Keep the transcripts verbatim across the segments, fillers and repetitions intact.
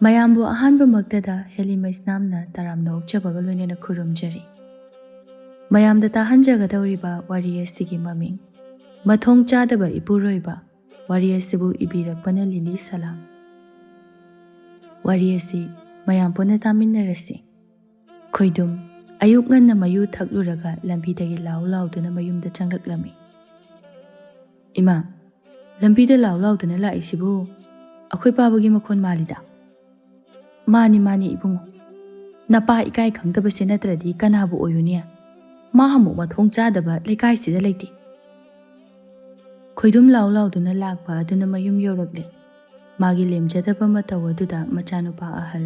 ꯃꯌꯥꯝꯕꯨ ꯑꯍꯥꯟꯕꯃꯛꯇꯗ ꯍꯦꯂꯤ ꯃꯩꯁꯅꯥꯝꯅ ꯇꯔꯥꯝꯅ ꯑꯣꯛꯆꯕꯒ ꯂꯣꯏꯅꯅ ꯈꯨꯔꯨꯝꯖꯔꯤ꯫ ꯃꯌꯥꯝꯗ ꯇꯥꯍꯟꯖꯒꯗꯧꯔꯤꯕ ꯋꯥꯔꯤ ꯑꯁꯤꯒꯤ ꯃꯃꯤꯡ ꯃꯊꯣꯡ ꯆꯥꯗꯕ ꯏꯄꯨꯔꯣꯏꯕ꯫ ꯋꯥꯔꯤ ꯑꯁꯤꯕꯨ ꯏꯕꯤꯔꯛꯄꯅ ꯂꯤꯂꯤ ꯁꯂꯥꯝ꯫ ꯋꯥꯔꯤ ꯑꯁꯤ ꯃꯌꯥꯝ ꯄꯨꯟꯅ ꯇꯥꯃꯤꯟꯅꯔꯁꯤ꯫ ꯈꯣꯏꯗꯨꯝ ꯑꯌꯨꯛ ꯉꯟꯅ ꯃꯌꯨ ꯊꯛꯂꯨꯔꯒ ꯂꯝꯕꯤꯗꯒꯤ ꯂꯥꯎ ꯂꯥꯎꯗꯨꯅ ꯃꯌꯨꯝꯗ ꯆꯪꯂꯛꯂꯝꯃꯤ꯫ "ꯏꯃꯥ, ꯂꯝꯕꯤꯗ ꯂꯥꯎ ꯂꯥꯎꯗꯨꯅ ꯂꯥꯛꯏꯁꯤꯕꯨ ꯑꯩꯈꯣꯏ ꯄꯥꯕꯒꯤ ꯃꯈꯣꯟ ꯃꯥꯜꯂꯤꯗ?" "ꯃꯥꯅꯤ, ꯃꯥꯅꯤ ꯏꯕꯨꯡꯉꯣ꯫ ꯅꯄꯥ ꯏꯀꯥꯏ ꯈꯪꯗꯕꯁꯦ ꯅꯠꯇ꯭ꯔꯗꯤ ꯀꯅꯥꯕꯨ ꯑꯣꯏꯔꯨꯅꯤ? ꯃꯥ ꯑꯃꯨꯛ ꯃꯊꯣꯡ ꯆꯥꯗꯕ ꯂꯩꯀꯥꯏꯁꯤꯗ ꯂꯩꯇꯦ꯫" ꯈꯣꯏꯗꯨꯝ ꯂꯥꯎ ꯂꯥꯎꯗꯨꯅ ꯂꯥꯛꯄ ꯑꯗꯨꯅ ꯃꯌꯨꯝ ꯌꯧꯔꯛꯂꯦ꯫ ꯃꯥꯒꯤ ꯂꯦꯝꯖꯗꯕ ꯃꯇꯧ ꯑꯗꯨꯗ ꯃꯆꯥꯅꯨꯄꯥ ꯑꯍꯜ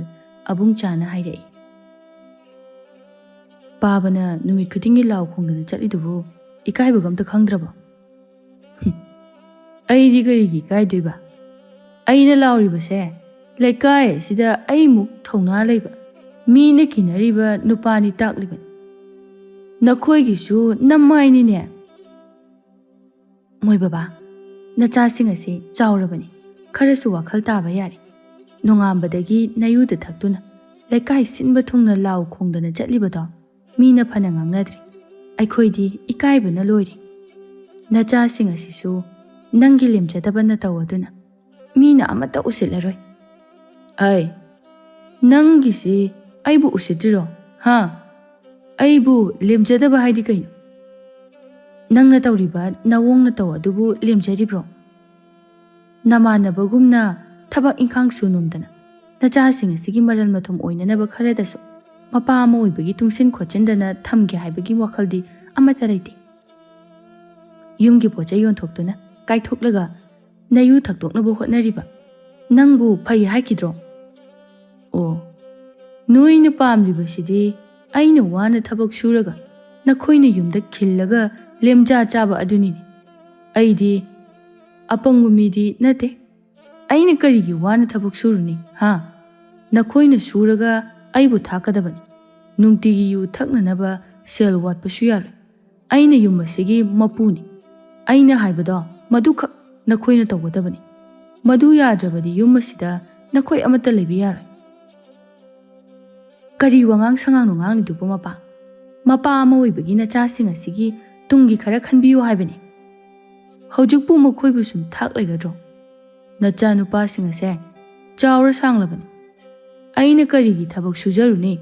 ꯑꯕꯨꯡꯆꯥꯅ ꯍꯥꯏꯔꯛꯏ, "ꯄꯥꯕꯅ ꯅꯨꯃꯤꯠ ꯈꯨꯗꯤꯡꯒꯤ ꯂꯥꯎ ꯈꯣꯡꯗꯅ ꯆꯠꯂꯤꯗꯨꯕꯨ ꯏꯀꯥꯏꯕꯒ ꯑꯝꯇ ꯈꯪꯗ꯭ꯔꯕꯣ?" "ꯍꯨꯝ, ꯑꯩꯗꯤ ꯀꯔꯤꯒꯤ ꯏꯀꯥꯏꯗꯣꯏꯕ? ꯑꯩꯅ ꯂꯥꯎꯔꯤꯕꯁꯦ ꯂꯩꯀꯥꯏ ꯑꯁꯤꯗ ꯑꯩꯃꯨꯛ ꯊꯧꯅꯥ ꯂꯩꯕ, ꯃꯤꯅ ꯀꯤꯅꯔꯤꯕ ꯅꯨꯄꯥꯅꯤ ꯇꯥꯛꯂꯤꯕꯅꯤ꯫ ꯅꯈꯣꯏꯒꯤꯁꯨ ꯅꯃꯥꯏꯅꯤꯅꯦ꯫" "ꯃꯣꯏ ꯕꯕꯥ, ꯅꯆꯥꯁꯤꯡ ꯑꯁꯤ ꯆꯥꯎꯔꯕꯅꯤ, ꯈꯔꯁꯨ ꯋꯥꯈꯜ ꯇꯥꯕ ꯌꯥꯔꯦ꯫ ꯅꯣꯡꯉꯥꯟꯕꯗꯒꯤ ꯅꯌꯨꯗ ꯊꯛꯇꯨꯅ ꯂꯩꯀꯥꯏ ꯁꯤꯟꯕ ꯊꯨꯡꯅ ꯂꯥꯎ ꯈꯣꯡꯗꯅ ꯆꯠꯂꯤꯕꯗꯣ ꯃꯤꯅ ꯐꯅ ꯉꯥꯡꯅꯗ꯭ꯔꯦ꯫ ꯑꯩꯈꯣꯏꯗꯤ ꯏꯀꯥꯏꯕꯅ ꯂꯣꯏꯔꯦ꯫ ꯅꯆꯥꯁꯤꯡ ꯑꯁꯤꯁꯨ ꯅꯪꯒꯤ ꯂꯦꯝꯖꯗꯕ ꯅꯇꯧ ꯑꯗꯨꯅ ꯃꯤꯅ ꯑꯃꯠꯇ ꯎꯁꯤꯠꯂꯔꯣꯏ꯫" "ꯑꯩ, ꯅꯪꯒꯤꯁꯤ ꯑꯩꯕꯨ ꯎꯁꯤꯠꯇ꯭ꯔꯤꯔꯣ? ꯍꯥ? ꯑꯩꯕꯨ ꯂꯦꯝꯖꯗꯕ ꯍꯥꯏꯗꯤ ꯀꯩꯅꯣ? ꯅꯪꯅ ꯇꯧꯔꯤꯕ ꯅꯑꯣꯡ ꯅꯇꯧ ꯑꯗꯨꯕꯨ ꯂꯦꯝꯖꯔꯤꯕ꯭ꯔꯣ? ꯅꯃꯥꯟꯅꯕꯒꯨꯝꯅ ꯊꯕꯛ ꯏꯪꯈꯥꯡ ꯁꯨ ꯅꯣꯝꯗꯅ ꯅꯆꯥꯁꯤꯡ ꯑꯁꯤꯒꯤ ꯃꯔꯜ ꯃꯊꯨꯝ ꯑꯣꯏꯅꯅꯕ ꯈꯔꯗꯁꯨ ꯃꯄꯥ ꯑꯃ ꯑꯣꯏꯕꯒꯤ ꯇꯨꯡꯁꯤꯟ ꯈꯣꯠꯆꯤꯟꯗꯅ ꯊꯝꯒꯦ ꯍꯥꯏꯕꯒꯤ ꯋꯥꯈꯜꯗꯤ ꯑꯃꯠꯇ ꯂꯩꯇꯦ꯫ ꯌꯨꯝꯒꯤ ꯄꯣꯠ ꯆꯩ ꯌꯣꯟꯊꯣꯛꯇꯨꯅ ꯀꯥꯏꯊꯣꯛꯂꯒ ꯅꯌꯨ ꯊꯛꯇꯣꯛꯅꯕ ꯍꯣꯠꯅꯔꯤꯕ ꯅꯪꯕꯨ ꯐꯩ ꯍꯥꯏꯈꯤꯗ꯭ꯔꯣ? ꯑꯣ, ꯅꯣꯏꯅ ꯄꯥꯝꯂꯤꯕꯁꯤꯗꯤ ꯑꯩꯅ ꯋꯥꯅ ꯊꯕꯛ ꯁꯨꯔꯒ ꯅꯈꯣꯏꯅ ꯌꯨꯝꯗ ꯈꯤꯜꯂꯒ ꯂꯦꯝꯖꯥ ꯆꯥꯕ ꯑꯗꯨꯅꯤꯅꯦ꯫ ꯑꯩꯗꯤ ꯑꯄꯪꯕ ꯃꯤꯗꯤ ꯅꯠꯇꯦ꯫ ꯑꯩꯅ ꯀꯔꯤꯒꯤ ꯋꯥꯅ ꯊꯕꯛ ꯁꯨꯔꯨꯅꯤ, ꯍꯥ? ꯅꯈꯣꯏꯅ ꯁꯨꯔꯒ ꯑꯩꯕꯨ ꯊꯥꯛꯀꯗꯕꯅꯤ꯫ ꯅꯨꯡꯇꯤꯒꯤ ꯌꯨ ꯊꯛꯅꯅꯕ ꯁꯦꯜ ꯋꯥꯠꯄꯁꯨ ꯌꯥꯔꯣꯏ꯫ ꯑꯩꯅ ꯌꯨꯝ ꯑꯁꯤꯒꯤ ꯃꯄꯨꯅꯤ꯫ ꯑꯩꯅ ꯍꯥꯏꯕꯗꯣ ꯃꯗꯨꯈꯛ ꯅꯈꯣꯏꯅ ꯇꯧꯒꯗꯕꯅꯤ꯫ ꯃꯗꯨ ꯌꯥꯗ꯭ꯔꯕꯗꯤ ꯌꯨꯝ ꯑꯁꯤꯗ ꯅꯈꯣꯏ ꯑꯃꯠꯇ ꯂꯩꯕ ꯌꯥꯔꯣꯏ꯫ ꯀꯔꯤ ꯋꯥꯉꯥꯡ ꯁꯉꯥꯡꯅꯣ ꯉꯥꯡꯂꯤꯗꯨꯕꯨ ꯃꯄꯥ? ꯃꯄꯥ ꯑꯃ ꯑꯣꯏꯕꯒꯤ ꯅꯆꯥꯁꯤꯡ ꯑꯁꯤꯒꯤ ꯇꯨꯡꯒꯤ ꯈꯔ ꯈꯟꯕꯤꯌꯨ ꯍꯥꯏꯕꯅꯤ꯫ ꯍꯧꯖꯤꯛꯄꯨ ꯃꯈꯣꯏꯕꯨ ꯁꯨꯝ ꯊꯥꯛ ꯂꯩꯒꯗ꯭ꯔꯣ? ꯅꯆꯥꯅꯨꯄꯥꯁꯤꯡ ꯑꯁꯦ ꯆꯥꯎꯔ ꯁꯥꯡꯂꯕꯅꯤ꯫ ꯑꯩꯅ ꯀꯔꯤꯒꯤ ꯊꯕꯛ ꯁꯨꯖꯔꯨꯅꯤ?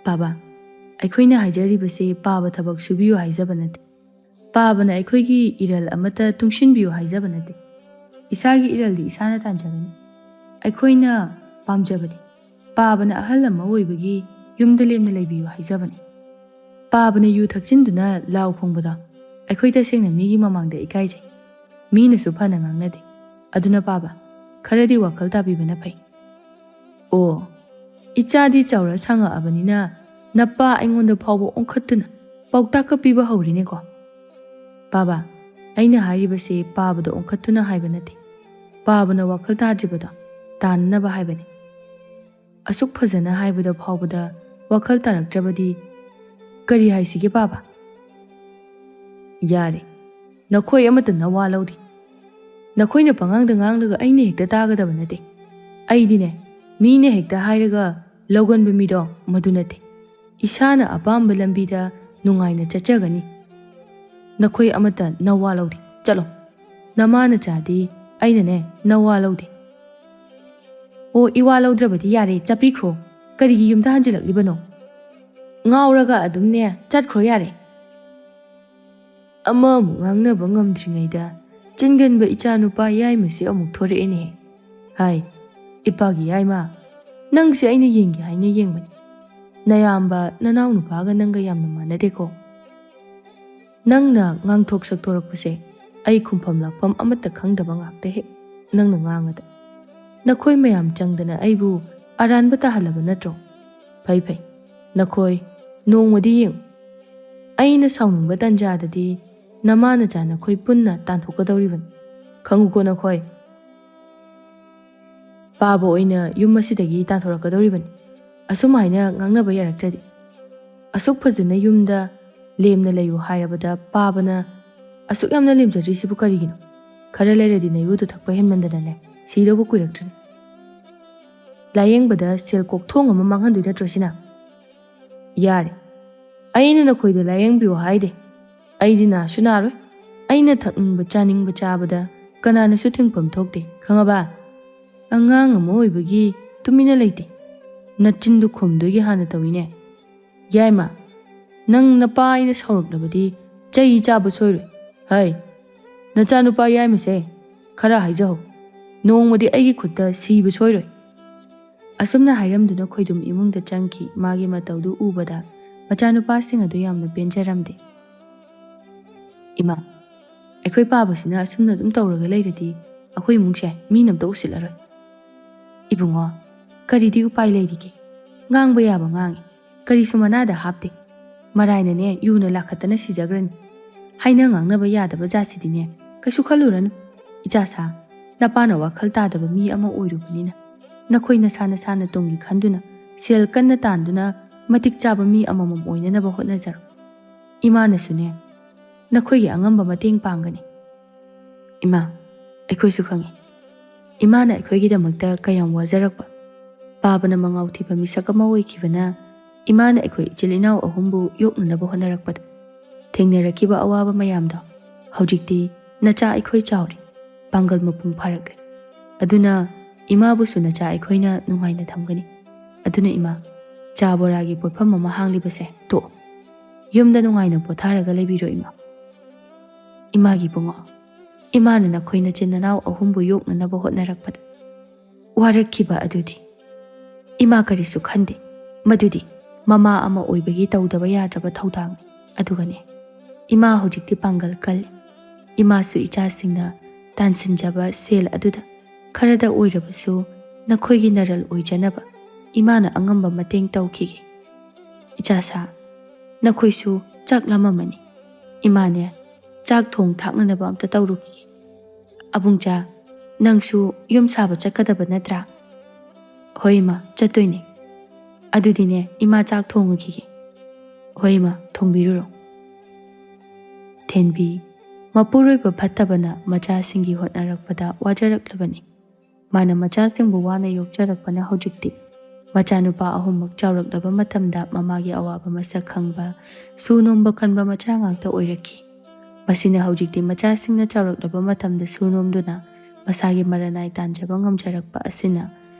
ꯄꯥꯕ, ꯑꯩꯈꯣꯏꯅ ꯍꯥꯏꯖꯔꯤꯕꯁꯦ ꯄꯥꯕ ꯊꯕꯛ ꯁꯨꯕꯤꯌꯨ ꯍꯥꯏꯖꯕ ꯅꯠꯇꯦ꯫ ꯄꯥꯕꯅ ꯑꯩꯈꯣꯏꯒꯤ ꯏꯔꯜ ꯑꯃꯠꯇ ꯇꯨꯡꯁꯤꯟꯕꯤꯌꯨ ꯍꯥꯏꯖꯕ ꯅꯠꯇꯦ꯫ ꯏꯁꯥꯒꯤ ꯏꯔꯜꯗꯤ ꯏꯁꯥꯅ ꯇꯥꯟꯖꯒꯅꯤ꯫ ꯑꯩꯈꯣꯏꯅ ꯄꯥꯝꯖꯕꯗꯤ ꯄꯥꯕꯅ ꯑꯍꯜ ꯑꯃ ꯑꯣꯏꯕꯒꯤ ꯌꯨꯝꯗ ꯂꯦꯝꯅ ꯂꯩꯕꯤꯌꯨ ꯍꯥꯏꯖꯕꯅꯤ꯫ ꯄꯥꯕꯅ ꯌꯨ ꯊꯛꯆꯤꯟꯗꯨꯅ ꯂꯥꯎ ꯈꯣꯡꯕꯗꯣ ꯑꯩꯈꯣꯏ ꯇꯁꯦꯡꯅ ꯃꯤꯒꯤ ꯃꯃꯥꯡꯗ ꯏꯀꯥꯏꯖꯩ꯫ ꯃꯤꯅꯁꯨ ꯐꯅ ꯉꯥꯡꯅꯗꯦ꯫ ꯑꯗꯨꯅ ꯄꯥꯕ, ꯈꯔꯗꯤ ꯋꯥꯈꯜ ꯇꯥꯕꯤꯕꯅ ꯐꯩ꯫ ꯑꯣ, ꯏꯆꯥꯗꯤ ꯆꯥꯎꯔ ꯁꯥꯡꯉꯛꯑꯕꯅꯤꯅ ꯅꯄꯥ ꯑꯩꯉꯣꯟꯗ ꯐꯥꯎꯕ ꯑꯣꯟꯈꯠꯇꯨꯅ ꯄꯥꯎꯇꯥꯛꯀ ꯄꯤꯕ ꯍꯧꯔꯤꯅꯦꯀꯣ꯫ ꯄꯥꯕ, ꯑꯩꯅ ꯍꯥꯏꯔꯤꯕꯁꯦ ꯄꯥꯕꯗ ꯑꯣꯟꯈꯠꯇꯨꯅ ꯍꯥꯏꯕ ꯅꯠꯇꯦ꯫ ꯄꯥꯕꯅ ꯋꯥꯈꯜ ꯇꯥꯗ꯭ꯔꯤꯕꯗꯣ ꯇꯥꯅꯅꯕ ꯍꯥꯏꯕꯅꯤ꯫ ꯑꯁꯨꯛ ꯐꯖꯅ ꯍꯥꯏꯕꯗ ꯐꯥꯎꯕꯗ ꯋꯥꯈꯜ ꯇꯥꯔꯛꯇ꯭ꯔꯕꯗꯤ ꯀꯔꯤ ꯍꯥꯏꯁꯤꯒꯦ ꯄꯥꯕ? ꯌꯥꯔꯦ, ꯅꯈꯣꯏ ꯑꯃꯠꯇ ꯅꯋꯥ ꯂꯧꯗꯦ꯫ ꯅꯈꯣꯏꯅ ꯄꯉꯥꯡꯗ ꯉꯥꯡꯂꯒ ꯑꯩꯅ ꯍꯦꯛꯇ ꯇꯥꯒꯗꯕ ꯅꯠꯇꯦ꯫ ꯑꯩꯗꯤꯅꯦ, ꯃꯤꯅ ꯍꯦꯛꯇ ꯍꯥꯏꯔꯒ ꯂꯧꯒꯟꯕ ꯃꯤꯗꯣ ꯃꯗꯨ ꯅꯠꯇꯦ꯫ ꯏꯁꯥꯅ ꯑꯄꯥꯝꯕ ꯂꯝꯕꯤꯗ ꯅꯨꯡꯉꯥꯏꯅ ꯆꯠꯆꯒꯅꯤ꯫ ꯅꯈꯣꯏ ꯑꯃꯠꯇ ꯅꯋꯥ ꯂꯧꯗꯦ꯫ ꯆꯠꯂꯣ꯫ ꯅꯃꯥ ꯅꯆꯥꯗꯤ ꯑꯩꯅꯅꯦ ꯅꯋꯥ ꯂꯧꯗꯦ꯫ ꯑꯣ, ꯏꯋꯥ ꯂꯧꯗ꯭ꯔꯕꯗꯤ ꯌꯥꯔꯦ, ꯆꯠꯄꯤꯈ꯭ꯔꯣ꯫ ꯀꯔꯤꯒꯤ ꯌꯨꯝꯗ ꯍꯟꯖꯤꯜꯂꯛꯂꯤꯕꯅꯣ? ꯉꯥꯎꯔꯒ ꯑꯗꯨꯝꯅꯦ ꯆꯠꯈ꯭ꯔꯣ ꯌꯥꯔꯦ꯫ ꯑꯃ ꯑꯃꯨꯛ ꯉꯥꯡꯅꯕ ꯉꯝꯗ꯭ꯔꯤꯉꯩꯗ ꯆꯤꯟꯒꯟꯕ ꯏꯆꯥꯅꯨꯄꯥ ꯌꯥꯏꯃꯁꯤ ꯑꯃꯨꯛ ꯊꯣꯔꯛꯑꯦꯅꯦ꯫ ꯍꯥꯏ, ꯏꯄꯥꯒꯤ ꯌꯥꯏꯃ, ꯅꯪꯁꯦ ꯑꯩꯅ ꯌꯦꯡꯒꯦ ꯍꯥꯏꯅ ꯌꯦꯡꯕꯅꯤ꯫ ꯅꯌꯥꯝꯕ ꯅꯅꯥꯎ ꯅꯨꯄꯥꯒ ꯅꯪꯒ ꯌꯥꯝꯅ ꯃꯥꯟꯅꯗꯦꯀꯣ꯫ ꯅꯪꯅ ꯉꯥꯡꯊꯣꯛ ꯁꯛꯇꯣꯔꯛꯄꯁꯦ ꯑꯩ ꯈꯨꯝꯐꯝ ꯂꯥꯛꯐꯝ ꯑꯃꯠꯇ ꯈꯪꯗꯕ ꯉꯥꯛꯇ ꯍꯦꯛ ꯅꯪꯅ ꯉꯥꯡꯉꯗ꯫ ꯅꯈꯣꯏ ꯃꯌꯥꯝ ꯆꯪꯗꯅ ꯑꯩꯕꯨ ꯑꯔꯥꯟꯕ ꯇꯥꯍꯜꯂꯕ ꯅꯠꯇ꯭ꯔꯣ? ꯐꯩ ꯐꯩ, ꯅꯈꯣꯏ ꯅꯣꯡꯃꯗꯤ ꯌꯦꯡꯉꯨ꯫ ꯑꯩꯅ ꯁꯥꯎꯅꯤꯡꯕ ꯇꯥꯟꯖꯥꯗꯗꯤ ꯅꯃꯥ ꯅꯆꯥ ꯅꯈꯣꯏ ꯄꯨꯟꯅ ꯇꯥꯟꯊꯣꯛꯀꯗꯧꯔꯤꯕꯅꯤ꯫ ꯈꯪꯉꯨꯀꯣ ꯅꯈꯣꯏ꯫ ꯄꯥꯕ ꯑꯣꯏꯅ ꯌꯨꯝ ꯑꯁꯤꯗꯒꯤ ꯇꯥꯟꯊꯣꯔꯛꯀꯗꯧꯔꯤꯕꯅꯤ꯫ ꯑꯁꯨꯝꯍꯥꯏꯅ ꯉꯥꯡꯅꯕ ꯌꯥꯔꯛꯇ꯭ꯔꯗꯤ꯫ ꯑꯁꯨꯛ ꯐꯖꯅ ꯌꯨꯝꯗ ꯂꯦꯝꯅ ꯂꯩꯌꯨ ꯍꯥꯏꯔꯕꯗ ꯄꯥꯕꯅ ꯑꯁꯨꯛ ꯌꯥꯝꯅ ꯂꯦꯝꯖꯗ꯭ꯔꯤꯁꯤꯕꯨ ꯀꯔꯤꯒꯤꯅꯣ? ꯈꯔ ꯂꯩꯔꯗꯤ ꯅꯌꯨꯗꯨ ꯊꯛꯄ ꯍꯦꯟꯃꯟꯗꯅꯅꯦ ꯁꯤꯗꯧꯕ ꯀꯨꯏꯔꯛꯇ꯭ꯔꯅꯤ꯫ ꯂꯥꯌꯦꯡꯕꯗ ꯁꯦꯜ ꯀꯣꯛꯊꯣꯡ ꯑꯃ ꯃꯥꯡꯍꯟꯗꯣꯏ ꯅꯠꯇ꯭ꯔꯣ ꯁꯤꯅ? ꯌꯥꯔꯦ, ꯑꯩꯅ ꯅꯈꯣꯏꯗ ꯂꯥꯌꯦꯡꯕꯤꯌꯨ ꯍꯥꯏꯗꯦ꯫ ꯑꯩꯗꯤ ꯅꯥꯁꯨ ꯅꯥꯔꯣꯏ꯫ ꯑꯩꯅ ꯊꯛꯅꯤꯡꯕ ꯆꯥꯅꯤꯡꯕ ꯆꯥꯕꯗ ꯀꯅꯥꯅꯁꯨ ꯊꯤꯡꯐꯝ ꯊꯣꯛꯇꯦ, ꯈꯪꯉꯕ? ꯑꯉꯥꯡ ꯑꯃ ꯑꯣꯏꯕꯒꯤ ꯇꯨꯃꯤꯟꯅ ꯂꯩꯇꯦ꯫ ꯅꯆꯤꯟꯗꯨ ꯈꯨꯝꯗꯣꯏꯒꯤ ꯍꯥꯟꯅ ꯇꯧꯏꯅꯦ꯫ ꯌꯥꯏꯃ, ꯅꯪ ꯅꯄꯥ ꯑꯩꯅ ꯁꯥꯎꯔꯛꯂꯕꯗꯤ ꯆꯩ ꯆꯥꯕ ꯁꯣꯏꯔꯣꯏ꯫ ꯍꯩ, ꯅꯆꯥꯅꯨꯄꯥ ꯌꯥꯏꯃꯁꯦ, ꯈꯔ ꯍꯥꯏꯖꯍꯧ꯫ ꯅꯣꯡꯃꯗꯤ ꯑꯩꯒꯤ ꯈꯨꯠꯇ ꯁꯤꯕ ꯁꯣꯏꯔꯣꯏ꯫ ꯑꯁꯨꯝꯅ ꯍꯥꯏꯔꯝꯗꯨꯅ ꯈꯣꯏꯗꯨꯝ ꯏꯃꯨꯡꯗ ꯆꯪꯈꯤ꯫ ꯃꯥꯒꯤ ꯃꯇꯧꯗꯨ ꯎꯕꯗ ꯃꯆꯥꯅꯨꯄꯥꯁꯤꯡ ꯑꯗꯨ ꯌꯥꯝꯅ ꯄꯦꯟꯖꯔꯝꯗꯦ꯫ ꯏꯃꯥ, ꯑꯩꯈꯣꯏ ꯄꯥꯕꯁꯤꯅ ꯑꯁꯨꯝꯅ ꯑꯗꯨꯝ ꯇꯧꯔꯒ ꯂꯩꯔꯗꯤ ꯑꯩꯈꯣꯏ ꯏꯃꯨꯡꯁꯦ ꯃꯤꯅ ꯑꯝꯇ ꯎꯁꯤꯠꯂꯔꯣꯏ꯫ ꯏꯕꯨꯡꯉꯣ, ꯀꯔꯤꯗꯤ ꯎꯄꯥꯏ ꯂꯩꯔꯤꯒꯦ? ꯉꯥꯡꯕ ꯌꯥꯕ ꯉꯥꯡꯉꯤ, ꯀꯔꯤꯁꯨ ꯃꯅꯥꯗ ꯍꯥꯞꯇꯦ꯫ ꯃꯔꯥꯏꯅꯅꯦ ꯌꯨꯅ ꯂꯥꯈꯠꯇꯅ ꯁꯤꯖꯈ꯭ꯔꯅꯤ꯫ ꯍꯥꯏꯅ ꯉꯥꯡꯅꯕ ꯌꯥꯗꯕ ꯖꯥꯠꯁꯤꯗꯤꯅꯦ ꯀꯩꯁꯨ ꯈꯜꯂꯨꯔꯅꯨ꯫ ꯏꯆꯥꯁꯥ, ꯅꯄꯥꯅ ꯋꯥꯈꯜ ꯇꯥꯗꯕ ꯃꯤ ꯑꯃ ꯑꯣꯏꯔꯨꯕꯅꯤꯅ ꯅꯈꯣꯏ ꯅꯁꯥ ꯅꯁꯥꯅ ꯇꯨꯡꯒꯤ ꯈꯟꯗꯨꯅ ꯁꯦꯜ ꯀꯟꯅ ꯇꯥꯟꯗꯨꯅ ꯃꯇꯤꯛ ꯆꯥꯕ ꯃꯤ ꯑꯃꯃꯝ ꯑꯣꯏꯅꯅꯕ ꯍꯣꯠꯅꯖꯔꯣ꯫ ꯏꯃꯥꯅꯁꯨꯅꯦ ꯅꯈꯣꯏꯒꯤ ꯑꯉꯝꯕ ꯃꯇꯦꯡ ꯄꯥꯡꯒꯅꯤ꯫ ꯏꯃꯥ, ꯑꯩꯈꯣꯏꯁꯨ ꯈꯪꯏ꯫ ꯏꯃꯥꯅ ꯑꯩꯈꯣꯏꯒꯤꯗꯃꯛꯇ ꯀꯌꯥꯝ ꯋꯥꯖꯔꯛꯄ꯫ ꯄꯥꯕꯅ ꯃꯉꯥꯎ ꯊꯤꯕ ꯃꯤꯁꯛ ꯑꯃ ꯑꯣꯏꯈꯤꯕꯅ ꯏꯃꯥꯅ ꯑꯩꯈꯣꯏ ꯏꯆꯤꯜ ꯏꯅꯥꯎ ꯑꯍꯨꯝꯕꯨ ꯌꯣꯛꯅꯅꯕ ꯍꯣꯠꯅꯔꯛꯄꯗ ꯊꯦꯡꯅꯔꯛꯈꯤꯕ ꯑꯋꯥꯕ ꯃꯌꯥꯝꯗꯣ ꯍꯧꯖꯤꯛꯇꯤ ꯅꯆꯥ ꯑꯩꯈꯣꯏ ꯆꯥꯎꯔꯦ, ꯄꯥꯡꯒꯜ ꯃꯄꯨꯡ ꯐꯥꯔꯛꯂꯦ꯫ ꯑꯗꯨꯅ ꯏꯃꯥꯕꯨꯁꯨ ꯅꯆꯥ ꯑꯩꯈꯣꯏꯅ ꯅꯨꯡꯉꯥꯏꯅ ꯊꯝꯒꯅꯤ꯫ ꯑꯗꯨꯅ ꯏꯃꯥ, ꯆꯥ ꯕꯣꯔꯥꯒꯤ ꯄꯣꯠꯐꯝ ꯑꯃ ꯍꯥꯡꯂꯤꯕꯁꯦ ꯇꯣꯛꯑꯣ꯫ ꯌꯨꯝꯗ ꯅꯨꯡꯉꯥꯏꯅ ꯄꯣꯊꯥꯔꯒ ꯂꯩꯕꯤꯔꯣ ꯏꯃꯥ꯫ ꯏꯃꯥꯒꯤ ꯕꯨꯡꯉꯣ, ꯏꯃꯥꯅ ꯅꯈꯣꯏ ꯅꯆꯤꯟ ꯅꯅꯥꯎ ꯑꯍꯨꯝꯕꯨ ꯌꯣꯛꯅꯅꯕ ꯍꯣꯠꯅꯔꯛꯄꯗ ꯋꯥꯔꯛꯈꯤꯕ ꯑꯗꯨꯗꯤ ꯏꯃꯥ ꯀꯔꯤꯁꯨ ꯈꯟꯗꯦ꯫ ꯃꯗꯨꯗꯤ ꯃꯃꯥ ꯑꯃ ꯑꯣꯏꯕꯒꯤ ꯇꯧꯗꯕ ꯌꯥꯗ꯭ꯔꯕ ꯊꯧꯗꯥꯡꯅꯤ꯫ ꯑꯗꯨꯒꯅꯦ, ꯏꯃꯥ ꯍꯧꯖꯤꯛꯇꯤ ꯄꯥꯡꯒꯜ ꯀꯜꯂꯤ꯫ ꯏꯃꯥꯁꯨ ꯏꯆꯥꯁꯤꯡꯅ ꯇꯥꯟꯁꯤꯟꯖꯕ ꯁꯦꯜ ꯑꯗꯨꯗ ꯈꯔꯗ ꯑꯣꯏꯔꯕꯁꯨ ꯅꯈꯣꯏꯒꯤ ꯅꯔꯜ ꯑꯣꯏꯖꯅꯕ ꯏꯃꯥꯅ ꯑꯉꯝꯕ ꯃꯇꯦꯡ ꯇꯧꯈꯤꯒꯦ꯫ ꯏꯆꯥꯁꯥ, ꯅꯈꯣꯏꯁꯨ ꯆꯥꯛ ꯂꯥꯝꯃꯝꯃꯅꯤ꯫ ꯏꯃꯥꯅꯦ, ꯆꯥꯛ ꯊꯣꯡ ꯊꯥꯛꯅꯅꯕ ꯑꯝꯇ ꯇꯧꯔꯨꯈꯤꯒꯦ꯫ ꯑꯕꯨꯡꯆꯥ, ꯅꯪꯁꯨ ꯌꯨꯝ ꯁꯥꯕ ꯆꯠꯀꯗꯕ ꯅꯠꯇ꯭ꯔꯥ? ꯍꯣꯏ ꯏꯃꯥ, ꯆꯠꯇꯣꯏꯅꯦ꯫ ꯑꯗꯨꯗꯤꯅꯦ, ꯏꯃꯥ ꯆꯥꯛ ꯊꯣꯡꯉꯨꯈꯤꯒꯦ꯫ ꯍꯣꯏ ꯏꯃꯥ, ꯊꯣꯡꯕꯤꯔꯨꯔꯣ꯫ ꯊꯦꯟꯕꯤ, ꯃꯄꯨꯔꯣꯏꯕ ꯐꯠꯇꯕꯅ ꯃꯆꯥꯁꯤꯡꯒꯤ ꯍꯣꯠꯅꯔꯛꯄꯗ ꯋꯥꯖꯔꯛꯂꯕꯅꯤ꯫ ꯃꯥꯅ ꯃꯆꯥꯁꯤꯡꯕꯨ ꯋꯥꯅ ꯌꯣꯛꯆꯔꯛꯄꯅ ꯍꯧꯖꯤꯛꯇꯤ ꯃꯆꯥꯅꯨꯄꯥ ꯑꯍꯨꯝꯃꯛ ꯆꯥꯎꯔꯛꯂꯕ ꯃꯇꯝꯗ ꯃꯃꯥꯒꯤ ꯑꯋꯥꯕ ꯃꯁꯛ ꯈꯪꯕ, ꯁꯨ ꯅꯣꯝꯕ ꯀꯟꯕ ꯃꯆꯥ ꯉꯥꯛꯇ ꯑꯣꯏꯔꯛꯈꯤ꯫ ꯃꯁꯤꯅ ꯍꯧꯖꯤꯛꯇꯤ ꯃꯆꯥꯁꯤꯡꯅ ꯆꯥꯎꯔꯛꯂꯕ ꯃꯇꯝꯗ ꯁꯨ ꯅꯣꯝꯗꯨꯅ ꯃꯁꯥꯒꯤ ꯃꯔꯅꯥꯏ ꯇꯥꯟꯖꯕ ꯉꯝꯖꯔꯛꯄ ꯑꯁꯤꯅ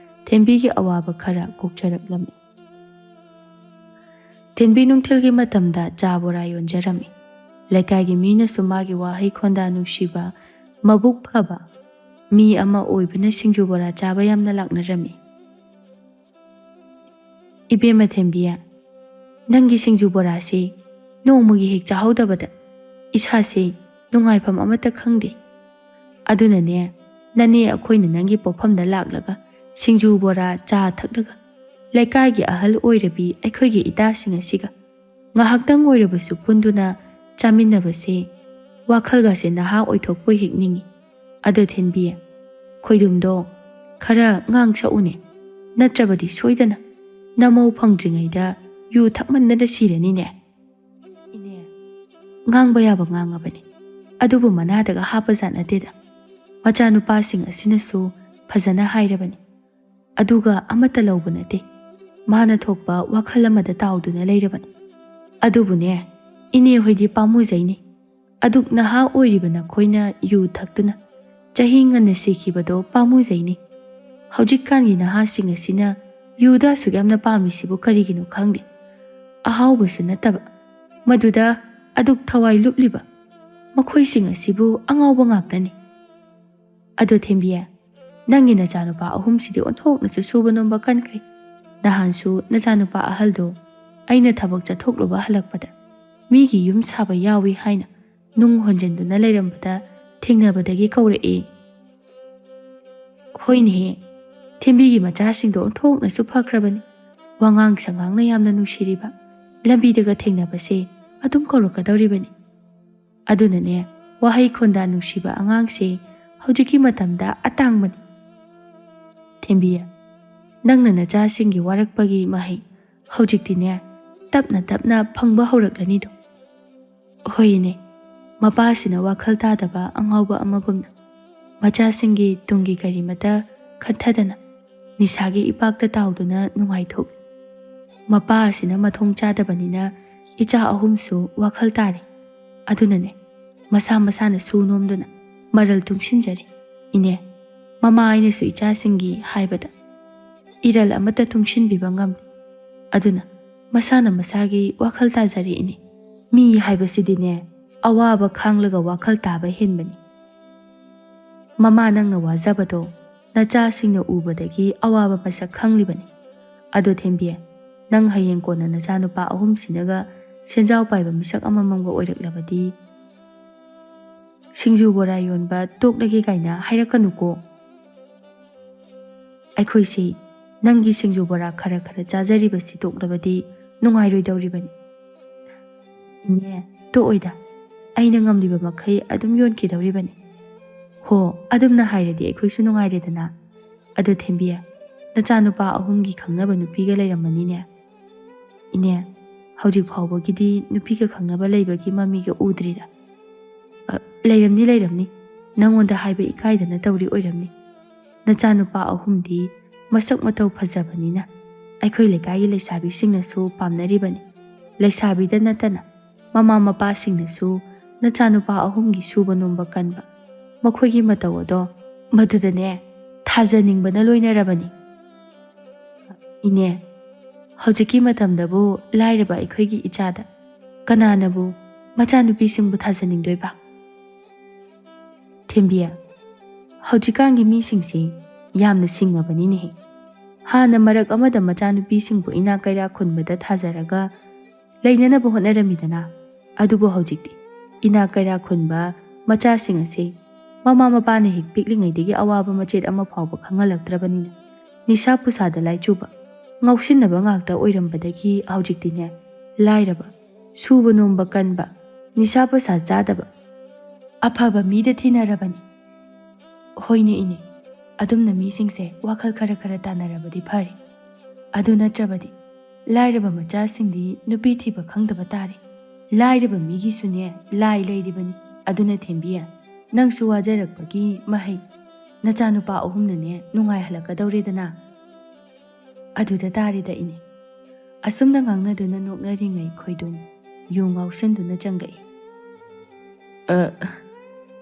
ꯊꯦꯝꯕꯤꯒꯤ ꯑꯋꯥꯕ ꯈꯔ ꯀꯣꯛꯆꯔꯛꯂꯝꯃꯤ꯫ ꯊꯦꯝꯕꯤ ꯅꯨꯡꯊꯤꯜꯒꯤ ꯃꯇꯝꯗ ꯆꯥ ꯕꯣꯔꯥ ꯌꯣꯟꯖꯔꯝꯃꯤ꯫ ꯂꯩꯀꯥꯏꯒꯤ ꯃꯤꯅꯁꯨ ꯃꯥꯒꯤ ꯋꯥꯍꯩ ꯈꯣꯟꯗꯥ ꯅꯨꯡꯁꯤꯕ, ꯃꯕꯨꯛ ꯐꯕ ꯃꯤ ꯑꯃ ꯑꯣꯏꯕꯅ ꯁꯤꯡꯖꯨ ꯕꯣꯔꯥ ꯆꯥꯕ ꯌꯥꯝꯅ ꯂꯥꯛꯅꯔꯝꯃꯤ꯫ "ꯏꯕꯦꯝꯃ ꯊꯦꯝꯕꯤ, ꯅꯪꯒꯤ ꯁꯤꯡꯖꯨ ꯕꯣꯔꯥꯁꯤ ꯅꯣꯡꯃꯒꯤ ꯍꯦꯛ ꯆꯥꯍꯧꯗꯕꯗ ꯏꯁꯥꯁꯤ ꯅꯨꯡꯉꯥꯏꯐꯝ ꯑꯃꯠꯇ ꯈꯪꯗꯦ꯫ ꯑꯗꯨꯅꯅꯦ, ꯅꯅꯦ ꯑꯩꯈꯣꯏꯅ ꯅꯪꯒꯤ ꯄꯣꯛꯐꯝꯗ ꯂꯥꯛꯂꯒ ꯁꯤꯡꯖꯨ ꯕꯣꯔꯥ ꯆꯥ ꯊꯛꯂꯒ ꯂꯩꯀꯥꯏꯒꯤ ꯑꯍꯜ ꯑꯣꯏꯔꯕꯤ ꯑꯩꯈꯣꯏꯒꯤ ꯏꯇꯥꯁꯤꯡ ꯑꯁꯤꯒ ꯉꯥꯏꯍꯥꯛꯇꯪ ꯑꯣꯏꯔꯕꯁꯨ ꯄꯨꯟꯗꯨꯅ ꯆꯥꯃꯤꯟꯅꯕꯁꯦ ꯋꯥꯈꯜꯒꯁꯦ ꯅꯍꯥ ꯑꯣꯏꯊꯣꯛꯄꯣꯏ ꯍꯦꯛ ꯅꯤꯡꯏ꯫ ꯑꯗꯣ ꯊꯦꯝꯕꯤ, ꯈꯣꯏꯗꯨꯝꯗꯣ ꯈꯔ ꯉꯥꯡ ꯁꯛꯎꯅꯦ, ꯅꯠꯇ꯭ꯔꯕꯗꯤ ꯁꯣꯏꯗꯅ ꯅꯃꯧ ꯐꯪꯗ꯭ꯔꯤꯉꯩꯗ ꯌꯨ ꯊꯛꯃꯟꯗꯅ ꯁꯤꯔꯅꯤꯅꯦ꯫" "ꯏꯅꯦ, ꯉꯥꯡꯕ ꯌꯥꯕ ꯉꯥꯡꯉꯕꯅꯤ, ꯑꯗꯨꯕꯨ ꯃꯅꯥꯗꯒ ꯍꯥꯞꯄ ꯖꯥꯠ ꯅꯠꯇꯦꯗ꯫ ꯃꯆꯥꯅꯨꯄꯥꯁꯤꯡ ꯑꯁꯤꯅꯁꯨ ꯐꯖꯅ ꯍꯥꯏꯔꯕꯅꯤ, ꯑꯗꯨꯒ ꯑꯃꯠꯇ ꯂꯧꯕ ꯅꯠꯇꯦ꯫ ꯃꯥꯅ ꯊꯣꯛꯄ ꯋꯥꯈꯜ ꯑꯃꯗ ꯇꯥꯎꯗꯨꯅ ꯂꯩꯔꯕꯅꯤ꯫ ꯑꯗꯨꯕꯨꯅꯦ, ꯏꯅꯦ ꯍꯣꯏꯗꯤ ꯄꯥꯝꯃꯨꯖꯩꯅꯦ꯫ ꯑꯗꯨꯛ ꯅꯍꯥ ꯑꯣꯏꯔꯤꯕ ꯅꯈꯣꯏꯅ ꯌꯨ ꯊꯛꯇꯨꯅ ꯆꯍꯤ ꯉꯟꯅ ꯁꯤꯈꯤꯕꯗꯣ ꯄꯥꯝꯃꯨꯖꯩꯅꯦ꯫ ꯍꯧꯖꯤꯛꯀꯥꯟꯒꯤ ꯅꯍꯥꯁꯤꯡ ꯑꯁꯤꯅ ꯌꯨꯗ ꯑꯁꯨꯛ ꯌꯥꯝꯅ ꯄꯥꯝꯃꯤꯁꯤꯕꯨ ꯀꯔꯤꯒꯤꯅꯣ ꯈꯪꯗꯦ꯫ ꯑꯍꯥꯎꯕꯁꯨ ꯅꯠꯇꯕ, ꯃꯗꯨꯗ ꯑꯗꯨꯛ ꯊꯋꯥꯏ ꯂꯨꯞꯂꯤꯕ ꯃꯈꯣꯏꯁꯤꯡ ꯑꯁꯤꯕꯨ ꯑꯉꯥꯎꯕ ꯉꯥꯛꯇꯅꯤ꯫ ꯑꯗꯣ ꯊꯦꯝꯕꯤ, ꯅꯪꯒꯤ ꯅꯆꯥꯅꯨꯄꯥ ꯑꯍꯨꯝꯁꯤꯗꯤ ꯑꯣꯟꯊꯣꯛꯅꯁꯨ ꯁꯨꯕ ꯅꯣꯝꯕ ꯀꯟꯈ꯭ꯔꯦ꯫ ꯅꯍꯥꯟꯁꯨ ꯅꯆꯥꯅꯨꯄꯥ ꯑꯍꯜꯗꯣ ꯑꯩꯅ ꯊꯕꯛ ꯆꯠꯊꯣꯛꯂꯨꯕ ꯍꯜꯂꯛꯄꯗ ꯃꯤꯒꯤ ꯌꯨꯝ ꯁꯥꯕ ꯌꯥꯎꯏ ꯍꯥꯏꯅ ꯅꯨꯡ ꯍꯣꯟꯖꯤꯟꯗꯨꯅ ꯂꯩꯔꯝꯕꯗ ꯊꯦꯡꯅꯕꯗꯒꯤ ꯀꯧꯔꯛꯏ꯫" "ꯍꯣꯏꯅꯦꯍꯦ, ꯊꯦꯝꯕꯤꯒꯤ ꯃꯆꯥꯁꯤꯡꯗꯣ ꯑꯣꯟꯊꯣꯛꯅꯁꯨ ꯐꯈ꯭ꯔꯕꯅꯤ꯫ ꯋꯥꯉꯥꯡ ꯁꯉꯥꯡꯅ ꯌꯥꯝꯅ ꯅꯨꯡꯁꯤꯔꯤꯕ꯫ ꯂꯝꯕꯤꯗꯒ ꯊꯦꯡꯅꯕꯁꯦ ꯑꯗꯨꯝ ꯀꯧꯔꯛꯀꯗꯧꯔꯤꯕꯅꯤ꯫ ꯑꯗꯨꯅꯅꯦ, ꯋꯥꯍꯩ ꯈꯣꯟꯗꯥ ꯅꯨꯡꯁꯤꯕ ꯑꯉꯥꯡꯁꯦ ꯍꯧꯖꯤꯛꯀꯤ ꯃꯇꯝꯗ ꯑꯇꯥꯡꯕꯅꯤ꯫ ꯊꯦꯝꯕꯤ, ꯅꯪꯅ ꯅꯆꯥꯁꯤꯡꯒꯤ ꯋꯥꯔꯛꯄꯒꯤ ꯃꯍꯩ ꯍꯧꯖꯤꯛꯇꯤꯅꯦ ꯇꯞꯅ ꯇꯞꯅ ꯐꯪꯕ ꯍꯧꯔꯛꯂꯅꯤꯗꯣ꯫" ꯍꯣꯏꯅꯦ, ꯃꯄꯥꯁꯤꯅ ꯋꯥꯈꯜ ꯇꯥꯗꯕ ꯑꯉꯥꯎꯕ ꯑꯃꯒꯨꯝꯅ ꯃꯆꯥꯁꯤꯡꯒꯤ ꯇꯨꯡꯒꯤ ꯀꯔꯤꯃꯇ ꯈꯟꯊꯗꯅ ꯅꯤꯁꯥꯒꯤ ꯏꯄꯥꯛꯇ ꯇꯥꯎꯗꯨꯅ ꯅꯨꯡꯉꯥꯏꯊꯣꯛꯂꯤ꯫ ꯃꯄꯥ ꯑꯁꯤꯅ ꯃꯊꯣꯡ ꯆꯥꯗꯕꯅꯤꯅ ꯏꯆꯥ ꯑꯍꯨꯝꯁꯨ ꯋꯥꯈꯜ ꯇꯥꯔꯦ꯫ ꯑꯗꯨꯅꯅꯦ, ꯃꯁꯥ ꯃꯁꯥꯅ ꯁꯨ ꯅꯣꯝꯗꯨꯅ ꯃꯔꯜ ꯇꯨꯡꯁꯤꯟꯖꯔꯤ꯫ ꯏꯅꯦ, ꯃꯃꯥ ꯑꯩꯅꯁꯨ ꯏꯆꯥꯁꯤꯡꯒꯤ ꯍꯥꯏꯕꯗ ꯏꯔꯜ ꯑꯃꯠꯇ ꯇꯨꯡꯁꯤꯟꯕꯤꯕ ꯉꯝꯗꯦ꯫ ꯑꯗꯨꯅ ꯃꯁꯥꯅ ꯃꯁꯥꯒꯤ ꯋꯥꯈꯜ ꯇꯥꯖꯔꯤ ꯏꯅꯦ꯫ ꯃꯤ ꯍꯥꯏꯕꯁꯤꯗꯤꯅꯦ, ꯑꯋꯥꯕ ꯈꯥꯡꯂꯒ ꯋꯥꯈꯜ ꯇꯥꯕ ꯍꯦꯟꯕꯅꯤ꯫ ꯃꯃꯥ, ꯅꯪꯅ ꯋꯥꯖꯕꯗꯣ ꯅꯆꯥꯁꯤꯡꯅ ꯎꯕꯗꯒꯤ ꯑꯋꯥꯕ ꯃꯁꯛ ꯈꯪꯂꯤꯕꯅꯤ꯫ ꯑꯗꯣ ꯊꯦꯝꯕꯤ, ꯅꯪ ꯍꯌꯦꯡ ꯀꯣꯟꯅ ꯅꯆꯥꯅꯨꯄꯥ ꯑꯍꯨꯝꯁꯤꯅꯒ ꯁꯦꯟꯖꯥꯎ ꯄꯥꯏꯕ ꯃꯤꯁꯛ ꯑꯃꯃꯝꯒ ꯑꯣꯏꯔꯛꯂꯕꯗꯤ, ꯁꯤꯡꯖꯨ ꯕꯣꯔꯥ ꯌꯣꯟꯕ ꯇꯣꯛꯂꯒꯦ ꯀꯥꯏꯅ ꯍꯥꯏꯔꯛꯀꯅꯨꯀꯣ꯫ ꯑꯩꯈꯣꯏꯁꯤ ꯅꯪꯒꯤ ꯁꯤꯡꯖꯨ ꯕꯣꯔꯥ ꯈꯔ ꯈꯔ ꯆꯥꯖꯔꯤꯕꯁꯤ ꯇꯣꯛꯂꯕꯗꯤ ꯅꯨꯡꯉꯥꯏꯔꯣꯏꯗꯧꯔꯤꯕꯅꯤ꯫ ꯏꯅꯦ, ꯇꯣꯛꯑꯣꯏꯗ, ꯑꯩꯅ ꯉꯝꯂꯤꯕ ꯃꯈꯩ ꯑꯗꯨꯝ ꯌꯣꯟꯈꯤꯗꯧꯔꯤꯕꯅꯤ꯫ ꯍꯣ, ꯑꯗꯨꯝꯅ ꯍꯥꯏꯔꯗꯤ ꯑꯩꯈꯣꯏꯁꯨ ꯅꯨꯡꯉꯥꯏꯔꯦꯗꯅ꯫ ꯑꯗꯣ ꯊꯦꯝꯕꯤ, ꯅꯆꯥꯅꯨꯄꯥ ꯑꯍꯨꯝꯒꯤ ꯈꯪꯅꯕ ꯅꯨꯄꯤꯒ ꯂꯩꯔꯝꯃꯅꯤꯅꯦ? ꯏꯅꯦ, ꯍꯧꯖꯤꯛ ꯐꯥꯎꯕꯒꯤꯗꯤ ꯅꯨꯄꯤꯒ ꯈꯪꯅꯕ ꯂꯩꯕꯒꯤ ꯃꯃꯤꯒ ꯎꯗ꯭ꯔꯤꯗ꯫ ꯑ, ꯂꯩꯔꯝꯅꯤ, ꯂꯩꯔꯝꯅꯤ꯫ ꯅꯪꯉꯣꯟꯗ ꯍꯥꯏꯕ ꯏꯀꯥꯏꯗꯅ ꯇꯧꯔꯤ ꯑꯣꯏꯔꯝꯅꯤ꯫ ꯅꯆꯥꯅꯨꯄꯥ ꯑꯍꯨꯝꯗꯤ ꯃꯁꯛ ꯃꯇꯧ ꯐꯖꯕꯅꯤꯅ ꯑꯩꯈꯣꯏ ꯂꯩꯀꯥꯏꯒꯤ ꯂꯩꯁꯥꯕꯤꯁꯤꯡꯅꯁꯨ ꯄꯥꯝꯅꯔꯤꯕꯅꯤ꯫ ꯂꯩꯁꯥꯕꯤꯗ ꯅꯠꯇꯅ ꯃꯃꯥ ꯃꯄꯥꯁꯤꯡꯅꯁꯨ ꯅꯆꯥꯅꯨꯄꯥ ꯑꯍꯨꯝꯒꯤ ꯁꯨꯕ ꯅꯣꯝꯕ ꯀꯟꯕ, ꯃꯈꯣꯏꯒꯤ ꯃꯇꯧ ꯑꯗꯣ ꯃꯗꯨꯗꯅꯦ ꯊꯥꯖꯅꯤꯡꯕꯅ ꯂꯣꯏꯅꯔꯕꯅꯤ꯫ ꯏꯅꯦ, ꯍꯧꯖꯤꯛꯀꯤ ꯃꯇꯝꯗꯕꯨ ꯂꯥꯏꯔꯕ ꯑꯩꯈꯣꯏꯒꯤ ꯏꯆꯥꯗ ꯀꯅꯥꯅꯕꯨ ꯃꯆꯥꯅꯨꯄꯤꯁꯤꯡꯕꯨ ꯊꯥꯖꯅꯤꯡꯗꯣꯏꯕ? ꯊꯦꯝꯕꯤ, ꯍꯧꯖꯤꯛꯀꯥꯟꯒꯤ ꯃꯤꯁꯤꯡꯁꯤ ꯌꯥꯝꯅ ꯁꯤꯡꯉꯕꯅꯤꯅꯦꯍꯦ꯫ ꯍꯥꯟꯅ ꯃꯔꯛ ꯑꯃꯗ ꯃꯆꯥꯅꯨꯄꯤꯁꯤꯡꯕꯨ ꯏꯅꯥꯛ ꯀꯩꯔꯥꯛ ꯈꯨꯟꯕꯗ ꯊꯥꯖꯔꯒ ꯂꯩꯅꯅꯕ ꯍꯣꯠꯅꯔꯝꯃꯤꯗꯅ, ꯑꯗꯨꯕꯨ ꯍꯧꯖꯤꯛꯇꯤ ꯏꯅꯥꯛ ꯀꯩꯔꯥꯛ ꯈꯨꯟꯕ ꯃꯆꯥꯁꯤꯡ ꯑꯁꯤ ꯃꯃꯥ ꯃꯄꯥꯅ ꯍꯦꯛ ꯄꯤꯛꯂꯤꯉꯩꯗꯒꯤ ꯑꯋꯥꯕ ꯃꯆꯦꯠ ꯑꯃ ꯐꯥꯎꯕ ꯈꯪꯍꯜꯂꯛꯇ꯭ꯔꯕꯅꯤꯅ, ꯅꯤꯁꯥ ꯄꯨꯁꯥꯗ ꯂꯥꯏꯆꯨꯕ, ꯉꯥꯎꯁꯤꯟꯅꯕ ꯉꯥꯛꯇ ꯑꯣꯏꯔꯝꯕꯗꯒꯤ ꯍꯧꯖꯤꯛꯇꯤꯅꯦ, ꯂꯥꯏꯔꯕ, ꯁꯨꯕ ꯅꯣꯝꯕ ꯀꯟꯕ, ꯅꯤꯁꯥ ꯄꯨꯁꯥ ꯆꯥꯗꯕ, ꯑꯐꯕ ꯃꯤꯗ ꯊꯤꯅꯔꯕꯅꯤ꯫ ꯍꯣꯏꯅꯦ ꯏꯅꯦ, ꯑꯗꯨꯝꯅ ꯃꯤꯁꯤꯡꯁꯦ ꯋꯥꯈꯜ ꯈꯔ ꯈꯔ ꯇꯥꯟꯅꯔꯕꯗꯤ ꯐꯔꯦ꯫ ꯑꯗꯨ ꯅꯠꯇ꯭ꯔꯕꯗꯤ ꯂꯥꯏꯔꯕ ꯃꯆꯥꯁꯤꯡꯗꯤ ꯅꯨꯄꯤ ꯊꯤꯕ ꯈꯪꯗꯕ ꯇꯥꯔꯦ꯫ ꯂꯥꯏꯔꯕ ꯃꯤꯒꯤꯁꯨꯅꯦ ꯂꯥꯏ ꯂꯩꯔꯤꯕꯅꯤ꯫ ꯑꯗꯨꯅ ꯊꯦꯝꯕꯤ, ꯅꯪꯁꯨ ꯋꯥꯖꯔꯛꯄꯒꯤ ꯃꯍꯩ꯫ ꯅꯆꯥꯅꯨꯄꯥ ꯑꯍꯨꯝꯅꯅꯦ ꯅꯨꯡꯉꯥꯏꯍꯜꯂꯛꯀꯗꯧꯔꯦꯗꯅ꯫ ꯑꯗꯨꯗ ꯇꯥꯔꯦꯗ ꯏꯅꯦ꯫ ꯑꯁꯨꯝꯅ ꯉꯥꯡꯅꯗꯨꯅ ꯅꯣꯛꯅꯔꯤꯉꯩ ꯈꯣꯏꯗꯨꯝ ꯌꯨ ꯉꯥꯎꯁꯟꯗꯨꯅ ꯆꯪꯂꯛꯏ꯫ "ꯑ,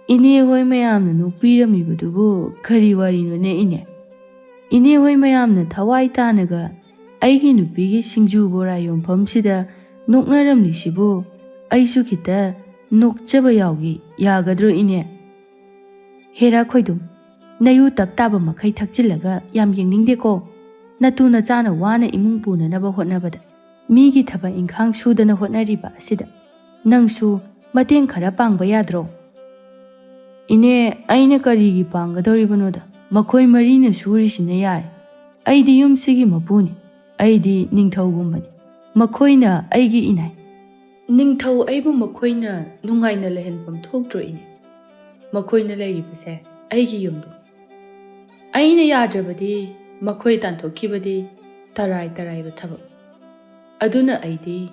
ꯏꯅꯦ ꯍꯣꯏ ꯃꯌꯥꯝꯅ ꯅꯣꯛꯄꯤꯔꯝꯃꯤꯕꯗꯨꯕꯨ ꯀꯔꯤ ꯋꯥꯔꯤꯅꯣꯅꯦ ꯏꯅꯦ? ꯏꯅꯦ ꯍꯣꯏ ꯃꯌꯥꯝꯅ ꯊꯋꯥꯏ ꯇꯥꯅꯒ ꯑꯩꯒꯤ ꯅꯨꯄꯤꯒꯤ ꯁꯤꯡꯖꯨ ꯕꯣꯔꯥ ꯌꯣꯟꯐꯝꯁꯤꯗ ꯅꯣꯛꯅꯔꯝꯂꯤꯁꯤꯕꯨ ꯑꯩꯁꯨ ꯈꯤꯇ ꯅꯣꯛꯆꯕ ꯌꯥꯎꯒꯦ, ꯌꯥꯒꯗ꯭ꯔꯣ ꯏꯅꯦ?" "ꯍꯦꯔꯥ ꯈꯣꯏꯗꯨꯝ, ꯅꯌꯨ ꯇꯞ ꯇꯥꯕ ꯃꯈꯩ ꯊꯛꯆꯤꯜꯂꯒ ꯌꯥꯝ ꯌꯦꯡꯅꯤꯡꯗꯦꯀꯣ꯫ ꯅꯇꯨ ꯅꯆꯥꯅ ꯋꯥꯅ ꯏꯃꯨꯡ ꯄꯨꯅꯅꯕ ꯍꯣꯠꯅꯕꯗ ꯃꯤꯒꯤ ꯊꯕꯛ ꯏꯪꯈꯥꯡ ꯁꯨꯗꯅ ꯍꯣꯠꯅꯔꯤꯕ ꯑꯁꯤꯗ ꯅꯪꯁꯨ ꯃꯇꯦꯡ ꯈꯔ ꯄꯥꯡꯕ ꯌꯥꯗ꯭ꯔꯣ?" "ꯏꯅꯦ, ꯑꯩꯅ ꯀꯔꯤꯒꯤ ꯄꯥꯡꯒꯗꯧꯔꯤꯕꯅꯣꯗ? ꯃꯈꯣꯏ ꯃꯔꯤꯅ ꯁꯨꯔꯤꯁꯤꯅ ꯌꯥꯔꯦ꯫ ꯑꯩꯗꯤ ꯌꯨꯝꯁꯤꯒꯤ ꯃꯄꯨꯅꯤ꯫ ꯑꯩꯗꯤ ꯅꯤꯡꯊꯧꯒꯨꯝꯕꯅꯤ꯫ ꯃꯈꯣꯏꯅ ꯑꯩꯒꯤ ꯏꯅꯥꯏ꯫ ꯅꯤꯡꯊꯧ ꯑꯩꯕꯨ ꯃꯈꯣꯏꯅ ꯅꯨꯡꯉꯥꯏꯅ ꯂꯩꯍꯟꯐꯝ ꯊꯣꯛꯇ꯭ꯔꯣ ꯏꯅꯦ? ꯃꯈꯣꯏꯅ ꯂꯩꯔꯤꯕꯁꯦ ꯑꯩꯒꯤ ꯌꯨꯝꯗꯅꯤ꯫ ꯑꯩꯅ ꯌꯥꯗ꯭ꯔꯕꯗꯤ ꯃꯈꯣꯏ ꯇꯥꯟꯊꯣꯛꯈꯤꯕꯗꯤ ꯇꯔꯥꯏ ꯇꯔꯥꯏꯕ ꯊꯕꯛ꯫ ꯑꯗꯨꯅ ꯑꯩꯗꯤ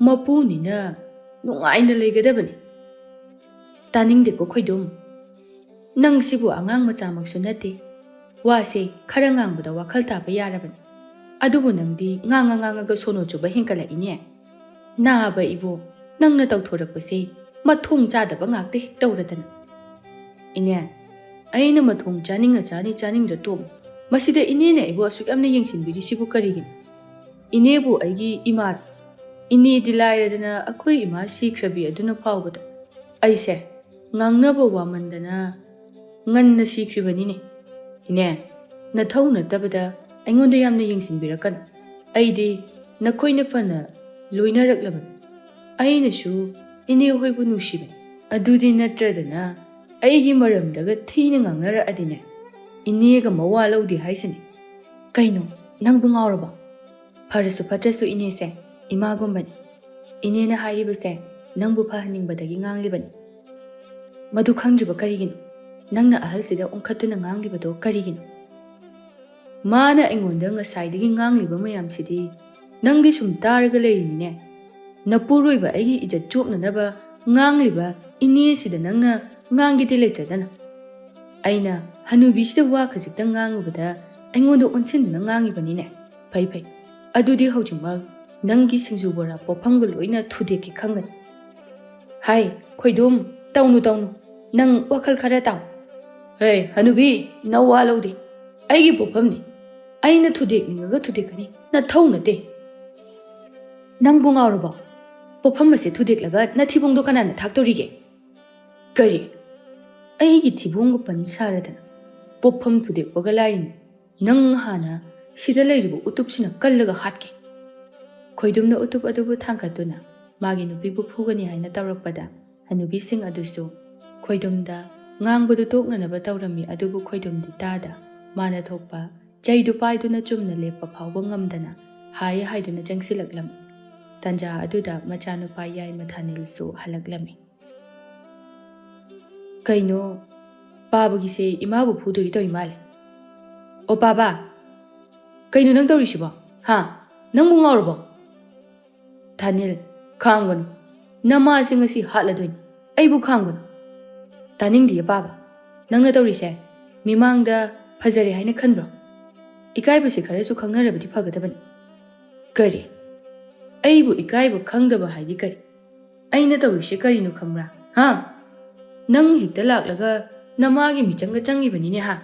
ꯃꯄꯨꯅꯤꯅ ꯅꯨꯡꯉꯥꯏꯅ ꯂꯩꯒꯗꯕꯅꯤ꯫" "ꯇꯥꯅꯤꯡꯗꯦꯀꯣ ꯈꯣꯏꯗꯨꯝ꯫ ꯅꯪ ꯁꯤꯕꯨ ꯑꯉꯥꯡ ꯃꯆꯥꯃꯛꯁꯨ ꯅꯠꯇꯦ꯫ ꯋꯥꯁꯦ ꯈꯔ ꯉꯥꯡꯕꯗ ꯋꯥꯈꯜ ꯇꯥꯕ ꯌꯥꯔꯕꯅꯤ꯫ ꯑꯗꯨꯕꯨ ꯅꯪꯗꯤ ꯉꯥꯡꯉ ꯉꯥꯡꯉꯒ ꯁꯣꯅꯣ ꯆꯨꯕ ꯍꯦꯟꯀꯠꯂꯛꯏꯅꯦ꯫ ꯅꯥꯕ ꯏꯕꯣ, ꯅꯪꯅ ꯇꯧꯊꯣꯔꯛꯄꯁꯦ ꯃꯊꯣꯡ ꯆꯥꯗꯕ ꯉꯥꯛꯇ ꯍꯦꯛ ꯇꯧꯔꯗꯅ꯫ ꯏꯅꯦ, ꯑꯩꯅ ꯃꯊꯣꯡ ꯆꯥꯅꯤꯡꯉ ꯆꯥꯅꯤ, ꯆꯥꯅꯤꯡꯗ꯭ꯔ ꯇꯣꯛꯎ꯫ ꯃꯁꯤꯗ ꯏꯅꯦꯅ ꯑꯩꯕꯨ ꯑꯁꯨꯛ ꯌꯥꯝꯅ ꯌꯦꯡꯁꯤꯟꯕꯤꯔꯤꯁꯤꯕꯨ ꯀꯔꯤꯒꯤꯅꯣ? ꯏꯅꯦꯕꯨ ꯑꯩꯒꯤ ꯏꯃꯥ, ꯏꯅꯦꯗꯤ ꯂꯥꯏꯔꯗꯅ ꯑꯩꯈꯣꯏ ꯏꯃꯥ ꯁꯤꯈ꯭ꯔꯕꯤ ꯑꯗꯨꯅ ꯐꯥꯎꯕꯗ ꯑꯩꯁꯦ ꯉꯥꯡꯅꯕ ꯋꯥꯃꯟꯗꯅ ꯉꯟꯅ ꯁꯤꯈ꯭ꯔꯤꯕꯅꯤꯅꯦ꯫ ꯏꯅꯦ, ꯅꯊꯧ ꯅꯠꯇꯕꯗ ꯑꯩꯉꯣꯟꯗ ꯌꯥꯝꯅ ꯌꯦꯡꯁꯤꯟꯕꯤꯔꯛꯀꯅꯨ꯫ ꯑꯩꯗꯤ ꯅꯈꯣꯏꯅ ꯐꯅ ꯂꯣꯏꯅꯔꯛꯂꯕꯅꯤ꯫ ꯑꯩꯅꯁꯨ ꯏꯅꯦ ꯍꯣꯏꯕꯨ ꯅꯨꯡꯁꯤꯕꯅꯤ꯫ ꯑꯗꯨꯗꯤ ꯅꯠꯇ꯭ꯔꯗꯅ ꯑꯩꯒꯤ ꯃꯔꯝꯗꯒ ꯊꯤꯅ ꯉꯥꯡꯅꯔꯛꯑꯗꯤꯅꯦ, ꯏꯅꯦꯒ ꯃꯋꯥ ꯂꯧꯗꯦ ꯍꯥꯏꯁꯤꯅꯤ꯫ ꯀꯩꯅꯣ, ꯅꯪꯕꯨ ꯉꯥꯎꯔꯕꯣ? ꯐꯔꯁꯨ ꯐꯠꯇ꯭ꯔꯁꯨ ꯏꯅꯦꯁꯦ ꯏꯃꯥꯒꯨꯝꯕꯅꯤ꯫ ꯏꯅꯦꯅ ꯍꯥꯏꯔꯤꯕꯁꯦ ꯅꯪꯕꯨ ꯐꯍꯟꯅꯤꯡꯕꯗꯒꯤ ꯉꯥꯡꯂꯤꯕꯅꯤ꯫ ꯃꯗꯨ ꯈꯪꯗ꯭ꯔꯤꯕ ꯀꯔꯤꯒꯤꯅꯣ? ꯅꯪꯅ ꯑꯍꯜꯁꯤꯗ ꯑꯣꯟꯈꯠꯇꯨꯅ ꯉꯥꯡꯂꯤꯕꯗꯣ ꯀꯔꯤꯒꯤꯅꯣ? ꯃꯥꯅ ꯑꯩꯉꯣꯟꯗ ꯉꯁꯥꯏꯗꯒꯤ ꯉꯥꯡꯂꯤꯕ ꯃꯌꯥꯝꯁꯤꯗꯤ ꯅꯪꯗꯤ ꯁꯨꯝ ꯇꯥꯔꯒ ꯂꯩꯔꯤꯅꯤꯅꯦ꯫ ꯅꯄꯨꯔꯣꯏꯕ ꯑꯩꯒꯤ ꯏꯖꯠ ꯆꯣꯞꯅꯅꯕ ꯉꯥꯡꯂꯤꯕ ꯏꯅꯦꯁꯤꯗ ꯅꯪꯅ ꯉꯥꯡꯒꯦꯗꯤ ꯂꯩꯇ꯭ꯔꯗꯅ꯫ ꯑꯩꯅ ꯍꯅꯨꯕꯤꯁꯤꯗ ꯋꯥ ꯈꯖꯤꯛꯇꯪ ꯉꯥꯡꯉꯨꯕꯗ ꯑꯩꯉꯣꯟꯗ ꯑꯣꯟꯁꯤꯟꯗꯨꯅ ꯉꯥꯡꯉꯤꯕꯅꯤꯅꯦ꯫ ꯐꯩ ꯐꯩ, ꯑꯗꯨꯗꯤ ꯍꯧꯖꯤꯛꯃꯛ ꯅꯪꯒꯤ ꯁꯤꯡꯖꯨ ꯕꯣꯔꯥ ꯄꯣꯠꯐꯝꯒ ꯂꯣꯏꯅ ꯊꯨꯗꯦꯛꯀꯦ ꯈꯪꯒꯅꯤ꯫ ꯍꯥꯏ ꯈꯣꯏꯗꯨꯝ, ꯇꯧꯅꯨ ꯇꯧꯅꯨ, ꯅꯪ ꯋꯥꯈꯜ ꯈꯔ ꯇꯥꯎ꯫ ꯍꯦ ꯍꯅꯨꯕꯤ, ꯅꯋꯥ ꯂꯧꯗꯦ, ꯑꯩꯒꯤ ꯄꯣꯠꯐꯝꯅꯤ, ꯑꯩꯅ ꯊꯨꯗꯦꯛꯅꯤꯡꯉꯒ ꯊꯨꯗꯦꯛꯀꯅꯤ, ꯅꯊꯧ ꯅꯠꯇꯦ꯫ ꯅꯪꯕꯨ ꯉꯥꯎꯔꯕꯣ? ꯄꯣꯠꯐꯝ ꯑꯁꯦ ꯊꯨꯗꯦꯛꯂꯒ ꯅꯊꯤꯕꯣꯡꯗꯣ ꯀꯅꯥꯅ ꯊꯥꯛꯇꯧꯔꯤꯒꯦ? ꯀꯔꯤ? ꯑꯩꯒꯤ ꯊꯤꯕꯣꯡꯒ ꯄꯟ ꯁꯥꯔꯗꯅ ꯄꯣꯠꯐꯝ ꯊꯨꯗꯦꯛꯄꯒ ꯂꯥꯏꯔꯤꯅꯤ꯫ ꯅꯪ ꯍꯥꯟꯅ ꯁꯤꯗ ꯂꯩꯔꯤꯕ ꯎꯇꯨꯞꯁꯤꯅ ꯀꯜꯂꯒ ꯍꯥꯠꯀꯦ꯫ ꯈꯣꯏꯗꯨꯝꯅ ꯎꯇꯨꯞ ꯑꯗꯨꯕꯨ ꯊꯥꯡꯒꯠꯇꯨꯅ ꯃꯥꯒꯤ ꯅꯨꯄꯤꯕꯨ ꯐꯨꯒꯅꯤ ꯍꯥꯏꯅ ꯇꯧꯔꯛꯄꯗ ꯍꯅꯨꯕꯤꯁꯤꯡ ꯑꯗꯨꯁꯨ ꯈꯣꯏꯗꯨꯝꯗ ꯉꯥꯡꯕꯗꯨ ꯇꯣꯛꯅꯅꯕ ꯇꯧꯔꯝꯃꯤ꯫ ꯑꯗꯨꯕꯨ ꯈꯣꯏꯗꯨꯝꯗꯤ ꯇꯥꯗ ꯃꯥꯅ ꯊꯣꯛꯄ ꯆꯩꯗꯨ ꯄꯥꯏꯗꯨꯅ ꯆꯨꯝꯅ ꯂꯦꯞꯄ ꯐꯥꯎꯕ ꯉꯝꯗꯅ ꯍꯥꯏ ꯍꯥꯏꯗꯨꯅ ꯆꯪꯁꯤꯜꯂꯛꯂꯝꯃꯤ꯫ ꯇꯟꯖꯥ ꯑꯗꯨꯗ ꯃꯆꯥꯅꯨꯄꯥ ꯌꯥꯏꯃ ꯊꯥꯅꯤꯜꯁꯨ ꯍꯜꯂꯛꯂꯝꯃꯤ꯫ ꯀꯩꯅꯣ, ꯄꯥꯕꯒꯤꯁꯦ ꯏꯃꯥꯕꯨ ꯐꯨꯗꯣꯏ ꯇꯧꯔꯤ ꯃꯥꯜꯂꯦ꯫ ꯑꯣ ꯄꯥꯕ, ꯀꯩꯅꯣ ꯅꯪ ꯇꯧꯔꯤꯁꯤꯕꯣ? ꯍꯥ? ꯅꯪꯕꯨ ꯉꯥꯎꯔꯕꯣ? ꯊꯥꯅꯤꯜ, ꯈꯥꯡꯒꯅꯨ꯫ ꯅꯃꯥꯁꯦ ꯉꯁꯤ ꯍꯥꯠꯂꯗꯣꯏꯅꯤ꯫ ꯑꯩꯕꯨ ꯈꯥꯡꯒꯅꯨ꯫ ꯇꯥꯅꯤꯡꯗꯤꯌꯦ ꯄꯥꯕ꯫ ꯅꯪꯅ ꯇꯧꯔꯤꯁꯦ ꯃꯤꯃꯥꯡꯗ ꯐꯖꯔꯦ ꯍꯥꯏꯅ ꯈꯟꯕ꯭ꯔꯣ? ꯏꯀꯥꯏꯕꯁꯦ ꯈꯔꯁꯨ ꯈꯪꯅꯔꯕꯗꯤ ꯐꯒꯗꯕꯅꯤ꯫ ꯀꯔꯤ? ꯑꯩꯕꯨ ꯏꯀꯥꯏꯕ ꯈꯪꯗꯕ ꯍꯥꯏꯗꯤ ꯀꯔꯤ? ꯑꯩꯅ ꯇꯧꯔꯤꯁꯦ ꯀꯔꯤꯅꯣ ꯈꯪꯕ꯭ꯔꯥ? ꯍꯥ? ꯅꯪ ꯍꯦꯛꯇ ꯂꯥꯛꯂꯒ ꯅꯃꯥꯒꯤ ꯃꯤꯆꯪꯒ ꯆꯪꯉꯤꯕꯅꯤꯅꯦ ꯍꯥ?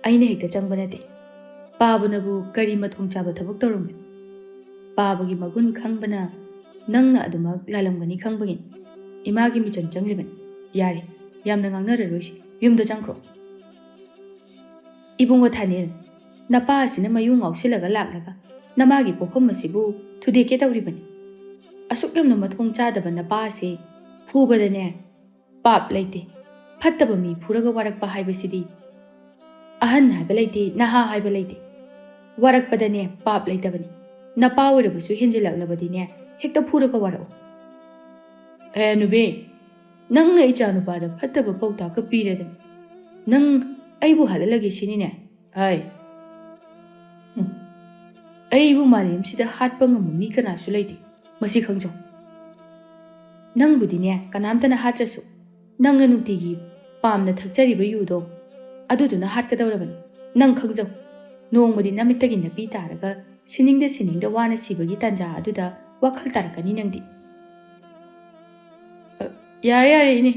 ꯑꯩꯅ ꯍꯦꯛꯇ ꯆꯪꯕ ꯅꯠꯇꯦ꯫ ꯄꯥꯕꯅꯕꯨ ꯀꯔꯤ ꯃꯊꯣꯡ ꯆꯥꯕ ꯊꯕꯛ ꯇꯧꯔꯝꯒꯦ? ꯄꯥꯕꯒꯤ ꯃꯒꯨꯟ ꯈꯪꯕꯅ ꯅꯪꯅ ꯑꯗꯨꯃꯛ ꯂꯥꯜꯂꯝꯒꯅꯤ ꯈꯪꯕꯒꯤꯅꯤ꯫ ꯏꯃꯥꯒꯤ ꯃꯤꯆꯪ ꯆꯪꯂꯤꯕꯅꯤ꯫ ꯌꯥꯔꯦ, ꯌꯥꯝꯅ ꯉꯥꯡꯅꯔꯔꯣꯏꯁꯤ꯫ ꯌꯨꯝꯗ ꯆꯪꯈ꯭ꯔꯣ꯫ ꯏꯕꯨꯡꯉꯣ ꯊꯥꯅꯤꯜ, ꯅꯄꯥ ꯑꯁꯤꯅ ꯃꯌꯨ ꯉꯥꯎꯁꯤꯜꯂꯒ ꯂꯥꯛꯂꯒ ꯅꯃꯥꯒꯤ ꯄꯣꯛꯐꯝ ꯑꯁꯤꯕꯨ ꯊꯨꯗꯦꯛꯀꯦ ꯇꯧꯔꯤꯕꯅꯤ꯫ ꯑꯁꯨꯛ ꯌꯥꯝꯅ ꯃꯊꯣꯡ ꯆꯥꯗꯕ ꯅꯄꯥ ꯑꯁꯤ ꯐꯨꯕꯗꯅꯦ ꯄꯥꯞ ꯂꯩꯇꯦ꯫ ꯐꯠꯇꯕ ꯃꯤ ꯐꯨꯔꯒ ꯋꯥꯔꯛꯄ ꯍꯥꯏꯕꯁꯤꯗꯤ ꯑꯍꯟ ꯍꯥꯏꯕ ꯂꯩꯇꯦ, ꯅꯍꯥ ꯍꯥꯏꯕ ꯂꯩꯇꯦ꯫ ꯋꯥꯔꯛꯄꯗꯅꯦ ꯄꯥꯞ ꯂꯩꯇꯕꯅꯤ꯫ ꯅꯄꯥ ꯑꯣꯏꯔꯕꯁꯨ ꯍꯦꯟꯖꯤꯜꯂꯛꯂꯕꯗꯤꯅꯦ ꯍꯦꯛꯇ ꯐꯨꯔꯒ ꯋꯥꯔꯛꯎ꯫ ꯑꯦ ꯅꯨꯕꯤ, ꯅꯪꯅ ꯏꯆꯥ ꯅꯨꯄꯥꯗ ꯐꯠꯇꯕ ꯄꯥꯎꯇꯥꯛꯀ ꯄꯤꯔꯗꯅ ꯅꯪ ꯑꯩꯕꯨ ꯍꯥꯠꯍꯜꯂꯒꯦ ꯁꯤꯅꯤꯅꯦ? ꯍꯥꯏ꯫ ꯍꯨꯝ꯫ ꯑꯩꯕꯨ ꯃꯥꯂꯦꯝꯁꯤꯗ ꯍꯥꯠꯄ ꯉꯝꯕ ꯃꯤ ꯀꯅꯥꯁꯨ ꯂꯩꯇꯦ, ꯃꯁꯤ ꯈꯪꯖꯧ꯫ ꯅꯪꯕꯨꯗꯤꯅꯦ ꯀꯅꯥꯝꯇꯅ ꯍꯥꯠꯇ꯭ꯔꯁꯨ ꯅꯪꯅ ꯅꯨꯡꯇꯤꯒꯤ ꯄꯥꯝꯅ ꯊꯛꯆꯔꯤꯕ ꯌꯨꯗꯣ, ꯑꯗꯨꯗꯨꯅ ꯍꯥꯠꯀꯗꯧꯔꯕꯅꯤ꯫ ꯅꯪ ꯈꯪꯖꯧ, ꯅꯣꯡꯃꯗꯤ ꯅꯃꯤꯠꯇꯒꯤ ꯅꯥꯄꯤ ꯇꯥꯔꯒ ꯁꯤꯅꯤꯡꯗ ꯁꯤꯅꯤꯡꯗ ꯋꯥꯅ ꯁꯤꯕꯒꯤ ꯇꯥꯟꯖꯥ ꯑꯗꯨꯗ ꯋꯥꯈꯜ ꯇꯥꯔꯛꯀꯅꯤ ꯅꯪꯗꯤ꯫ "ꯑ, ꯌꯥꯔꯦ, ꯌꯥꯔꯦ, ꯏꯅꯦ꯫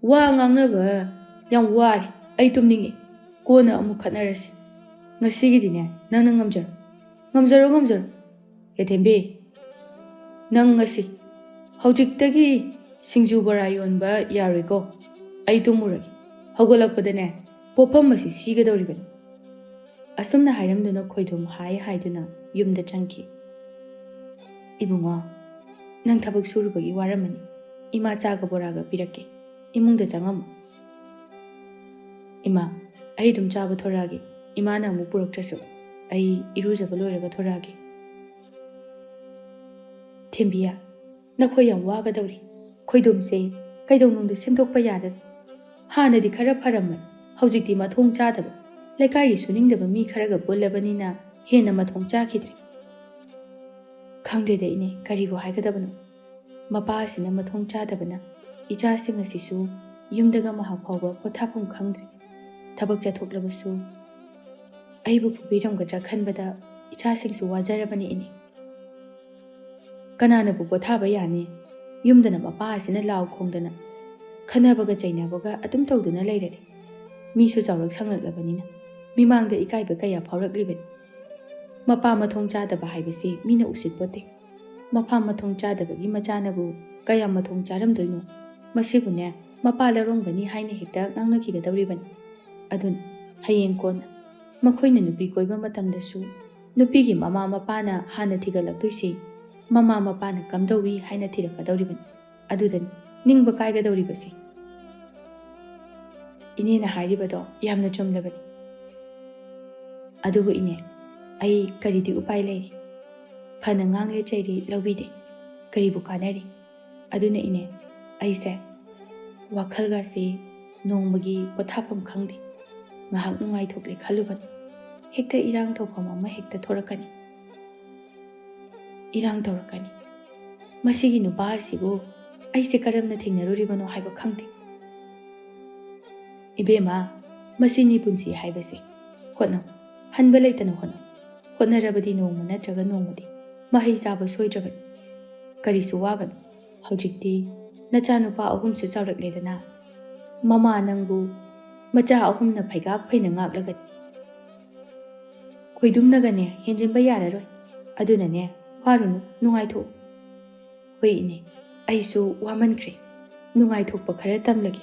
ꯋꯥ ꯉꯥꯡꯅꯕ ꯌꯥꯝ ꯋꯥꯔꯦ꯫ ꯑꯩ ꯇꯨꯝꯅꯤꯡꯉꯦ꯫ ꯀꯣꯟꯅ ꯑꯃꯨꯛ ꯈꯠꯅꯔꯁꯤ꯫ ꯉꯁꯤꯒꯤꯗꯤꯅꯦ, ꯅꯪꯅ ꯉꯝꯖꯔꯣ꯫ ꯉꯝꯖꯔꯣ, ꯉꯝꯖꯔꯣ꯫ ꯌꯦꯊꯦꯝꯕꯤ, ꯅꯪ ꯉꯁꯤ, ꯍꯧꯖꯤꯛꯇꯒꯤ ꯁꯤꯡꯖꯨ ꯕꯣꯔꯥ ꯌꯣꯟꯕ ꯌꯥꯔꯣꯏꯀꯣ꯫ ꯑꯩ ꯇꯨꯝꯃꯨꯔꯒꯦ꯫ ꯍꯧꯒꯠꯂꯛꯄꯗꯅꯦ, ꯄꯣꯠꯐꯝ ꯑꯁꯤ ꯁꯤꯒꯗꯧꯔꯤꯕꯅꯤ꯫" ꯑꯁꯨꯝꯅ ꯍꯥꯏꯔꯝꯗꯨꯅ ꯈꯣꯏꯗꯣꯝ ꯍꯥꯏ ꯍꯥꯏꯗꯨꯅ ꯌꯨꯝꯗ ꯆꯪꯈꯤ꯫ "ꯏꯕꯨꯡꯉꯣ, ꯅꯪ ꯊꯕꯛ ꯁꯨꯔꯨꯕꯒꯤ ꯋꯥꯔꯝꯃꯅꯤ꯫ ꯏꯃꯥ ꯆꯥꯒ ꯕꯣꯔꯥꯒ ꯄꯤꯔꯛꯀꯦ꯫ ꯏꯃꯨꯡꯗ ꯆꯪꯉꯝꯃꯨ꯫" "ꯏꯃꯥ, ꯑꯩ ꯑꯗꯨꯝ ꯆꯥꯕ ꯊꯣꯔꯛꯑꯒꯦ꯫ ꯏꯃꯥꯅ ꯑꯃꯨꯛ ꯄꯨꯔꯛꯇ꯭ꯔꯁꯨ, ꯑꯩ ꯏꯔꯨꯖꯕ ꯂꯣꯏꯔꯒ ꯊꯣꯔꯛꯑꯒꯦ꯫" "ꯊꯦꯝꯕꯤꯌꯥ, ꯅꯈꯣꯏ ꯌꯥꯝ ꯋꯥꯒꯗꯧꯔꯤ꯫ ꯈꯣꯏꯗꯣꯝꯁꯦ ꯀꯩꯗꯧꯅꯨꯡꯗ ꯁꯦꯝꯗꯣꯛꯄ ꯌꯥꯔꯅꯤ꯫ ꯍꯥꯟꯅꯗꯤ ꯈꯔ ꯐꯔꯝꯕꯅꯤ, ꯍꯧꯖꯤꯛꯇꯤ ꯃꯊꯣꯡ ꯆꯥꯗꯕ, ꯂꯩꯀꯥꯏꯒꯤ ꯁꯨꯅꯤꯡꯗꯕ ꯃꯤ ꯈꯔꯒ ꯄꯨꯜꯂꯕꯅꯤꯅ ꯍꯦꯟꯅ ꯃꯊꯣꯡ ꯆꯥꯈꯤꯗ꯭ꯔꯦ꯫" "ꯈꯪꯗ꯭ꯔꯦꯗ ꯏꯅꯦ, ꯀꯔꯤꯕꯨ ꯍꯥꯏꯒꯗꯕꯅꯣ? ꯃꯄꯥ ꯑꯁꯤꯅ ꯃꯊꯣꯡ ꯆꯥꯗꯕꯅ ꯏꯆꯥꯁꯤꯡ ꯑꯁꯤꯁꯨ ꯌꯨꯝꯗꯒ ꯃꯍꯥꯛ ꯐꯥꯎꯕ ꯄꯣꯊꯥꯐꯝ ꯈꯪꯗ꯭ꯔꯦ꯫ ꯊꯕꯛ ꯆꯠꯊꯣꯛꯂꯕꯁꯨ ꯑꯩꯕꯨ ꯐꯨꯕꯤꯔꯝꯒꯗ꯭ꯔꯥ ꯈꯟꯕꯗ ꯏꯆꯥꯁꯤꯡꯁꯨ ꯋꯥꯖꯔꯕꯅꯤ ꯏꯅꯦ꯫ ꯀꯅꯥꯅꯕꯨ ꯄꯣꯊꯥꯕ ꯌꯥꯅꯤ? ꯌꯨꯝꯗꯅ ꯃꯄꯥ ꯑꯁꯤꯅ ꯂꯥꯎ ꯈꯣꯡꯗꯅ ꯈꯟꯅꯕꯒ ꯆꯩꯅꯕꯒ ꯑꯗꯨꯝ ꯇꯧꯗꯨꯅ ꯂꯩꯔꯗꯤ꯫ ꯃꯤꯁꯨ ꯆꯥꯎꯔꯛ ꯁꯪꯂꯛꯂꯕꯅꯤꯅ ꯃꯤꯃꯥꯡꯗ ꯏꯀꯥꯏꯕ ꯀꯌꯥ ꯐꯥꯎꯔꯛꯂꯤꯕꯅꯤ꯫ ꯃꯄꯥ ꯃꯊꯣꯡ ꯆꯥꯗꯕ ꯍꯥꯏꯕꯁꯤ ꯃꯤꯅ ꯎꯁꯤꯠꯄꯣꯠꯇꯦ꯫ ꯃꯄꯥ ꯃꯊꯣꯡ ꯆꯥꯗꯕꯒꯤ ꯃꯆꯥꯅꯕꯨ ꯀꯌꯥꯝ ꯃꯊꯣꯡ ꯆꯥꯔꯝꯗꯣꯏꯅꯣ? ꯃꯁꯤꯕꯨꯅꯦ, ꯃꯄꯥ ꯂꯧꯔꯝꯒꯅꯤ ꯍꯥꯏꯅ ꯍꯦꯛꯇ ꯉꯥꯡꯅꯈꯤꯒꯗꯧꯔꯤꯕꯅꯤ꯫ ꯑꯗꯨꯅ ꯍꯌꯦꯡ ꯀꯣꯟꯅ ꯃꯈꯣꯏꯅ ꯅꯨꯄꯤ ꯀꯣꯏꯕ ꯃꯇꯝꯗꯁꯨ ꯅꯨꯄꯤꯒꯤ ꯃꯃꯥ ꯃꯄꯥꯅ ꯍꯥꯟꯅ ꯊꯤꯒꯠꯂꯛꯇꯣꯏꯁꯤ꯫ ꯃꯃꯥ ꯃꯄꯥꯅ ꯀꯝꯗꯧꯏ ꯍꯥꯏꯅ ꯊꯤꯔꯛꯀꯗꯧꯔꯤꯕꯅꯤ꯫ ꯑꯗꯨꯗꯅꯤ ꯅꯤꯡꯕ ꯀꯥꯏꯒꯗꯧꯔꯤꯕꯁꯤ꯫ ꯏꯅꯦꯅ ꯍꯥꯏꯔꯤꯕꯗꯣ ꯌꯥꯝꯅ ꯆꯨꯝꯂꯕꯅꯤ꯫ ꯑꯗꯨꯕꯨ ꯏꯅꯦ, ꯑꯩ ꯀꯔꯤꯗꯤ ꯎꯄꯥꯏ ꯂꯩꯔꯤ? ꯐꯅ ꯉꯥꯡꯂꯦ ꯆꯩꯔꯦ ꯂꯧꯕꯤꯗꯦ꯫ ꯀꯔꯤꯕꯨ ꯀꯥꯟꯅꯔꯤ? ꯑꯗꯨꯅ ꯏꯅꯦ, ꯑꯩꯁꯦ ꯋꯥꯈꯜꯒꯁꯦ ꯅꯣꯡꯃꯒꯤ ꯄꯣꯊꯥꯐꯝ ꯈꯪꯗꯦ꯫ ꯉꯥꯏꯍꯥꯛ ꯅꯨꯡꯉꯥꯏꯊꯣꯛꯂꯦ ꯈꯜꯂꯨꯕꯅꯤ, ꯍꯦꯛꯇ ꯏꯔꯥꯡ ꯇꯧꯐꯝ ꯑꯃ ꯍꯦꯛꯇ ꯊꯣꯔꯛꯀꯅꯤ, ꯏꯔꯥꯡ ꯇꯧꯔꯛꯀꯅꯤ꯫ ꯃꯁꯤꯒꯤ ꯅꯨꯄꯥ ꯑꯁꯤꯕꯨ ꯑꯩꯁꯦ ꯀꯔꯝꯅ ꯊꯦꯡꯅꯔꯨꯔꯤꯕꯅꯣ ꯍꯥꯏꯕ ꯈꯪꯗꯦ꯫ ꯏꯕꯦꯝꯃ, ꯃꯁꯤꯅꯤ ꯄꯨꯟꯁꯤ ꯍꯥꯏꯕꯁꯦ꯫ ꯍꯣꯠꯅꯧ, ꯍꯟꯕ ꯂꯩꯇꯅ ꯍꯣꯠꯅꯧ꯫ ꯍꯣꯠꯅꯔꯕꯗꯤ ꯅꯣꯡꯃ ꯅꯠꯇ꯭ꯔꯒ ꯅꯣꯡꯃꯗꯤ ꯃꯍꯩ ꯆꯥꯕ ꯁꯣꯏꯗ꯭ꯔꯕꯅꯤ꯫ ꯀꯔꯤꯁꯨ ꯋꯥꯒꯅꯨ꯫ ꯍꯧꯖꯤꯛꯇꯤ ꯅꯆꯥꯅꯨꯄꯥ ꯑꯍꯨꯝꯁꯨ ꯆꯥꯎꯔꯛꯂꯦꯗꯅ꯫ ꯃꯃꯥ ꯅꯪꯕꯨ ꯃꯆꯥ ꯑꯍꯨꯝꯅ ꯐꯩꯒꯥꯛ ꯐꯩꯅ ꯉꯥꯛꯂꯒꯅꯤ꯫ ꯈꯣꯏꯗꯨꯝꯅꯒꯅꯦ ꯍꯦꯟꯖꯤꯟꯕ ꯌꯥꯔꯔꯣꯏ꯫ ꯑꯗꯨꯅꯅꯦ, ꯋꯥꯔꯨꯅꯨ, ꯅꯨꯡꯉꯥꯏꯊꯣꯛꯎ꯫ ꯍꯣꯏ ꯏꯅꯦ, ꯑꯩꯁꯨ ꯋꯥꯃꯟꯈ꯭ꯔꯦ꯫ ꯅꯨꯡꯉꯥꯏꯊꯣꯛꯄ ꯈꯔ ꯇꯝꯂꯒꯦ꯫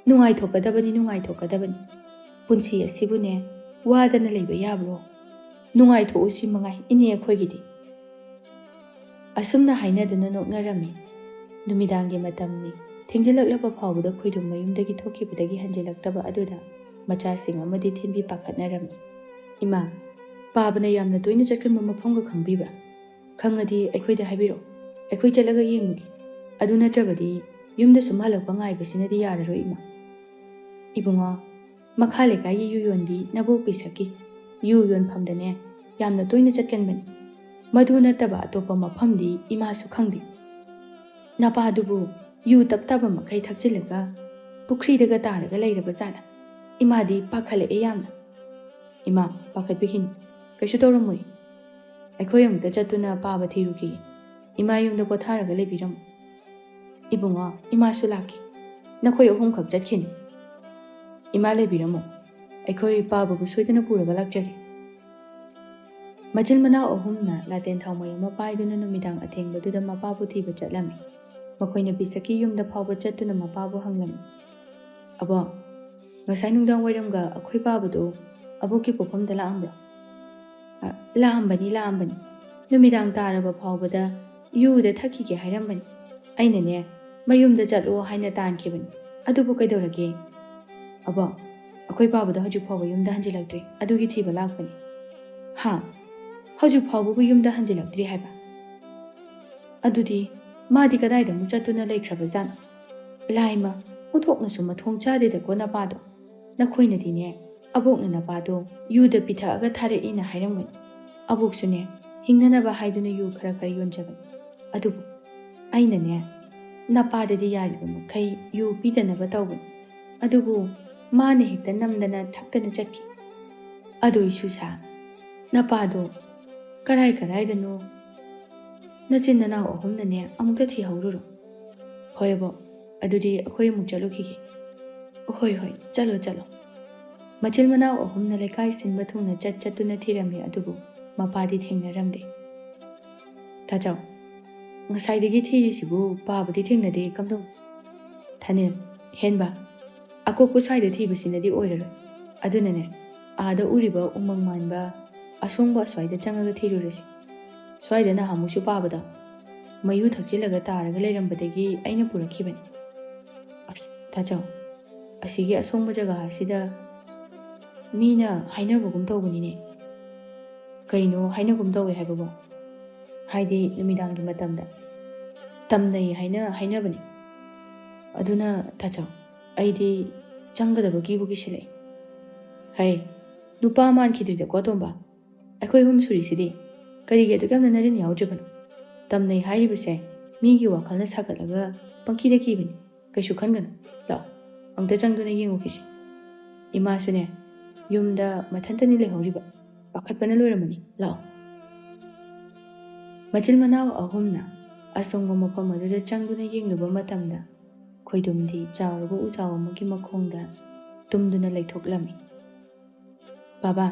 ꯅꯨꯡꯉꯥꯏꯊꯣꯛꯀꯗꯕꯅꯤ, ꯅꯨꯡꯉꯥꯏꯊꯣꯛꯀꯗꯕꯅꯤ꯫ ꯄꯨꯟꯁꯤ ꯑꯁꯤꯕꯨꯅꯦ, ꯋꯥꯗꯅ ꯂꯩꯕ ꯌꯥꯕ꯭ꯔꯣ? ꯅꯨꯡꯉꯥꯏꯊꯣꯛꯎ, ꯁꯤ ꯃꯉꯥꯏ ꯏꯅꯦ ꯑꯩꯈꯣꯏꯒꯤꯗꯤ꯫ ꯑꯁꯨꯝꯅ ꯍꯥꯏꯅꯗꯨꯅ ꯅꯣꯛꯅꯔꯝꯃꯤ꯫ ꯅꯨꯃꯤꯗꯥꯡꯒꯤ ꯃꯇꯝꯅꯤ꯫ ꯊꯦꯡꯖꯤꯜꯂꯛꯂꯕ ꯐꯥꯎꯕꯗ ꯈꯣꯏꯗꯨꯝ ꯃꯌꯨꯝꯗꯒꯤ ꯊꯣꯛꯈꯤꯕꯗꯒꯤ ꯍꯟꯖꯤꯜꯂꯛꯇꯕ ꯑꯗꯨꯗ ꯃꯆꯥꯁꯤꯡ ꯑꯃꯗꯤ ꯊꯤꯟꯕꯤ ꯄꯥꯈꯠꯅꯔꯝꯃꯤ꯫ "ꯏꯃꯥ, ꯄꯥꯕꯅ ꯌꯥꯝꯅ ꯇꯣꯏꯅ ꯆꯠꯀꯟꯕ ꯃꯐꯝꯒ ꯈꯪꯕꯤꯕ꯭ꯔꯥ? ꯈꯪꯉꯗꯤ ꯑꯩꯈꯣꯏꯗ ꯍꯥꯏꯕꯤꯔꯛꯑꯣ, ꯑꯩꯈꯣꯏ ꯆꯠꯂꯒ ꯌꯦꯡꯂꯨꯒꯦ꯫ ꯑꯗꯨ ꯅꯠꯇ꯭ꯔꯕꯗꯤ ꯌꯨꯝꯗ ꯁꯨꯝ ꯍꯜꯂꯛꯄ ꯉꯥꯏꯕꯁꯤꯅꯗꯤ ꯌꯥꯔꯔꯣꯏ, ꯏꯃꯥ꯫" "ꯏꯕꯨꯡꯉꯣ, ꯃꯈꯥ ꯂꯩꯀꯥꯏꯒꯤ ꯌꯨ ꯌꯣꯟꯕꯤ ꯅꯕꯣꯛ ꯄꯤꯁꯛꯀꯤ ꯌꯨ ꯌꯣꯟꯐꯝꯗꯅꯦ ꯌꯥꯝꯅ ꯇꯣꯏꯅ ꯆꯠꯀꯟꯕꯅꯤ꯫ ꯃꯗꯨ ꯅꯠꯇꯕ ꯑꯇꯣꯞꯄ ꯃꯐꯝꯗꯤ ꯏꯃꯥꯁꯨ ꯈꯪꯗꯦ꯫ ꯅꯄꯥꯗꯨꯕꯨ ꯌꯨ ꯇꯞ ꯇꯥꯕ ꯃꯈꯩ ꯊꯛꯆꯤꯜꯂꯒ ꯄꯨꯈ꯭ꯔꯤꯗꯒ ꯇꯥꯔꯒ ꯂꯩꯔꯕ ꯖꯥꯠꯂ? ꯏꯃꯥꯗꯤ ꯄꯥꯈꯠꯂꯛꯑꯦ ꯌꯥꯝꯅ꯫" "ꯏꯃꯥ, ꯄꯥꯈꯠꯄꯤꯈꯤꯅꯨ, ꯀꯩꯁꯨ ꯇꯧꯔꯝꯃꯣꯏ꯫ ꯑꯩꯈꯣꯏ ꯑꯃꯨꯛꯇ ꯆꯠꯇꯨꯅ ꯄꯥꯕ ꯊꯤꯔꯨꯈꯤꯒꯦ꯫ ꯏꯃꯥ ꯌꯨꯝꯗ ꯄꯣꯊꯥꯔꯒ ꯂꯩꯕꯤꯔꯝꯃꯨ꯫" "ꯏꯕꯨꯡꯉꯣ, ꯏꯃꯥꯁꯨ ꯂꯥꯛꯀꯦ꯫ ꯅꯈꯣꯏ ꯑꯍꯨꯝꯈꯛ ꯆꯠꯈꯤꯅꯤ꯫ ꯏꯃꯥ ꯂꯩꯕꯤꯔꯝꯃꯨ, ꯑꯩꯈꯣꯏ ꯄꯥꯕꯕꯨ ꯁꯣꯏꯗꯅ ꯄꯨꯔꯒ ꯂꯥꯛꯆꯒꯦ꯫" ꯃꯆꯤꯟ ꯃꯅꯥꯎ ꯑꯍꯨꯝꯅ ꯂꯥꯇꯦꯟ ꯊꯥꯎ ꯃꯩ ꯑꯃ ꯄꯥꯏꯗꯨꯅ ꯅꯨꯃꯤꯗꯥꯡ ꯑꯊꯦꯡꯕꯗꯨꯗ ꯃꯄꯥꯕꯨ ꯊꯤꯕ ꯆꯠꯂꯝꯃꯤ꯫ ꯃꯈꯣꯏꯅ ꯄꯤꯁꯛꯀꯤ ꯌꯨꯝꯗ ꯐꯥꯎꯕ ꯆꯠꯇꯨꯅ ꯃꯄꯥꯕꯨ ꯍꯪꯂꯝꯃꯤ, "ꯑꯕꯣ, ꯉꯁꯥꯏ ꯅꯨꯡꯗꯥꯡ ꯋꯥꯏꯔꯝꯒ ꯑꯩꯈꯣꯏ ꯄꯥꯕꯗꯨ ꯑꯕꯣꯛꯀꯤ ꯄꯣꯛꯐꯝꯗ ꯂꯥꯛꯑꯝꯕ꯭ꯔꯣ?" "ꯑ, ꯂꯥꯛꯑꯝꯕꯅꯤ, ꯂꯥꯛꯑꯝꯕꯅꯤ꯫ ꯅꯨꯃꯤꯗꯥꯡ ꯇꯥꯔꯕ ꯐꯥꯎꯕꯗ ꯌꯨꯗ ꯊꯛꯈꯤꯒꯦ ꯍꯥꯏꯔꯝꯕꯅꯤ꯫ ꯑꯩꯅꯅꯦ, ꯃꯌꯨꯝꯗ ꯆꯠꯂꯣ ꯍꯥꯏꯅ ꯇꯥꯟꯈꯤꯕꯅꯤ꯫ ꯑꯗꯨꯕꯨ ꯀꯩꯗꯧꯔꯒꯦ?" "ꯑꯕꯣ, ꯑꯩꯈꯣꯏ ꯄꯥꯕꯗꯣ ꯍꯧꯖꯤꯛ ꯐꯥꯎꯕ ꯌꯨꯝꯗ ꯍꯟꯖꯤꯜꯂꯛꯇ꯭ꯔꯤ, ꯑꯗꯨꯒꯤ ꯊꯤꯕ ꯂꯥꯛꯄꯅꯤ꯫" "ꯍꯥ? ꯍꯧꯖꯤꯛ ꯐꯥꯎꯕꯕꯨ ꯌꯨꯝꯗ ꯍꯟꯖꯤꯜꯂꯛꯇ꯭ꯔꯤ ꯍꯥꯏꯕ? ꯑꯗꯨꯗꯤ ꯃꯥꯗꯤ ꯀꯗꯥꯏꯗ ꯑꯃꯨꯛ ꯆꯠꯇꯨꯅ ꯂꯩꯈ꯭ꯔꯕꯖꯥꯠꯅꯣ? ꯂꯥꯏꯃ, ꯑꯣꯟꯊꯣꯛꯅꯁꯨ ꯃꯊꯣꯡ ꯆꯥꯗꯦꯗꯀꯣ ꯅꯄꯥꯗꯣ꯫ ꯅꯈꯣꯏꯅꯗꯤꯅꯦ, ꯑꯕꯣꯛꯅ ꯅꯄꯥꯗꯣ ꯌꯨꯗ ꯄꯤꯊꯛꯑꯒ ꯊꯥꯔꯛꯏꯅ ꯍꯥꯏꯔꯝꯒꯅꯤ꯫ ꯑꯕꯣꯛꯁꯨꯅꯦ, ꯍꯤꯡꯅꯅꯕ ꯍꯥꯏꯗꯨꯅ ꯌꯨ ꯈꯔ ꯈꯔ ꯌꯣꯟꯖꯕꯅꯤ꯫ ꯑꯗꯨꯕꯨ ꯑꯩꯅꯅꯦ, ꯅꯄꯥꯗꯗꯤ ꯌꯥꯔꯤꯕ ꯃꯈꯩ ꯌꯨ ꯄꯤꯗꯅꯕ ꯇꯧꯕꯅꯤ꯫ ꯑꯗꯨꯕꯨ ꯃꯥꯅ ꯍꯦꯛꯇ ꯅꯝꯗꯅ ꯊꯛꯇꯅ ꯆꯠꯈꯤ꯫ "ꯑꯗꯣ ꯏꯁꯨꯁꯥ, ꯅꯄꯥꯗꯣ ꯀꯔꯥꯏ ꯀꯔꯥꯏꯗꯅꯣ? ꯅꯆꯤꯟ ꯅꯅꯥꯎ ꯑꯍꯨꯝꯅꯅꯦ ꯑꯃꯨꯛꯇ ꯊꯤꯍꯧꯔꯨꯔꯣ꯫" "ꯍꯣꯏ ꯑꯕꯣꯛ, ꯑꯗꯨꯗꯤ ꯑꯩꯈꯣꯏ ꯑꯃꯨꯛ ꯆꯠꯂꯨꯈꯤꯒꯦ꯫" "ꯍꯣꯏ ꯍꯣꯏ, ꯆꯠꯂꯣ ꯆꯠꯂꯣ꯫" ꯃꯆꯤꯟ ꯃꯅꯥꯎ ꯑꯍꯨꯝꯅ ꯂꯩꯀꯥꯏ ꯁꯤꯟꯕ ꯊꯨꯡꯅ ꯆꯠ ꯆꯠꯇꯨꯅ ꯊꯤꯔꯝꯃꯤ, ꯑꯗꯨꯕꯨ ꯃꯄꯥꯗꯤ ꯊꯦꯡꯅꯔꯝꯗꯦ꯫ "ꯇꯥꯆꯧ, ꯉꯁꯥꯏꯗꯒꯤ ꯊꯤꯔꯤꯁꯤꯕꯨ ꯄꯥꯕꯗꯤ ꯊꯦꯡꯅꯗꯦ, ꯀꯝꯗꯧ?" "ꯊꯥꯅꯤꯜ, ꯍꯦꯟꯕ, ꯑꯀꯣꯛꯄ ꯁ꯭ꯋꯥꯏꯗ ꯊꯤꯕꯁꯤꯅꯗꯤ ꯑꯣꯏꯔꯔꯣꯏ꯫ ꯑꯗꯨꯅꯅꯦ, ꯑꯥꯗ ꯎꯔꯤꯕ ꯎꯃꯪ ꯃꯥꯟꯕ ꯑꯁꯣꯡꯕ ꯑꯁ꯭ꯋꯥꯏꯗ ꯆꯪꯉꯒ ꯊꯤꯔꯨꯔꯁꯤ꯫ ꯁ꯭ꯋꯥꯏꯗ ꯅꯍꯥꯟꯃꯨꯛꯁꯨ ꯄꯥꯕꯗꯣ ꯃꯌꯨ ꯊꯛꯆꯤꯜꯂꯒ ꯇꯥꯔꯒ ꯂꯩꯔꯝꯕꯗꯒꯤ ꯑꯩꯅ ꯄꯨꯔꯛꯈꯤꯕꯅꯤ꯫" "ꯑꯁ, ꯇꯥꯆꯧ, ꯑꯁꯤꯒꯤ ꯑꯁꯣꯡꯕ ꯖꯒꯥ ꯑꯁꯤꯗ ꯃꯤꯅ ꯍꯥꯏꯅꯕꯒꯨꯝ ꯇꯧꯕꯅꯤꯅꯦ꯫" "ꯀꯩꯅꯣ ꯍꯥꯏꯅꯒꯨꯝ ꯇꯧꯋꯦ ꯍꯥꯏꯕꯕꯣ?" "ꯍꯥꯏꯗꯤ ꯅꯨꯃꯤꯗꯥꯡꯒꯤ ꯃꯇꯝꯗ ꯇꯝꯅꯩ ꯍꯥꯏꯅ ꯍꯥꯏꯅꯕꯅꯤ꯫ ꯑꯗꯨꯅ ꯇꯥꯆꯧ, ꯑꯩꯗꯤ ꯆꯪꯒꯗꯕ ꯀꯤꯕꯨ ꯀꯤꯁꯤꯜꯂꯛꯏ꯫" "ꯍꯩ, ꯅꯨꯄꯥ ꯃꯥꯟꯈꯤꯗ꯭ꯔꯤꯗꯀꯣ, ꯇꯣꯝꯕ꯫ ꯑꯩꯈꯣꯏ ꯑꯍꯨꯝ ꯁꯨꯔꯤꯁꯤꯗꯤ ꯀꯔꯤꯒꯤ ꯑꯗꯨꯛ ꯌꯥꯝꯅ ꯅꯔꯤꯟ ꯌꯥꯎꯗ꯭ꯔꯤꯕꯅꯣ? ꯇꯝꯅꯩ ꯍꯥꯏꯔꯤꯕꯁꯦ ꯃꯤꯒꯤ ꯋꯥꯈꯜꯅ ꯁꯥꯒꯠꯂꯒ ꯄꯪꯀꯤꯗ ꯀꯤꯕꯅꯤ꯫ ꯀꯩꯁꯨ ꯈꯟꯒꯅꯨ꯫ ꯂꯥꯛꯑꯣ, ꯑꯝꯇ ꯆꯪꯗꯨꯅ ꯌꯦꯡꯉꯨꯈꯤꯁꯤ꯫ ꯏꯃꯥꯁꯨꯅꯦ, ꯌꯨꯝꯗ ꯃꯊꯟꯇꯅꯤ ꯂꯩꯍꯧꯔꯤꯕ꯫ ꯄꯥꯈꯠꯄꯅ ꯂꯣꯏꯔꯝꯃꯅꯤ꯫ ꯂꯥꯛꯑꯣ꯫" ꯃꯆꯤꯟ ꯃꯅꯥꯎ ꯑꯍꯨꯝꯅ ꯑꯁꯣꯡꯕ ꯃꯐꯝ ꯑꯗꯨꯗ ꯆꯪꯗꯨꯅ ꯌꯦꯡꯂꯨꯕ ꯃꯇꯝꯗ, ꯈꯣꯏꯗꯨꯝꯗꯤ ꯆꯥꯎꯔꯕ ꯎꯖꯥꯎ ꯑꯃꯒꯤ ꯃꯈꯣꯡꯗ ꯇꯨꯝꯗꯨꯅ ꯂꯩꯊꯣꯛꯂꯝꯃꯤ꯫ "ꯕꯥꯕꯥ,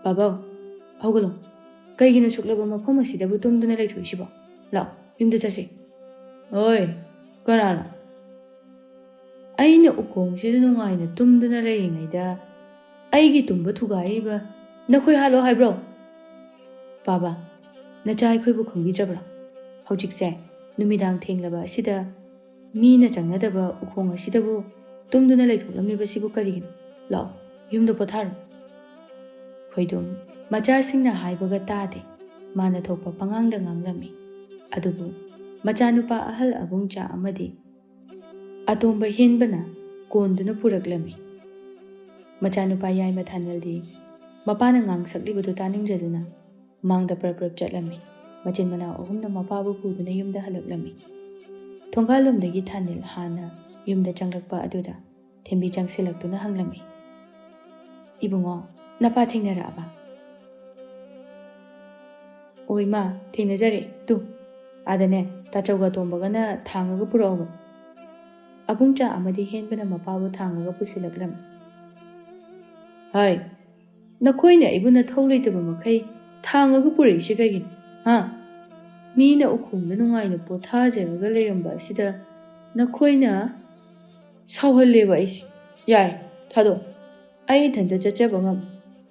ꯕꯥꯕꯥꯎ, ꯍꯧꯒꯠꯂꯣ꯫ ꯀꯩꯒꯤꯅꯣ ꯁꯨꯛꯂꯕ ꯃꯐꯝ ꯑꯁꯤꯗꯕꯨ ꯇꯨꯝꯗꯨꯅ ꯂꯩꯊꯣꯛꯏꯁꯤꯕꯣ? ꯂꯥꯛꯑꯣ, ꯌꯨꯝꯗ ꯆꯠꯁꯤ꯫" "ꯑꯣꯏ, ꯀꯅꯥꯅꯣ? ꯑꯩꯅ ꯎꯈꯣꯡꯁꯤꯗ ꯅꯨꯡꯉꯥꯏꯅ ꯇꯨꯝꯗꯨꯅ ꯂꯩꯔꯤꯉꯩꯗ ꯑꯩꯒꯤ ꯇꯨꯝꯕ ꯊꯨꯒꯥꯏꯔꯤꯕ ꯅꯈꯣꯏ ꯍꯥꯠꯂꯣ ꯍꯥꯏꯕ꯭ꯔꯣ? ꯕꯥꯕꯥ, ꯅꯆꯥ ꯑꯩꯈꯣꯏꯕꯨ ꯈꯪꯕꯤꯗ꯭ꯔꯕ꯭ꯔꯥ? ꯍꯧꯖꯤꯛꯁꯦ ꯅꯨꯃꯤꯗꯥꯡ ꯊꯦꯡꯂꯕ ꯑꯁꯤꯗ ꯃꯤꯅ ꯆꯪꯅꯗꯕ ꯎꯈꯣꯡ ꯑꯁꯤꯗꯕꯨ ꯇꯨꯝꯗꯨꯅ ꯂꯩꯊꯣꯛꯂꯝꯂꯤꯕꯁꯤꯕꯨ ꯀꯔꯤꯒꯤꯅꯣ? ꯂꯥꯛꯑꯣ, ꯌꯨꯝꯗ ꯄꯣꯊꯥꯔꯣ꯫" ꯈꯣꯏꯗꯨꯝ ꯃꯆꯥꯁꯤꯡꯅ ꯍꯥꯏꯕꯒ ꯇꯥꯗꯦ꯫ ꯃꯥꯅ ꯊꯣꯛꯄ ꯄꯉꯥꯡꯗ ꯉꯥꯡꯂꯝꯃꯤ꯫ ꯑꯗꯨꯕꯨ ꯃꯆꯥꯅꯨꯄꯥ ꯑꯍꯜ ꯑꯕꯨꯡꯆꯥ ꯑꯃꯗꯤ ꯑꯇꯣꯝꯕ ꯍꯦꯟꯕꯅ ꯀꯣꯟꯗꯨꯅ ꯄꯨꯔꯛꯂꯝꯃꯤ꯫ ꯃꯆꯥꯅꯨꯄꯥ ꯌꯥꯏꯃ ꯊꯥꯅꯜꯗꯤ ꯃꯄꯥꯅ ꯉꯥꯡꯁꯛꯂꯤꯕꯗꯨ ꯇꯥꯅꯤꯡꯗ꯭ꯔꯗꯨꯅ ꯃꯥꯡꯗ ꯄ꯭ꯔꯞ ꯄ꯭ꯔꯞ ꯆꯠꯂꯝꯃꯤ꯫ ꯃꯆꯤꯟ ꯃꯅꯥꯎ ꯑꯍꯨꯝꯅ ꯃꯄꯥꯕꯨ ꯄꯨꯗꯨꯅ ꯌꯨꯝꯗ ꯍꯜꯂꯛꯂꯝꯃꯤ꯫ ꯊꯣꯡꯒꯥꯜꯂꯣꯝꯗꯒꯤ ꯊꯥꯅꯤꯜ ꯍꯥꯟꯅ ꯌꯨꯝꯗ ꯆꯪꯂꯛꯄ ꯑꯗꯨꯗ ꯊꯦꯝꯕꯤ ꯆꯪꯁꯤꯜꯂꯛꯇꯨꯅ ꯍꯪꯂꯝꯃꯤ꯫ "ꯏꯕꯨꯡꯉꯣ, ꯅꯄꯥ ꯊꯦꯡꯅꯔꯛꯑꯕ?" "ꯑꯣ ꯏꯃꯥ, ꯊꯦꯡꯅꯖꯔꯦ꯫ ꯇꯨ, ꯑꯥꯗꯅꯦ, ꯇꯥꯆꯧꯒ ꯇꯣꯝꯕꯒꯅ ꯊꯥꯡꯉꯒ ꯄꯨꯔꯛꯍꯧꯕꯅꯤ꯫" ꯑꯕꯨꯡꯆꯥ ꯑꯃꯗꯤ ꯍꯦꯟꯕꯅ ꯃꯄꯥꯕꯨ ꯊꯥꯡꯉꯒ ꯄꯨꯁꯤꯜꯂꯛꯂꯝꯃꯤ꯫ "ꯍꯥꯏ, ꯅꯈꯣꯏꯅ ꯑꯩꯕꯨ ꯅꯊꯧ ꯂꯩꯇꯕ ꯃꯈꯩ ꯊꯥꯡꯉꯒ ꯄꯨꯔꯛꯏꯁꯤ ꯀꯩꯒꯤꯅꯣ? ꯍꯥ? ꯃꯤꯅ ꯎꯈꯣꯡꯗ ꯅꯨꯡꯉꯥꯏꯅ ꯄꯣꯊꯥꯖꯔꯒ ꯂꯩꯔꯝꯕ ꯑꯁꯤꯗ ꯅꯈꯣꯏꯅ ꯁꯥꯎꯍꯜꯂꯦꯕ ꯑꯩꯁꯦ꯫ ꯌꯥꯔꯦ, ꯊꯥꯗꯣꯛ꯫ ꯑꯩ ꯏꯊꯟꯇ ꯆꯠꯆꯕ ꯉꯝꯃꯤ꯫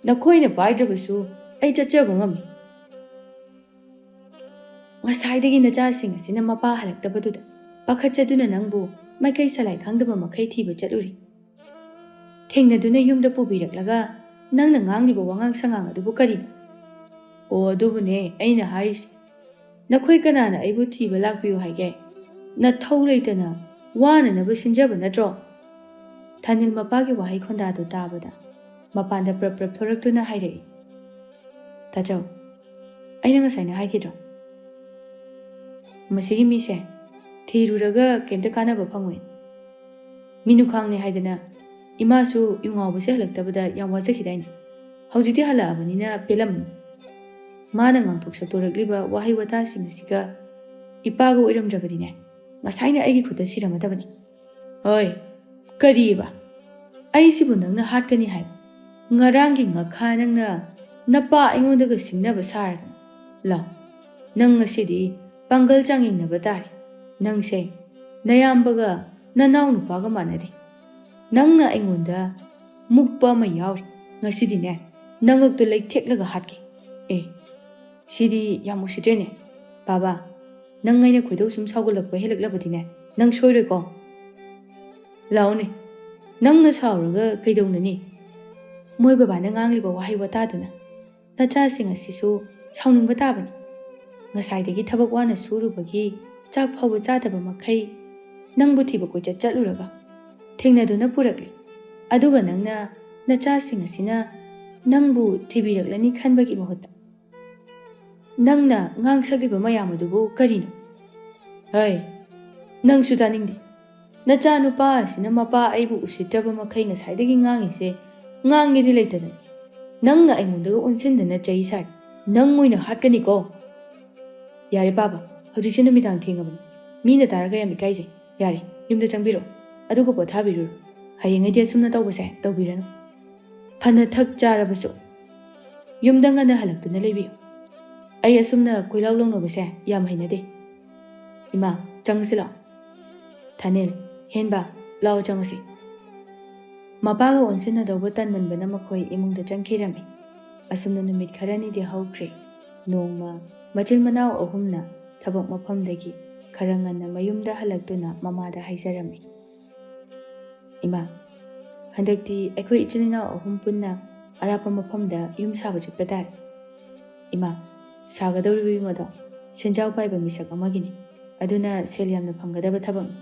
ꯅꯈꯣꯏꯅ ꯄꯥꯏꯗ꯭ꯔꯕꯁꯨ ꯑꯩ ꯆꯠꯆꯕ ꯉꯝꯃꯤ꯫" ꯉꯁꯥꯏꯗꯒꯤ ꯅꯆꯥꯁꯤꯡ ꯑꯁꯤꯅ ꯃꯄꯥ ꯍꯜꯂꯛꯇꯕꯗꯨꯗ ꯄꯥꯈꯠꯆꯗꯨꯅ ꯅꯪꯕꯨ ꯃꯥꯏꯀꯩ ꯁꯂꯥꯏ ꯈꯪꯗꯕ ꯃꯈꯩ ꯊꯤꯕ ꯆꯠꯂꯨꯔꯤ꯫ ꯊꯦꯡꯅꯗꯨꯅ ꯌꯨꯝꯗ ꯄꯨꯕꯤꯔꯛꯂꯒ ꯅꯪꯅ ꯉꯥꯡꯂꯤꯕ ꯋꯥꯉꯥꯡ ꯁꯉꯥꯡ ꯑꯗꯨꯕꯨ ꯀꯔꯤꯅꯣ? ꯑꯣ, ꯑꯗꯨꯕꯨꯅꯦ ꯑꯩꯅ ꯍꯥꯏꯔꯤꯁꯦ꯫ ꯅꯈꯣꯏ ꯀꯅꯥꯅ ꯑꯩꯕꯨ ꯊꯤꯕ ꯂꯥꯛꯄꯤꯌꯨ ꯍꯥꯏꯒꯦ? ꯅꯊꯧ ꯂꯩꯇꯅ ꯋꯥꯅꯅꯕ ꯁꯤꯟꯖꯕ ꯅꯠꯇ꯭ꯔꯣ? ꯊꯥꯅꯤꯜ ꯃꯄꯥꯒꯤ ꯋꯥꯍꯩ ꯈꯣꯟꯗꯥꯗꯨ ꯇꯥꯕꯗ ꯃꯄꯥꯟꯗ ꯄ꯭ꯔꯞ ꯄ꯭ꯔꯞ ꯊꯣꯔꯛꯇꯨꯅ ꯍꯥꯏꯔꯛꯏ, "ꯇꯥꯆꯧ, ꯑꯩꯅ ꯉꯁꯥꯏꯅ ꯍꯥꯏꯈꯤꯗ꯭ꯔꯣ? ꯃꯁꯤꯒꯤ ꯃꯤꯁꯦ ꯊꯤꯔꯨꯔꯒ ꯀꯩꯝꯇ ꯀꯥꯟꯅꯕ ꯐꯪꯉꯣꯏ꯫ ꯃꯤꯅꯨꯈꯥꯡꯅꯦ ꯍꯥꯏꯗꯅ ꯏꯃꯥꯁꯨ ꯌꯨ ꯉꯥꯎꯕꯁꯦ ꯍꯜꯂꯛꯇꯕꯗ ꯌꯥꯝ ꯋꯥꯖꯈꯤꯗꯥꯏꯅꯦ? ꯍꯧꯖꯤꯛꯇꯤ ꯍꯜꯂꯛꯑꯕꯅꯤꯅ ꯄꯦꯜꯂꯝꯃꯅꯤ꯫ ꯃꯥꯅ ꯉꯥꯡꯊꯣꯛ ꯁꯛꯇꯣꯔꯛꯂꯤꯕ ꯋꯥꯍꯩ ꯋꯥꯇꯥꯁꯤꯡ ꯑꯁꯤꯒ ꯏꯄꯥꯒ ꯑꯣꯏꯔꯝꯗ꯭ꯔꯕꯗꯤꯅꯦ, ꯉꯁꯥꯏꯅ ꯑꯩꯒꯤ ꯈꯨꯠꯇ ꯁꯤꯔꯝꯃꯗꯕꯅꯤ꯫" "ꯍꯣꯏ, ꯀꯔꯤꯕ? ꯑꯩꯁꯤꯕꯨ ꯅꯪꯅ ꯍꯥꯠꯀꯅꯤ ꯍꯥꯏꯕ? ꯉꯔꯥꯡꯒꯤ ꯉꯥꯈꯥ ꯅꯪꯅ ꯅꯄꯥ ꯑꯩꯉꯣꯟꯗꯒ ꯁꯤꯡꯅꯕ ꯁꯥꯔꯗꯅ? ꯂꯥꯎ, ꯅꯪ ꯉꯁꯤꯗꯤ ꯄꯥꯡꯒꯜ ꯆꯥꯡꯌꯦꯡꯅꯕ ꯇꯥꯔꯦ꯫ ꯅꯪꯁꯦ ꯅꯌꯥꯝꯕꯒ ꯅꯅꯥꯎ ꯅꯨꯄꯥꯒ ꯃꯥꯟꯅꯗꯦ꯫ ꯅꯪꯅ ꯑꯩꯉꯣꯟꯗ ꯃꯨꯛꯄ ꯑꯃ ꯌꯥꯎꯔꯤ꯫ ꯉꯁꯤꯗꯤꯅꯦ, ꯅꯉꯛꯇꯣ ꯂꯩꯊꯦꯛꯂꯒ ꯍꯥꯠꯀꯦ꯫" "ꯑꯦ, ꯁꯤꯗꯤ ꯌꯥꯝ ꯎꯁꯤꯠꯇ꯭ꯔꯦꯅꯦ꯫ ꯕꯥꯕꯥ, ꯅꯪ ꯑꯩꯅ ꯈꯣꯏꯗꯧ ꯁꯨꯝ ꯁꯥꯎꯒꯠꯂꯛꯄ ꯍꯦꯜꯂꯛꯂꯕꯗꯤꯅꯦ, ꯅꯪ ꯁꯣꯏꯔꯣꯏꯀꯣ? ꯂꯥꯛꯑꯣꯅꯦ, ꯅꯪꯅ ꯁꯥꯎꯔꯒ ꯀꯩꯗꯧꯅꯅꯤ? ꯃꯣꯏ ꯕꯕꯥꯅ ꯉꯥꯡꯂꯤꯕ ꯋꯥꯍꯩ ꯋꯥꯇꯥꯗꯨꯅ ꯅꯆꯥꯁꯤꯡ ꯑꯁꯤꯁꯨ ꯁꯥꯎꯅꯤꯡꯕ ꯇꯥꯕꯅꯤ꯫ ꯉꯁꯥꯏꯗꯒꯤ ꯊꯕꯛ ꯋꯥꯅ ꯁꯨꯔꯨꯕꯒꯤ ꯆꯥꯛ ꯐꯥꯎꯕ ꯆꯥꯗꯕ ꯃꯈꯩ ꯅꯪꯕꯨ ꯊꯤꯕ ꯀꯣꯏꯆꯠ ꯆꯠꯂꯨꯔꯒ ꯊꯦꯡꯅꯗꯨꯅ ꯄꯨꯔꯛꯂꯤ꯫ ꯑꯗꯨꯒ ꯅꯪꯅ ꯅꯆꯥꯁꯤꯡ ꯑꯁꯤꯅ ꯅꯪꯕꯨ ꯊꯤꯕꯤꯔꯛꯂꯅꯤ ꯈꯟꯕꯒꯤ ꯃꯍꯨꯠꯇ ꯅꯪꯅ ꯉꯥꯡꯁꯛꯂꯤꯕ ꯃꯌꯥꯝ ꯑꯗꯨꯕꯨ ꯀꯔꯤꯅꯣ? ꯍꯩ, ꯅꯪꯁꯨ ꯇꯥꯅꯤꯡꯗꯦ꯫ "ꯅꯆꯥꯅꯨꯄꯥ ꯑꯁꯤꯅ ꯃꯄꯥ ꯑꯩꯕꯨ ꯎꯁꯤꯠꯇ꯭ꯔꯕ ꯃꯈꯩ ꯉꯁꯥꯏꯗꯒꯤ ꯉꯥꯡꯉꯤꯁꯦ, ꯉꯥꯡꯒꯦꯗꯤ ꯂꯩꯇꯗꯅ꯫ ꯅꯪꯅ ꯑꯩꯉꯣꯟꯗꯒ ꯑꯣꯟꯁꯤꯟꯗꯅ ꯆꯩ ꯁꯥꯔꯤ꯫ ꯅꯪ ꯑꯣꯏꯅ ꯍꯥꯠꯀꯅꯤꯀꯣ꯫" "ꯌꯥꯔꯦ ꯄꯥꯕ, ꯍꯧꯖꯤꯛꯁꯦ ꯅꯨꯃꯤꯗꯥꯡ ꯊꯦꯡꯉꯕꯅꯤ꯫ ꯃꯤꯅ ꯇꯥꯔꯒ ꯌꯥꯝ ꯏꯀꯥꯏꯖꯩ꯫ ꯌꯥꯔꯦ, ꯌꯨꯝꯗ ꯆꯪꯕꯤꯔꯣ꯫ ꯑꯗꯨꯒ ꯄꯣꯊꯥꯕꯤꯔꯨꯔꯣ꯫ ꯍꯌꯦꯡꯉꯩꯗꯤ ꯑꯁꯨꯝꯅ ꯇꯧꯕꯁꯦ ꯇꯧꯕꯤꯔꯅꯨ꯫ ꯐꯅ ꯊꯛ ꯆꯥꯔꯕꯁꯨ ꯌꯨꯝꯗ ꯉꯟꯅ ꯍꯜꯂꯛꯇꯨꯅ ꯂꯩꯕꯤꯌꯨ꯫ ꯑꯩ ꯑꯁꯨꯝꯅ ꯀꯣꯏꯂꯥꯎ ꯂꯥꯎꯅꯕꯁꯦ ꯌꯥꯝ ꯍꯩꯅꯗꯦ꯫ ꯏꯃꯥ, ꯆꯪꯉꯁꯤ ꯂꯥꯛꯑꯣ꯫ ꯊꯥꯅꯦꯜ, ꯍꯦꯟꯕ, ꯂꯥꯛꯑꯣ ꯆꯪꯉꯁꯤ꯫" ꯃꯄꯥꯒ ꯑꯣꯟꯁꯤꯟꯅꯗꯧꯕ ꯇꯟꯃꯟꯕꯅ ꯃꯈꯣꯏ ꯏꯃꯨꯡꯗ ꯆꯪꯈꯤꯔꯝꯃꯤ꯫ ꯑꯁꯨꯝꯅ ꯅꯨꯃꯤꯠ ꯈꯔꯅꯤꯗꯤ ꯍꯧꯈ꯭ꯔꯦ꯫ ꯅꯣꯡꯃ ꯃꯆꯤꯟ ꯃꯅꯥꯎ ꯑꯍꯨꯝꯅ ꯊꯕꯛ ꯃꯐꯝꯗꯒꯤ ꯈꯔ ꯉꯟꯅ ꯃꯌꯨꯝꯗ ꯍꯜꯂꯛꯇꯨꯅ ꯃꯃꯥꯗ ꯍꯥꯏꯖꯔꯝꯃꯤ, "ꯏꯃꯥ, ꯍꯟꯗꯛꯇꯤ ꯑꯩꯈꯣꯏ ꯏꯆꯤꯜ ꯏꯅꯥꯎ ꯑꯍꯨꯝ ꯄꯨꯟꯅ ꯑꯔꯥꯞꯄ ꯃꯐꯝꯗ ꯌꯨꯝ ꯁꯥꯕ ꯆꯠꯄ ꯇꯥꯔꯦ꯫ ꯏꯃꯥ, ꯁꯥꯒꯗꯧꯔꯤꯕ ꯌꯨꯝ ꯑꯗꯣ ꯁꯦꯟꯖꯥꯎ ꯄꯥꯏꯕ ꯃꯤꯁꯛ ꯑꯃꯒꯤꯅꯤ꯫ ꯑꯗꯨꯅ ꯁꯦꯜ ꯌꯥꯝꯅ ꯐꯪꯒꯗꯕ ꯊꯕꯛꯅꯤ꯫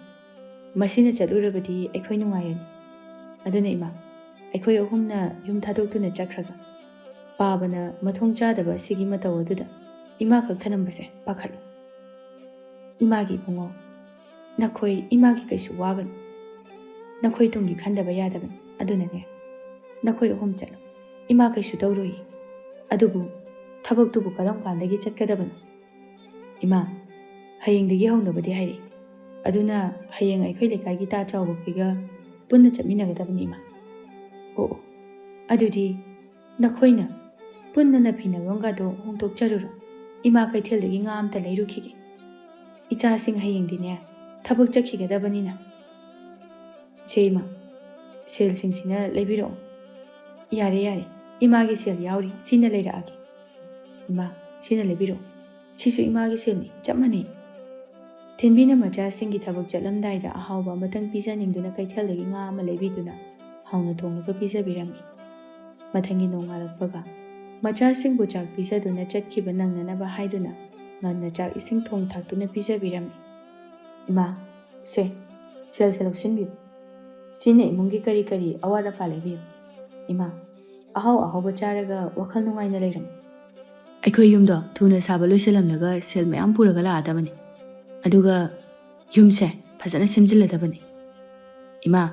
ꯃꯁꯤꯅ ꯆꯠꯂꯨꯔꯕꯗꯤ ꯑꯩꯈꯣꯏ ꯅꯨꯡꯉꯥꯏꯔꯅꯤ꯫ ꯑꯗꯨꯅ ꯏꯃꯥ, ꯑꯩꯈꯣꯏ ꯑꯍꯨꯝꯅ ꯌꯨꯝ ꯊꯥꯗꯣꯛꯇꯨꯅ ꯆꯠꯈ꯭ꯔꯒ ꯄꯥꯕꯅ ꯃꯊꯣꯡ ꯆꯥꯗꯕ ꯑꯁꯤꯒꯤ ꯃꯇꯧ ꯑꯗꯨꯗ ꯏꯃꯥ ꯈꯛ ꯊꯅꯝꯕꯁꯦ ꯄꯥꯈꯠꯂꯤ꯫ ꯏꯃꯥꯒꯤ ꯏꯕꯨꯡꯉꯣ, ꯅꯈꯣꯏ ꯏꯃꯥꯒꯤ ꯀꯩꯁꯨ ꯋꯥꯒꯅꯨ꯫ ꯅꯈꯣꯏ ꯇꯨꯡꯒꯤ ꯈꯟꯗꯕ ꯌꯥꯗꯕꯅꯤ꯫ ꯑꯗꯨꯅꯅꯦ, ꯅꯈꯣꯏ ꯑꯍꯨꯝ ꯆꯠꯂꯣ꯫ ꯏꯃꯥ ꯀꯩꯁꯨ ꯇꯧꯔꯣꯏꯌꯦ꯫ ꯑꯗꯨꯕꯨ ꯊꯕꯛꯇꯨꯕꯨ ꯀꯔꯝ ꯀꯥꯟꯗꯒꯤ ꯆꯠꯀꯗꯕꯅꯣ?" "ꯏꯃꯥ, ꯍꯌꯦꯡꯗꯒꯤ ꯍꯧꯅꯕꯗꯤ ꯍꯥꯏꯔꯛꯏ꯫ ꯑꯗꯨꯅ ꯍꯌꯦꯡ ꯑꯩꯈꯣꯏ ꯂꯩꯀꯥꯏꯒꯤ ꯇꯥ ꯆꯥꯎꯕꯈꯩꯒ ꯄꯨꯟꯅ ꯆꯠꯃꯤꯟꯅꯒꯗꯕꯅꯤ, ꯏꯃꯥ꯫" "ꯑꯣ, ꯑꯣ, ꯑꯗꯨꯗꯤ ꯅꯈꯣꯏꯅ ꯄꯨꯟꯅ ꯅꯐꯤ ꯅꯔꯣꯟꯒꯗꯣ ꯍꯣꯡꯗꯣꯛꯆꯔꯨꯔꯣ꯫ ꯏꯃꯥ ꯀꯩꯊꯦꯜꯗꯒꯤ ꯉꯥ ꯑꯝꯇ ꯂꯩꯔꯨꯈꯤꯒꯦ꯫ ꯏꯆꯥꯁꯤꯡ ꯍꯌꯦꯡꯗꯤꯅꯦ ꯊꯕꯛ ꯆꯠꯈꯤꯒꯗꯕꯅꯤꯅ꯫" "ꯁꯦ ꯏꯃꯥ, ꯁꯦꯜꯁꯤꯡꯁꯤꯅ ꯂꯩꯕꯤꯔꯛꯑꯣ꯫" "ꯌꯥꯔꯦ, ꯌꯥꯔꯦ, ꯏꯃꯥꯒꯤ ꯁꯦꯜ ꯌꯥꯎꯔꯤ, ꯁꯤꯅ ꯂꯩꯔꯛꯑꯒꯦ꯫" "ꯏꯃꯥ, ꯁꯤꯅ ꯂꯩꯕꯤꯔꯛꯑꯣ꯫ ꯁꯤꯁꯨ ꯏꯃꯥꯒꯤ ꯁꯦꯜꯅꯤ, ꯆꯞ ꯃꯥꯟꯅꯩ꯫" ꯊꯦꯟꯕꯤꯅ ꯃꯆꯥꯁꯤꯡꯒꯤ ꯊꯕꯛ ꯆꯠꯂꯝꯗꯥꯏꯗ ꯑꯍꯥꯎꯕ ꯑꯃꯇꯪ ꯄꯤꯖꯅꯤꯡꯗꯨꯅ ꯀꯩꯊꯦꯜꯗꯒꯤ ꯉꯥ ꯑꯃ ꯂꯩꯕꯤꯗꯨꯅ ꯍꯥꯎꯅ ꯊꯣꯡꯂꯒ ꯄꯤꯖꯕꯤꯔꯝꯃꯤ꯫ ꯃꯊꯪꯒꯤ ꯅꯣꯡꯉꯥꯜꯂꯛꯄꯒ ꯃꯆꯥꯁꯤꯡꯕꯨ ꯆꯥꯛ ꯄꯤꯖꯗꯨꯅ ꯆꯠꯈꯤꯕ ꯅꯪꯅꯅꯕ ꯍꯥꯏꯗꯨꯅ ꯉꯟꯅ ꯆꯥꯛ ꯏꯁꯤꯡ ꯊꯣꯡ ꯊꯥꯛꯇꯨꯅ ꯄꯤꯖꯕꯤꯔꯝꯃꯤ꯫ "ꯏꯃꯥ, ꯁꯦ, ꯁꯦꯜꯁꯦ ꯂꯧꯁꯤꯟꯕꯤꯌꯨ꯫ ꯁꯤꯅ ꯏꯃꯨꯡꯒꯤ ꯀꯔꯤ ꯀꯔꯤ ꯑꯋꯥꯠ ꯑꯄꯥ ꯂꯩꯕꯤꯌꯨ꯫ ꯏꯃꯥ, ꯑꯍꯥꯎ ꯑꯍꯥꯎꯕ ꯆꯥꯔꯒ ꯋꯥꯈꯜ ꯅꯨꯡꯉꯥꯏꯅ ꯂꯩꯔꯝꯃꯨ꯫ ꯑꯩꯈꯣꯏ ꯌꯨꯝꯗꯣ ꯊꯨꯅ ꯁꯥꯕ ꯂꯣꯏꯁꯤꯜꯂꯝꯂꯒ ꯁꯦꯜ ꯃꯌꯥꯝ ꯄꯨꯔꯒ ꯂꯥꯛꯑꯗꯕꯅꯤ꯫ ꯑꯗꯨꯒ ꯌꯨꯝꯁꯦ ꯐꯖꯅ ꯁꯦꯝꯖꯤꯜꯂꯗꯕꯅꯤ꯫ "ꯏꯃꯥ,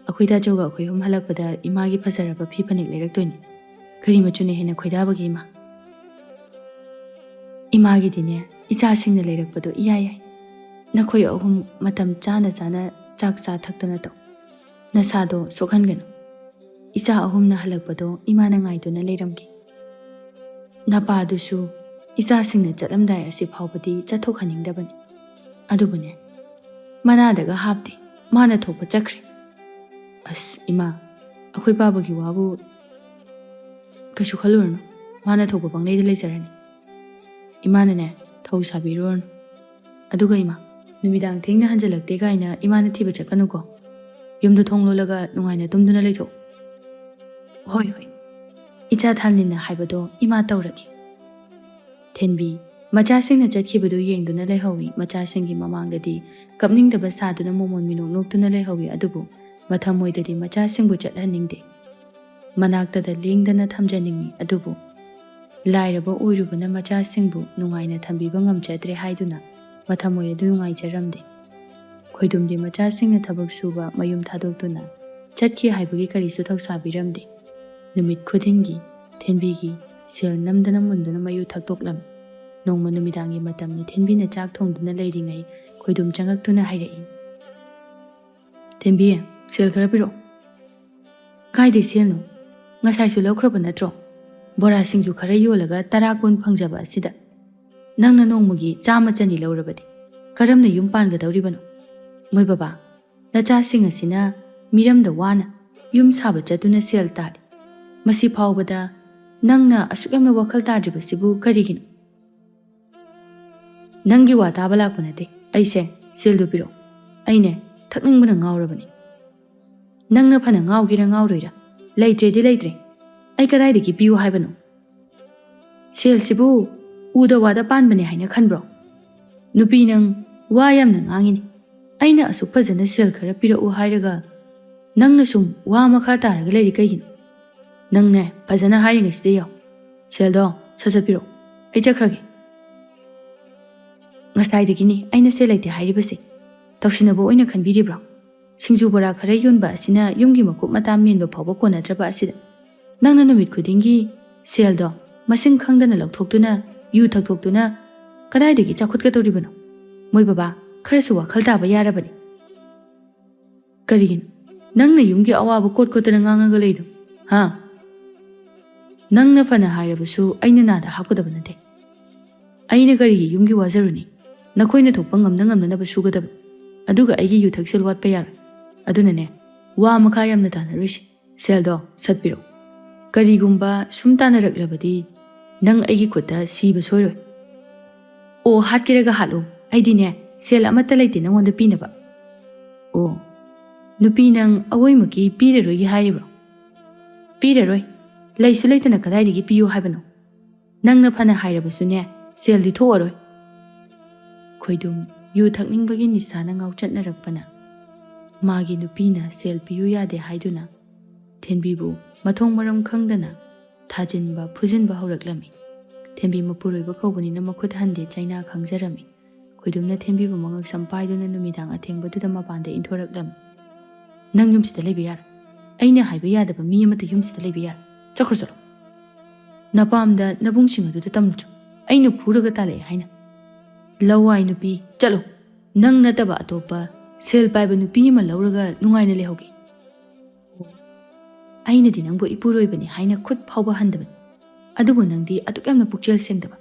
ꯑꯩꯈꯣꯏ ꯗꯥꯆꯧꯒ ꯑꯩꯈꯣꯏ ꯑꯍꯨꯝ ꯍꯜꯂꯛꯄꯗ ꯏꯃꯥꯒꯤ ꯐꯖꯔꯕ ꯐꯤ ꯐꯅꯦꯛ ꯂꯩꯔꯛꯇꯣꯏꯅꯤ꯫ ꯀꯔꯤ ꯃꯆꯨꯅ ꯍꯦꯟꯅ ꯈꯣꯏꯗꯥꯕꯒꯦ, ꯏꯃꯥ?" "ꯏꯃꯥꯒꯤꯗꯤꯅꯦ, ꯏꯆꯥꯁꯤꯡꯅ ꯂꯩꯔꯛꯄꯗꯣ ꯏꯌꯥ ꯌꯥꯏ꯫ ꯅꯈꯣꯏ ꯑꯍꯨꯝ ꯃꯇꯝ ꯆꯥꯅ ꯆꯥꯅ ꯆꯥꯛ ꯆꯥ ꯊꯛꯇꯅ ꯇꯧ꯫ ꯅꯁꯥꯗꯣ ꯁꯣꯛꯍꯟꯒꯅꯨ꯫ ꯏꯆꯥ ꯑꯍꯨꯝꯅ ꯍꯜꯂꯛꯄꯗꯣ ꯏꯃꯥꯅ ꯉꯥꯏꯗꯨꯅ ꯂꯩꯔꯝꯒꯦ꯫ ꯅꯄꯥꯗꯨꯁꯨ ꯏꯆꯥꯁꯤꯡꯅ ꯆꯠꯂꯝꯗꯥꯏ ꯑꯁꯤ ꯐꯥꯎꯕꯗꯤ ꯆꯠꯊꯣꯛꯍꯟꯅꯤꯡꯗꯕꯅꯤ꯫ ꯑꯗꯨꯕꯨꯅꯦ, ꯃꯅꯥꯗꯒ ꯍꯥꯞꯇꯦ, ꯃꯥꯅ ꯊꯣꯛꯄ ꯆꯠꯈ꯭ꯔꯦ꯫ ꯑꯁ, ꯏꯃꯥ, ꯑꯩꯈꯣꯏ ꯄꯥꯕꯒꯤ ꯋꯥꯕꯨ ꯀꯩꯁꯨ ꯈꯜꯂꯨꯔꯅꯨ, ꯃꯥꯅ ꯊꯣꯛꯄ ꯄꯪꯂꯩꯗ ꯂꯩꯖꯔꯅꯤ꯫ ꯏꯃꯥꯅꯅꯦ, ꯊꯧ ꯁꯥꯕꯤꯔꯨꯔꯅꯨ꯫ ꯑꯗꯨꯒ ꯏꯃꯥ, ꯅꯨꯃꯤꯗꯥꯡ ꯊꯦꯡꯅ ꯍꯟꯖꯤꯜꯂꯛꯇꯦ ꯀꯥꯏꯅ ꯏꯃꯥꯅ ꯊꯤꯕ ꯆꯠꯀꯅꯨꯀꯣ꯫ ꯌꯨꯝꯗ ꯊꯣꯡ ꯂꯣꯜꯂꯒ ꯅꯨꯡꯉꯥꯏꯅ ꯇꯨꯝꯗꯨꯅ ꯂꯩꯊꯣꯛꯎ꯫ ꯍꯣꯏ, ꯍꯣꯏ, ꯏꯆꯥ ꯊꯥꯟꯂꯤꯅ ꯍꯥꯏꯕꯗꯣ ꯏꯃꯥ ꯇꯧꯔꯒꯦ꯫" ꯊꯦꯟꯕꯤ ꯃꯆꯥꯁꯤꯡꯅ ꯆꯠꯈꯤꯕꯗꯨ ꯌꯦꯡꯗꯨꯅ ꯂꯩꯍꯧꯏ꯫ ꯃꯆꯥꯁꯤꯡꯒꯤ ꯃꯃꯥꯡꯗꯗꯤ ꯀꯞꯅꯤꯡꯗꯕ ꯁꯥꯗꯨꯅ ꯃꯣꯃꯣꯟ ꯃꯤꯅꯣꯛ ꯅꯣꯛꯇꯨꯅ ꯂꯩꯍꯧꯏ꯫ ꯑꯗꯨꯕꯨ ꯃꯊꯃꯣꯏꯗꯗꯤ ꯃꯆꯥꯁꯤꯡꯕꯨ ꯆꯠꯍꯟꯅꯤꯡꯗꯦ꯫ ꯃꯅꯥꯛꯇꯗ ꯂꯦꯡꯗꯅ ꯊꯝꯖꯅꯤꯡꯏ꯫ ꯑꯗꯨꯕꯨ ꯂꯥꯏꯔꯕ ꯑꯣꯏꯔꯨꯕꯅ ꯃꯆꯥꯁꯤꯡꯕꯨ ꯅꯨꯡꯉꯥꯏꯅ ꯊꯝꯕꯤꯕ ꯉꯝꯖꯗ꯭ꯔꯦ ꯍꯥꯏꯗꯨꯅ ꯃꯊꯃꯣꯏ ꯑꯗꯨ ꯅꯨꯡꯉꯥꯏꯖꯔꯝꯗꯦ꯫ ꯈꯣꯏꯗꯨꯝꯗꯤ ꯃꯆꯥꯁꯤꯡꯅ ꯊꯕꯛ ꯁꯨꯕ ꯃꯌꯨꯝ ꯊꯥꯗꯣꯛꯇꯨꯅ ꯆꯠꯈꯤ ꯍꯥꯏꯕꯒꯤ ꯀꯔꯤꯁꯨ ꯊꯧꯁꯥꯕꯤꯔꯝꯗꯦ꯫ ꯅꯨꯃꯤꯠ ꯈꯨꯗꯤꯡꯒꯤ ꯊꯦꯟꯕꯤꯒꯤ ꯁꯦꯜ ꯅꯝꯗꯅ ꯃꯨꯟꯗꯨꯅ ꯃꯌꯨ ꯊꯛꯇꯣꯛꯂꯝꯃꯤ꯫ ꯅꯣꯡꯃ ꯅꯨꯃꯤꯗꯥꯡꯒꯤ ꯃꯇꯝꯅꯤ꯫ ꯊꯦꯟꯕꯤꯅ ꯆꯥꯛ ꯊꯣꯡꯗꯨꯅ ꯂꯩꯔꯤꯉꯩ ꯈꯣꯏꯗꯨꯝ ꯆꯪꯉꯛꯇꯨꯅ ꯍꯥꯏꯔꯛꯏ, "ꯊꯦꯟꯕꯤ, ꯁꯦꯜ ꯈꯔ ꯄꯤꯔꯛꯑꯣ꯫" "ꯀꯥꯏꯗꯩ ꯁꯦꯜꯅꯣ? ꯉꯁꯥꯏꯁꯨ ꯂꯧꯈ꯭ꯔꯕ ꯅꯠꯇ꯭ꯔꯣ? ꯕꯣꯔꯥ ꯁꯤꯡꯖꯨ ꯈꯔ ꯌꯣꯜꯂꯒ ꯇꯔꯥ ꯀꯨꯟ ꯐꯪꯖꯕ ꯑꯁꯤꯗ ꯅꯪꯅ ꯅꯣꯡꯃꯒꯤ ꯆꯥꯝꯃ ꯆꯅꯤ ꯂꯧꯔꯕꯗꯤ ꯀꯔꯝꯅ ꯌꯨꯝ ꯄꯥꯟꯒꯗꯧꯔꯤꯕꯅꯣ? ꯃꯣꯏ ꯕꯕꯥ, ꯅꯆꯥꯁꯤꯡ ꯑꯁꯤꯅ ꯃꯤꯔꯝꯗ ꯋꯥꯅ ꯌꯨꯝ ꯁꯥꯕ ꯆꯠꯇꯨꯅ ꯁꯦꯜ ꯇꯥꯜꯂꯤ꯫ ꯃꯁꯤ ꯐꯥꯎꯕꯗ ꯅꯪꯅ ꯑꯁꯨꯛ ꯌꯥꯝꯅ ꯋꯥꯈꯜ ꯇꯥꯗ꯭ꯔꯤꯕꯁꯤꯕꯨ ꯀꯔꯤꯒꯤꯅꯣ?" "ꯅꯪꯒꯤ ꯋꯥ ꯇꯥꯕ ꯂꯥꯛꯄ ꯅꯠꯇꯦ ꯑꯩꯁꯦ꯫ ꯁꯦꯜꯗꯨ ꯄꯤꯔꯛꯑꯣ꯫ ꯑꯩꯅꯦ, ꯊꯛꯅꯤꯡꯕꯅ ꯉꯥꯎꯔꯕꯅꯤ꯫" "ꯅꯪꯅ ꯐꯅ ꯉꯥꯎꯒꯦꯔꯥ ꯉꯥꯎꯔꯣꯏꯔꯥ, ꯂꯩꯇ꯭ꯔꯦꯗꯤ ꯂꯩꯇ꯭ꯔꯦ꯫ ꯑꯩ ꯀꯗꯥꯏꯗꯒꯤ ꯄꯤꯌꯨ ꯍꯥꯏꯕꯅꯣ? ꯁꯦꯜꯁꯤꯕꯨ ꯎꯗ ꯋꯥꯗ ꯄꯥꯟꯕꯅꯦ ꯍꯥꯏꯅ ꯈꯟꯕ꯭ꯔꯣ? ꯅꯨꯄꯤ ꯅꯪ ꯋꯥ ꯌꯥꯝꯅ ꯉꯥꯡꯉꯤꯅꯦ꯫ ꯑꯩꯅ ꯑꯁꯨꯛ ꯐꯖꯅ ꯁꯦꯜ ꯈꯔ ꯄꯤꯔꯛꯎ ꯍꯥꯏꯔꯒ ꯅꯪꯅ ꯁꯨꯝ ꯋꯥ ꯃꯈꯥ ꯇꯥꯔꯒ ꯂꯩꯔꯤ ꯀꯩꯒꯤꯅꯣ? ꯅꯪꯅꯦ, ꯐꯖꯅ ꯍꯥꯏꯔꯤꯉꯩꯁꯤꯗ ꯌꯥꯎ꯫ ꯁꯦꯜꯗꯣ ꯁꯠ ꯁꯠ ꯄꯤꯔꯛꯑꯣ꯫ ꯑꯩ ꯆꯠꯈ꯭ꯔꯒꯦ꯫" "ꯉꯁꯥꯏꯗꯒꯤꯅꯤ ꯑꯩꯅ ꯁꯦꯜ ꯂꯩꯇꯦ ꯍꯥꯏꯔꯤꯕꯁꯦ꯫ ꯇꯧꯁꯤꯟꯅꯕ ꯑꯣꯏꯅ ꯈꯟꯕꯤꯔꯤꯕ꯭ꯔꯣ?" ꯁꯤꯡꯖꯨ ꯕꯣꯔꯥ ꯈꯔ ꯌꯣꯟꯕ ꯑꯁꯤꯅ ꯌꯨꯝꯒꯤ ꯃꯀꯨꯞ ꯃꯇꯥ ꯃꯦꯟꯕ ꯐꯥꯎꯕ ꯀꯣꯟꯅꯗ꯭ꯔꯕ ꯑꯁꯤꯗ ꯅꯪꯅ ꯅꯨꯃꯤꯠ ꯈꯨꯗꯤꯡꯒꯤ ꯁꯦꯜꯗꯣ ꯃꯁꯤꯡ ꯈꯪꯗꯅ ꯂꯧꯊꯣꯛꯇꯨꯅ, ꯌꯨ ꯊꯛꯇꯣꯛꯇꯨꯅ ꯀꯗꯥꯏꯗꯒꯤ ꯆꯥꯎꯈꯠꯀꯗꯧꯔꯤꯕꯅꯣ? ꯃꯣꯏ ꯕꯕꯥ, ꯈꯔꯁꯨ ꯋꯥꯈꯜ ꯇꯥꯕ ꯌꯥꯔꯕꯅꯤ꯫ ꯀꯔꯤꯒꯤꯅꯣ ꯅꯪꯅ ꯌꯨꯝꯒꯤ ꯑꯋꯥꯕ ꯀꯣꯠ ꯀꯣꯠꯇꯅ ꯉꯥꯡꯉꯒ ꯂꯩꯗꯣ? ꯍꯥ? ꯅꯪꯅ ꯐꯅ ꯍꯥꯏꯔꯕꯁꯨ ꯑꯩꯅ ꯅꯥꯗ ꯍꯥꯞꯀꯗꯕ ꯅꯠꯇꯦ꯫ ꯑꯩꯅ ꯀꯔꯤꯒꯤ ꯌꯨꯝꯒꯤ ꯋꯥꯖꯔꯨꯅꯤ? ꯅꯈꯣꯏꯅ ꯊꯣꯛꯄ ꯉꯝꯅ ꯉꯝꯅꯅꯕ ꯁꯨꯒꯗꯕ꯫ ꯑꯗꯨꯒ ꯑꯩꯒꯤ ꯌꯨ ꯊꯛꯁꯦꯜ ꯋꯥꯠꯄ ꯌꯥꯔꯣꯏ꯫ ꯑꯗꯨꯅꯅꯦ, ꯋꯥ ꯃꯈꯥ ꯌꯥꯝꯅ ꯇꯥꯟꯅꯔꯣꯏꯁꯤ꯫ ꯁꯦꯜꯗꯣ ꯁꯠꯄꯤꯔꯣ꯫ ꯀꯔꯤꯒꯨꯝꯕ ꯁꯨꯝ ꯇꯥꯟꯅꯔꯛꯂꯕꯗꯤ ꯅꯪ ꯑꯩꯒꯤ ꯈꯨꯠꯇ ꯁꯤꯕ ꯁꯣꯏꯔꯣꯏ꯫ ꯑꯣ, ꯍꯥꯠꯀꯦꯔꯒ ꯍꯥꯠꯂꯨ꯫ ꯑꯩꯗꯤꯅꯦ, ꯁꯦꯜ ꯑꯃꯠꯇ ꯂꯩꯇꯦ ꯅꯪꯉꯣꯟꯗ ꯄꯤꯅꯕ꯫ ꯑꯣ, ꯅꯨꯄꯤ ꯅꯪ ꯑꯋꯣꯏꯃꯛꯀꯤ ꯄꯤꯔꯔꯣꯏꯒꯦ ꯍꯥꯏꯔꯤꯕ꯭ꯔꯣ? ꯄꯤꯔꯔꯣꯏ꯫ ꯂꯩꯁꯨ ꯂꯩꯇꯅ ꯀꯗꯥꯏꯗꯒꯤ ꯄꯤꯌꯨ ꯍꯥꯏꯕꯅꯣ? ꯅꯪꯅ ꯐꯅ ꯍꯥꯏꯔꯕꯁꯨꯅꯦ, ꯁꯦꯜꯗꯤ ꯊꯣꯛꯑꯔꯣꯏ꯫ ꯈꯣꯏꯗꯨꯝ ꯌꯨ ꯊꯛꯅꯤꯡꯕꯒꯤ ꯅꯤꯁꯥꯅ ꯉꯥꯎꯆꯠꯅꯔꯛꯄꯅ ꯃꯥꯒꯤ ꯅꯨꯄꯤꯅ ꯁꯦꯜ ꯄꯤꯌꯨ ꯌꯥꯗꯦ ꯍꯥꯏꯗꯨꯅ ꯊꯦꯟꯕꯤꯕꯨ ꯃꯊꯣꯡ ꯃꯔꯝ ꯈꯪꯗꯅ ꯊꯥꯖꯤꯟꯕ ꯐꯨꯖꯤꯟꯕ ꯍꯧꯔꯛꯂꯝꯃꯤ꯫ ꯊꯦꯟꯕꯤ ꯃꯄꯨꯔꯣꯏꯕ ꯀꯧꯕꯅꯤꯅ ꯃꯈꯨꯠ ꯍꯟꯗꯦ ꯆꯩꯅꯥ ꯈꯪꯖꯔꯝꯃꯤ꯫ ꯈꯣꯏꯗꯨꯝꯅ ꯊꯦꯟꯕꯤꯕꯨ ꯃꯉꯛꯁꯝ ꯄꯥꯏꯗꯨꯅ ꯅꯨꯃꯤꯗꯥꯡ ꯑꯊꯦꯡꯕꯗꯨꯗ ꯃꯄꯥꯟꯗ ꯏꯟꯊꯣꯔꯛꯂꯝꯃꯤ꯫ "ꯅꯪ ꯌꯨꯝꯁꯤꯗ ꯂꯩꯕ ꯌꯥꯔꯣꯏ꯫ ꯑꯩꯅ ꯍꯥꯏꯕ ꯌꯥꯗꯕ ꯃꯤ ꯑꯃꯠꯇ ꯌꯨꯝꯁꯤꯗ ꯂꯩꯕ ꯌꯥꯔꯣꯏ꯫ ꯆꯠꯈ꯭ꯔꯣ, ꯆꯠꯂꯣ꯫ ꯅꯄꯥꯝꯗ ꯅꯕꯨꯡꯁꯤꯡ ꯑꯗꯨꯗ ꯇꯝꯂꯨꯆꯣ꯫ ꯑꯩꯅ ꯐꯨꯔꯒ ꯇꯥꯜꯂꯛꯑꯦ ꯍꯥꯏꯅ꯫ ꯂꯋꯥꯏ ꯅꯨꯄꯤ, ꯆꯠꯂꯣ꯫ ꯅꯪ ꯅꯠꯇꯕ ꯑꯇꯣꯞꯄ ꯁꯦꯜ ꯄꯥꯏꯕ ꯅꯨꯄꯤ ꯑꯃ ꯂꯧꯔꯒ ꯅꯨꯡꯉꯥꯏꯅ ꯂꯩꯍꯧꯒꯦ꯫ ꯑꯩꯅꯗꯤ ꯅꯪꯕꯨ ꯏꯄꯨꯔꯣꯏꯕꯅꯤ ꯍꯥꯏꯅ ꯈꯨꯠ ꯐꯥꯎꯕ ꯍꯟꯗꯕꯅꯤ꯫ ꯑꯗꯨꯕꯨ ꯅꯪꯗꯤ ꯑꯗꯨꯛ ꯌꯥꯝꯅ ꯄꯨꯛꯆꯦꯜ ꯁꯦꯡꯗꯕ꯫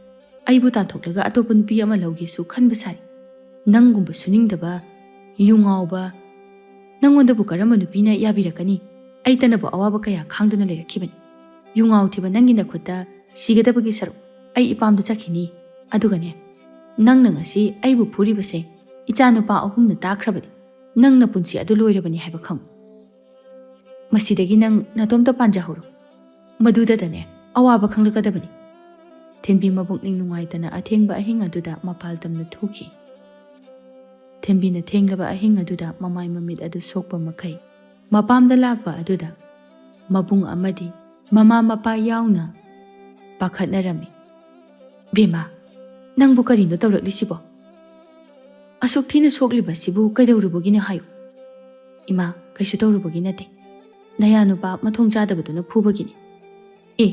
ꯑꯩꯕꯨ ꯇꯥꯟꯊꯣꯛꯂꯒ ꯑꯇꯣꯞꯄ ꯅꯨꯄꯤ ꯑꯃ ꯂꯧꯒꯦꯁꯨ ꯈꯟꯕ ꯁꯥꯔꯤ꯫ ꯅꯪꯒꯨꯝꯕ ꯁꯨꯅꯤꯡꯗꯕ, ꯌꯨ ꯉꯥꯎꯕ, ꯅꯪꯉꯣꯟꯗꯕꯨ ꯀꯔꯝꯕ ꯅꯨꯄꯤꯅ ꯌꯥꯕꯤꯔꯛꯀꯅꯤ? ꯑꯩꯇꯅꯕꯨ ꯑꯋꯥꯕ ꯀꯌꯥ ꯈꯥꯡꯗꯨꯅ ꯂꯩꯔꯛꯈꯤꯕꯅꯤ꯫ ꯌꯨ ꯉꯥꯎꯊꯤꯕ ꯅꯪꯒꯤ ꯅꯈꯨꯠꯇ ꯁꯤꯒꯗꯕꯒꯤ ꯁꯔꯨꯛ ꯑꯩ ꯏꯄꯥꯝꯗ ꯆꯠꯈꯤꯅꯤ꯫ ꯑꯗꯨꯒꯅꯦ, ꯅꯪꯅ ꯉꯁꯤ ꯑꯩꯕꯨ ꯐꯨꯔꯤꯕꯁꯦ ꯏꯆꯥ ꯅꯨꯄꯥ ꯑꯍꯨꯝꯅ ꯇꯥꯈ꯭ꯔꯕꯗꯤ ꯅꯪ ꯅꯄꯨꯟꯁꯤ ꯑꯗꯨ ꯂꯣꯏꯔꯕꯅꯤ ꯍꯥꯏꯕ ꯈꯪꯉꯨ꯫ ꯃꯁꯤꯗꯒꯤ ꯅꯪ ꯅꯇꯣꯝꯇ ꯄꯥꯟꯖꯍꯧꯔꯣ꯫ ꯃꯗꯨꯗꯗꯅꯦ ꯑꯋꯥꯕ ꯈꯪꯂꯛꯀꯗꯕꯅꯤ꯫" ꯊꯦꯟꯕꯤ ꯃꯕꯨꯛꯅꯤꯡ ꯅꯨꯡꯉꯥꯏꯇꯅ ꯑꯊꯦꯡꯕ ꯑꯍꯤꯡ ꯑꯗꯨꯗ ꯃꯄꯥꯜ ꯇꯝꯅ ꯊꯣꯛꯈꯤ꯫ ꯊꯦꯟꯕꯤꯅ ꯊꯦꯡꯂꯕ ꯑꯍꯤꯡ ꯑꯗꯨꯗ ꯃꯃꯥꯏ ꯃꯃꯤꯠ ꯑꯗꯨ ꯁꯣꯛꯄ ꯃꯈꯩ ꯃꯄꯥꯝꯗ ꯂꯥꯛꯄ ꯑꯗꯨꯗ ꯃꯕꯨꯡ ꯑꯃꯗꯤ ꯃꯃꯥ ꯃꯄꯥ ꯌꯥꯎꯅ ꯄꯥꯈꯠꯅꯔꯝꯃꯤ꯫ "ꯕꯦꯝꯃ, ꯅꯪꯕꯨ ꯀꯔꯤꯅꯣ ꯇꯧꯔꯛꯂꯤꯁꯤꯕꯣ? ꯑꯁꯨꯛ ꯊꯤꯅ ꯁꯣꯛꯂꯤꯕꯁꯤꯕꯨ ꯀꯩꯗꯧꯔꯨꯕꯒꯤꯅꯣ ꯍꯥꯏꯌꯨ?" "ꯏꯃꯥ, ꯀꯩꯁꯨ ꯇꯧꯔꯨꯕꯒꯤ ꯅꯠꯇꯦ꯫ ꯅꯌꯥ ꯅꯨꯄꯥ ꯃꯊꯣꯡ ꯆꯥꯗꯕꯗꯨꯅ ꯐꯨꯕꯒꯤꯅꯤ꯫" "ꯑꯦ,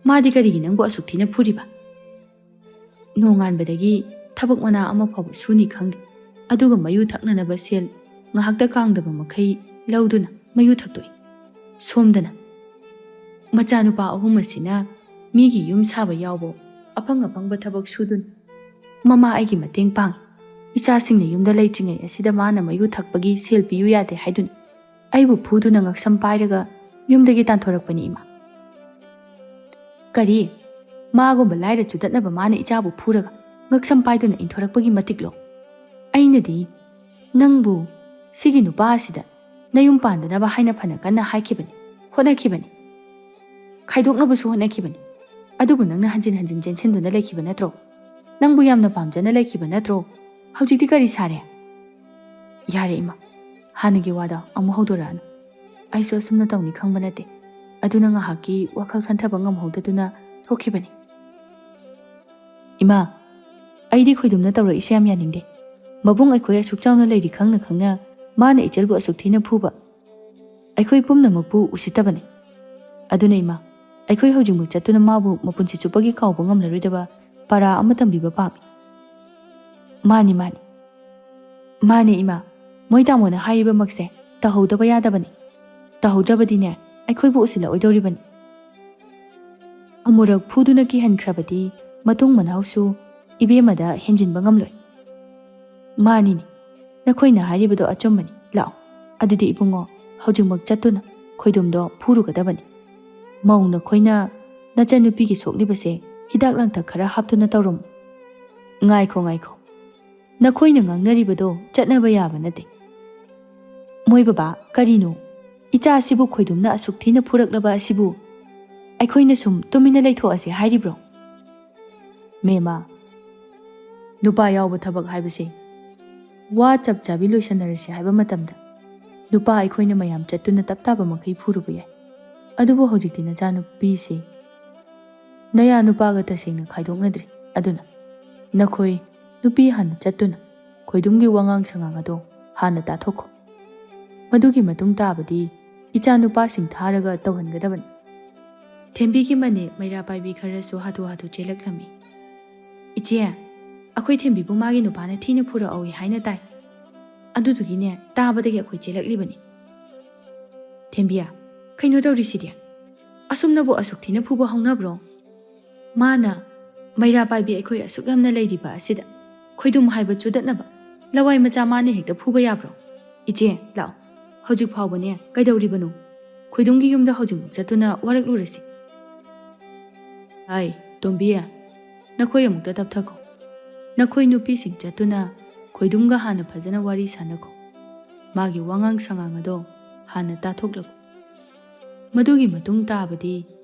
ꯃꯥꯗꯤ ꯀꯔꯤꯒꯤ ꯅꯪꯕꯨ ꯑꯁꯨꯛ ꯊꯤꯅ ꯐꯨꯔꯤꯕ?" "ꯅꯣꯡꯉꯥꯟꯕꯗꯒꯤ ꯊꯕꯛ ꯃꯅꯥ ꯑꯃ ꯐꯥꯎꯕ ꯁꯨꯅꯤ ꯈꯪꯗꯦ, ꯑꯗꯨꯒ ꯃꯌꯨ ꯊꯛꯅꯅꯕ ꯁꯦꯜ ꯉꯥꯏꯍꯥꯛꯇ ꯀꯥꯡꯗꯕ ꯃꯈꯩ ꯂꯧꯗꯨꯅ ꯃꯌꯨ ꯊꯛꯇꯣꯛꯏ꯫ ꯁꯣꯝꯗꯅ ꯃꯆꯥꯅꯨꯄꯥ ꯑꯍꯨꯝ ꯑꯁꯤꯅ ꯃꯤꯒꯤ ꯌꯨꯝ ꯁꯥꯕ ꯌꯥꯎꯕ, ꯑꯐꯪ ꯑꯐꯪꯕ ꯊꯕꯛ ꯁꯨꯗꯨꯅ ꯃꯃꯥ ꯑꯩꯒꯤ ꯃꯇꯦꯡ ꯄꯥꯡꯏ꯫ ꯏꯆꯥꯁꯤꯡꯅ ꯌꯨꯝꯗ ꯂꯩꯇ꯭ꯔꯤꯉꯩ ꯑꯁꯤꯗ ꯃꯥꯅ ꯃꯌꯨ ꯊꯛꯄꯒꯤ ꯁꯦꯜ ꯄꯤꯌꯨ ꯌꯥꯗꯦ ꯍꯥꯏꯗꯨꯅ ꯑꯩꯕꯨ ꯐꯨꯗꯨꯅ ꯉꯛꯁꯝ ꯄꯥꯏꯔꯒ ꯌꯨꯝꯗꯒꯤ ꯇꯥꯟꯊꯣꯔꯛꯄꯅꯤ, ꯏꯃꯥ꯫" "ꯀꯔꯤ? ꯃꯥꯒꯨꯝꯕ ꯂꯥꯏꯔ ꯆꯨꯗꯠꯅꯕ ꯃꯥꯅ ꯏꯆꯥꯕꯨ ꯐꯨꯔꯒ ꯉꯛꯁꯝ ꯄꯥꯏꯗꯨꯅ ꯏꯟꯊꯣꯔꯛꯄꯒꯤ ꯃꯇꯤꯛꯂꯣ? ꯑꯩꯅꯗꯤ ꯅꯪꯕꯨ ꯁꯤꯒꯤ ꯅꯨꯄꯥ ꯑꯁꯤꯗ ꯅꯌꯨꯝ ꯄꯥꯟꯗꯅꯕ ꯍꯥꯏꯅ ꯐꯅ ꯀꯟꯅ ꯍꯥꯏꯈꯤꯕꯅꯤ, ꯍꯣꯠꯅꯈꯤꯕꯅꯤ꯫ ꯈꯥꯏꯗꯣꯛꯅꯕꯁꯨ ꯍꯣꯠꯅꯈꯤꯕꯅꯤ꯫ ꯑꯗꯨꯕꯨ ꯅꯪꯅ ꯍꯟꯖꯤꯟ ꯍꯟꯖꯤꯟ ꯆꯦꯟꯁꯤꯟꯗꯨꯅ ꯂꯩꯈꯤꯕ ꯅꯠꯇ꯭ꯔꯣ? ꯅꯪꯕꯨ ꯌꯥꯝꯅ ꯄꯥꯝꯖꯅ ꯂꯩꯈꯤꯕ ꯅꯠꯇ꯭ꯔꯣ? ꯍꯧꯖꯤꯛꯇꯤ ꯀꯔꯤ ꯁꯥꯔꯦ?" "ꯌꯥꯔꯦ ꯏꯃꯥ, ꯍꯥꯟꯅꯒꯤ ꯋꯥꯗꯣ ꯑꯃꯨꯛ ꯍꯧꯗꯣꯔꯛꯑꯅꯨ꯫ ꯑꯩꯁꯨ ꯑꯁꯨꯝꯅ ꯇꯧꯅꯤ ꯈꯪꯕ ꯅꯠꯇꯦ꯫ ꯑꯗꯨꯅ ꯉꯥꯏꯍꯥꯛꯀꯤ ꯋꯥꯈꯜ ꯈꯟꯊꯕ ꯉꯝꯍꯧꯗꯗꯨꯅ ꯊꯣꯛꯈꯤꯕꯅꯤ꯫" "ꯏꯃꯥ, ꯑꯩꯗꯤ ꯈꯣꯏꯗꯨꯝꯅ ꯇꯧꯔꯛꯏꯁꯦ ꯌꯥꯝ ꯌꯥꯅꯤꯡꯗꯦ꯫ ꯃꯕꯨꯡ ꯑꯩꯈꯣꯏ ꯑꯁꯨꯛ ꯆꯥꯎꯅ ꯂꯩꯔꯤ ꯈꯪꯅ ꯈꯪꯅ ꯃꯥꯅ ꯏꯆꯜꯕꯨ ꯑꯁꯨꯛ ꯊꯤꯅ ꯐꯨꯕ ꯑꯩꯈꯣꯏ ꯄꯨꯝꯅꯃꯛꯄꯨ ꯎꯁꯤꯠꯇꯕꯅꯤ꯫ ꯑꯗꯨꯅ ꯏꯃꯥ, ꯑꯩꯈꯣꯏ ꯍꯧꯖꯤꯛꯃꯛ ꯆꯠꯇꯨꯅ ꯃꯥꯕꯨ ꯃꯄꯨꯟꯁꯤ ꯆꯨꯞꯄꯒꯤ ꯀꯥꯎꯕ ꯉꯝꯂꯔꯣꯏꯗꯕ ꯄꯔꯥ ꯑꯃ ꯇꯝꯕꯤꯕ ꯄꯥꯝꯃꯤ꯫" "ꯃꯥꯅꯤ, ꯃꯥꯅꯤ꯫ ꯃꯥꯅꯤ ꯏꯃꯥ, ꯃꯣꯏ ꯇꯥꯃꯣꯅ ꯍꯥꯏꯔꯤꯕꯃꯛꯁꯦ ꯇꯧꯍꯧꯗꯕ ꯌꯥꯗꯕꯅꯤ꯫ ꯇꯧꯍꯧꯗ꯭ꯔꯕꯗꯤꯅꯦ, ꯑꯩꯈꯣꯏꯕꯨ ꯎꯁꯤꯜꯂꯛꯑꯣꯏꯗꯧꯔꯤꯕꯅꯤ꯫ ꯑꯃꯨꯔꯛ ꯐꯨꯗꯨꯅ ꯀꯤꯍꯟꯈ꯭ꯔꯕꯗꯤ ꯃꯇꯨꯡ ꯃꯅꯥꯎꯁꯨ ꯏꯕꯦꯝꯃꯗ ꯍꯦꯟꯖꯤꯟꯕ ꯉꯝꯂꯣꯏ꯫" "ꯃꯥꯅꯤꯅꯦ, ꯅꯈꯣꯏꯅ ꯍꯥꯏꯔꯤꯕꯗꯣ ꯑꯆꯨꯝꯕꯅꯤ꯫ ꯂꯥꯛꯑꯣ, ꯑꯗꯨꯗꯤ ꯏꯕꯨꯡꯉꯣ, ꯍꯧꯖꯤꯛꯃꯛ ꯆꯠꯇꯨꯅ ꯈꯣꯏꯗꯨꯝꯗꯣ ꯐꯨꯔꯨꯒꯗꯕꯅꯤ꯫ ꯃꯧ ꯅꯈꯣꯏꯅ ꯅꯆꯟꯅꯨꯄꯤꯒꯤ ꯁꯣꯛꯂꯤꯕꯁꯦ ꯍꯤꯗꯥꯛ ꯂꯥꯡꯊꯛ ꯈꯔ ꯍꯥꯞꯇꯨꯅ ꯇꯧꯔꯝꯃꯨ꯫" "ꯉꯥꯏꯈꯣ, ꯉꯥꯏꯈꯣ꯫ ꯅꯈꯣꯏꯅ ꯉꯥꯡꯅꯔꯤꯕꯗꯣ ꯆꯠꯅꯕ ꯌꯥꯕ ꯅꯠꯇꯦ꯫ ꯃꯣꯏ ꯕꯕꯥ, ꯀꯔꯤꯅꯣ? ꯏꯆꯥ ꯑꯁꯤꯕꯨ ꯈꯣꯏꯗꯨꯝꯅ ꯑꯁꯨꯛ ꯊꯤꯅ ꯐꯨꯔꯛꯂꯕ ꯑꯁꯤꯕꯨ ꯑꯩꯈꯣꯏꯅ ꯁꯨꯝ ꯇꯨꯃꯤꯟꯅ ꯂꯩꯊꯣꯛꯑꯁꯦ ꯍꯥꯏꯔꯤꯕ꯭ꯔꯣ?" "ꯃꯦꯃꯥ, ꯅꯨꯄꯥ ꯌꯥꯎꯕ ꯊꯕꯛ ꯍꯥꯏꯕꯁꯦ ꯋꯥ ꯆꯞ ꯆꯥꯕꯤ ꯂꯣꯏꯁꯟꯅꯔꯁꯤ ꯍꯥꯏꯕ ꯃꯇꯝꯗ ꯅꯨꯄꯥ ꯑꯩꯈꯣꯏꯅ ꯃꯌꯥꯝ ꯆꯠꯇꯨꯅ ꯇꯞ ꯇꯥꯕ ꯃꯈꯩ ꯐꯨꯔꯨꯕ ꯌꯥꯏ꯫ ꯑꯗꯨꯕꯨ ꯍꯧꯖꯤꯛꯇꯤ ꯅꯆꯥꯅꯨꯄꯤꯁꯤ ꯅꯌꯥ ꯅꯨꯄꯥꯒ ꯇꯁꯦꯡꯅ ꯈꯥꯏꯗꯣꯛꯅꯗ꯭ꯔꯤ꯫ ꯑꯗꯨꯅ ꯅꯈꯣꯏ ꯅꯨꯄꯤ ꯍꯥꯟꯅ ꯆꯠꯇꯨꯅ ꯈꯣꯏꯗꯨꯝꯒꯤ ꯋꯥꯉꯥꯡ ꯁꯉꯥꯡ ꯑꯗꯣ ꯍꯥꯟꯅ ꯇꯥꯊꯣꯛꯈꯣ꯫ ꯃꯗꯨꯒꯤ ꯃꯇꯨꯡ ꯇꯥꯕꯗꯤ ꯏꯆꯥ ꯅꯨꯄꯥꯁꯤꯡ ꯊꯥꯔꯒ ꯇꯧꯍꯟꯒꯗꯕꯅꯤ꯫ ꯊꯦꯝꯕꯤꯒꯤ ꯃꯅꯦ ꯃꯩꯔꯥ ꯄꯥꯏꯕꯤ ꯈꯔꯁꯨ ꯍꯥꯊꯨ ꯍꯥꯊꯨ ꯆꯦꯜꯂꯛꯂꯝꯃꯤ꯫ "ꯏꯆꯦ, ꯑꯩꯈꯣꯏ ꯊꯦꯝꯕꯤꯕꯨ ꯃꯥꯒꯤ ꯅꯨꯄꯥꯅ ꯊꯤꯅ ꯐꯨꯔꯛꯍꯧꯏ ꯍꯥꯏꯅ ꯇꯥꯏ꯫ ꯑꯗꯨꯗꯨꯒꯤꯅꯦ ꯇꯥꯕꯗꯒꯤ ꯑꯩꯈꯣꯏ ꯆꯦꯜꯂꯛꯂꯤꯕꯅꯤ꯫" "ꯊꯦꯝꯕꯤ, ꯀꯩꯅꯣ ꯇꯧꯔꯤꯁꯤꯗꯤ? ꯑꯁꯨꯝꯅꯕꯨ ꯑꯁꯨꯛ ꯊꯤꯅ ꯐꯨꯕ ꯍꯧꯅꯕ꯭ꯔꯣ? ꯃꯥꯅ ꯃꯩꯔꯥ ꯄꯥꯏꯕꯤ ꯑꯩꯈꯣꯏ ꯑꯁꯨꯛ ꯌꯥꯝꯅ ꯂꯩꯔꯤꯕ ꯑꯁꯤꯗ ꯈꯣꯏꯗꯨꯝ ꯍꯥꯏꯕ ꯆꯨꯗꯠꯅꯕ ꯂꯋꯥꯏ ꯃꯆꯥ ꯃꯥꯅ ꯍꯦꯛꯇ ꯐꯨꯕ ꯌꯥꯕ꯭ꯔꯣ? ꯏꯆꯦ, ꯂꯥꯛꯑꯣ, ꯍꯧꯖꯤꯛ ꯐꯥꯎꯕꯅꯦ ꯀꯩꯗꯧꯔꯤꯕꯅꯣ? ꯈꯣꯏꯗꯨꯝꯒꯤ ꯌꯨꯝꯗ ꯍꯧꯖꯤꯛꯃꯛ ꯆꯠꯇꯨꯅ ꯋꯥꯔꯛꯂꯨꯔꯁꯤ꯫" "ꯍꯥꯏ, ꯇꯣꯝꯕꯤ, ꯅꯈꯣꯏ ꯑꯃꯨꯛꯇ ꯇꯞꯊꯈꯣ꯫ ꯅꯈꯣꯏ ꯅꯨꯄꯤꯁꯤꯡ ꯆꯠꯇꯨꯅ ꯈꯣꯏꯗꯨꯝꯒ ꯍꯥꯟꯅ ꯐꯖꯅ ꯋꯥꯔꯤ ꯁꯥꯟꯅꯈꯣ꯫ ꯃꯥꯒꯤ ꯋꯥꯉꯥꯡ ꯁꯉꯥꯡ ꯑꯗꯣ ꯍꯥꯟꯅ ꯇꯥꯊꯣꯛꯂꯒꯣ꯫ ꯃꯗꯨꯒꯤ ꯃꯇꯨꯡ ꯇꯥꯕꯗꯤ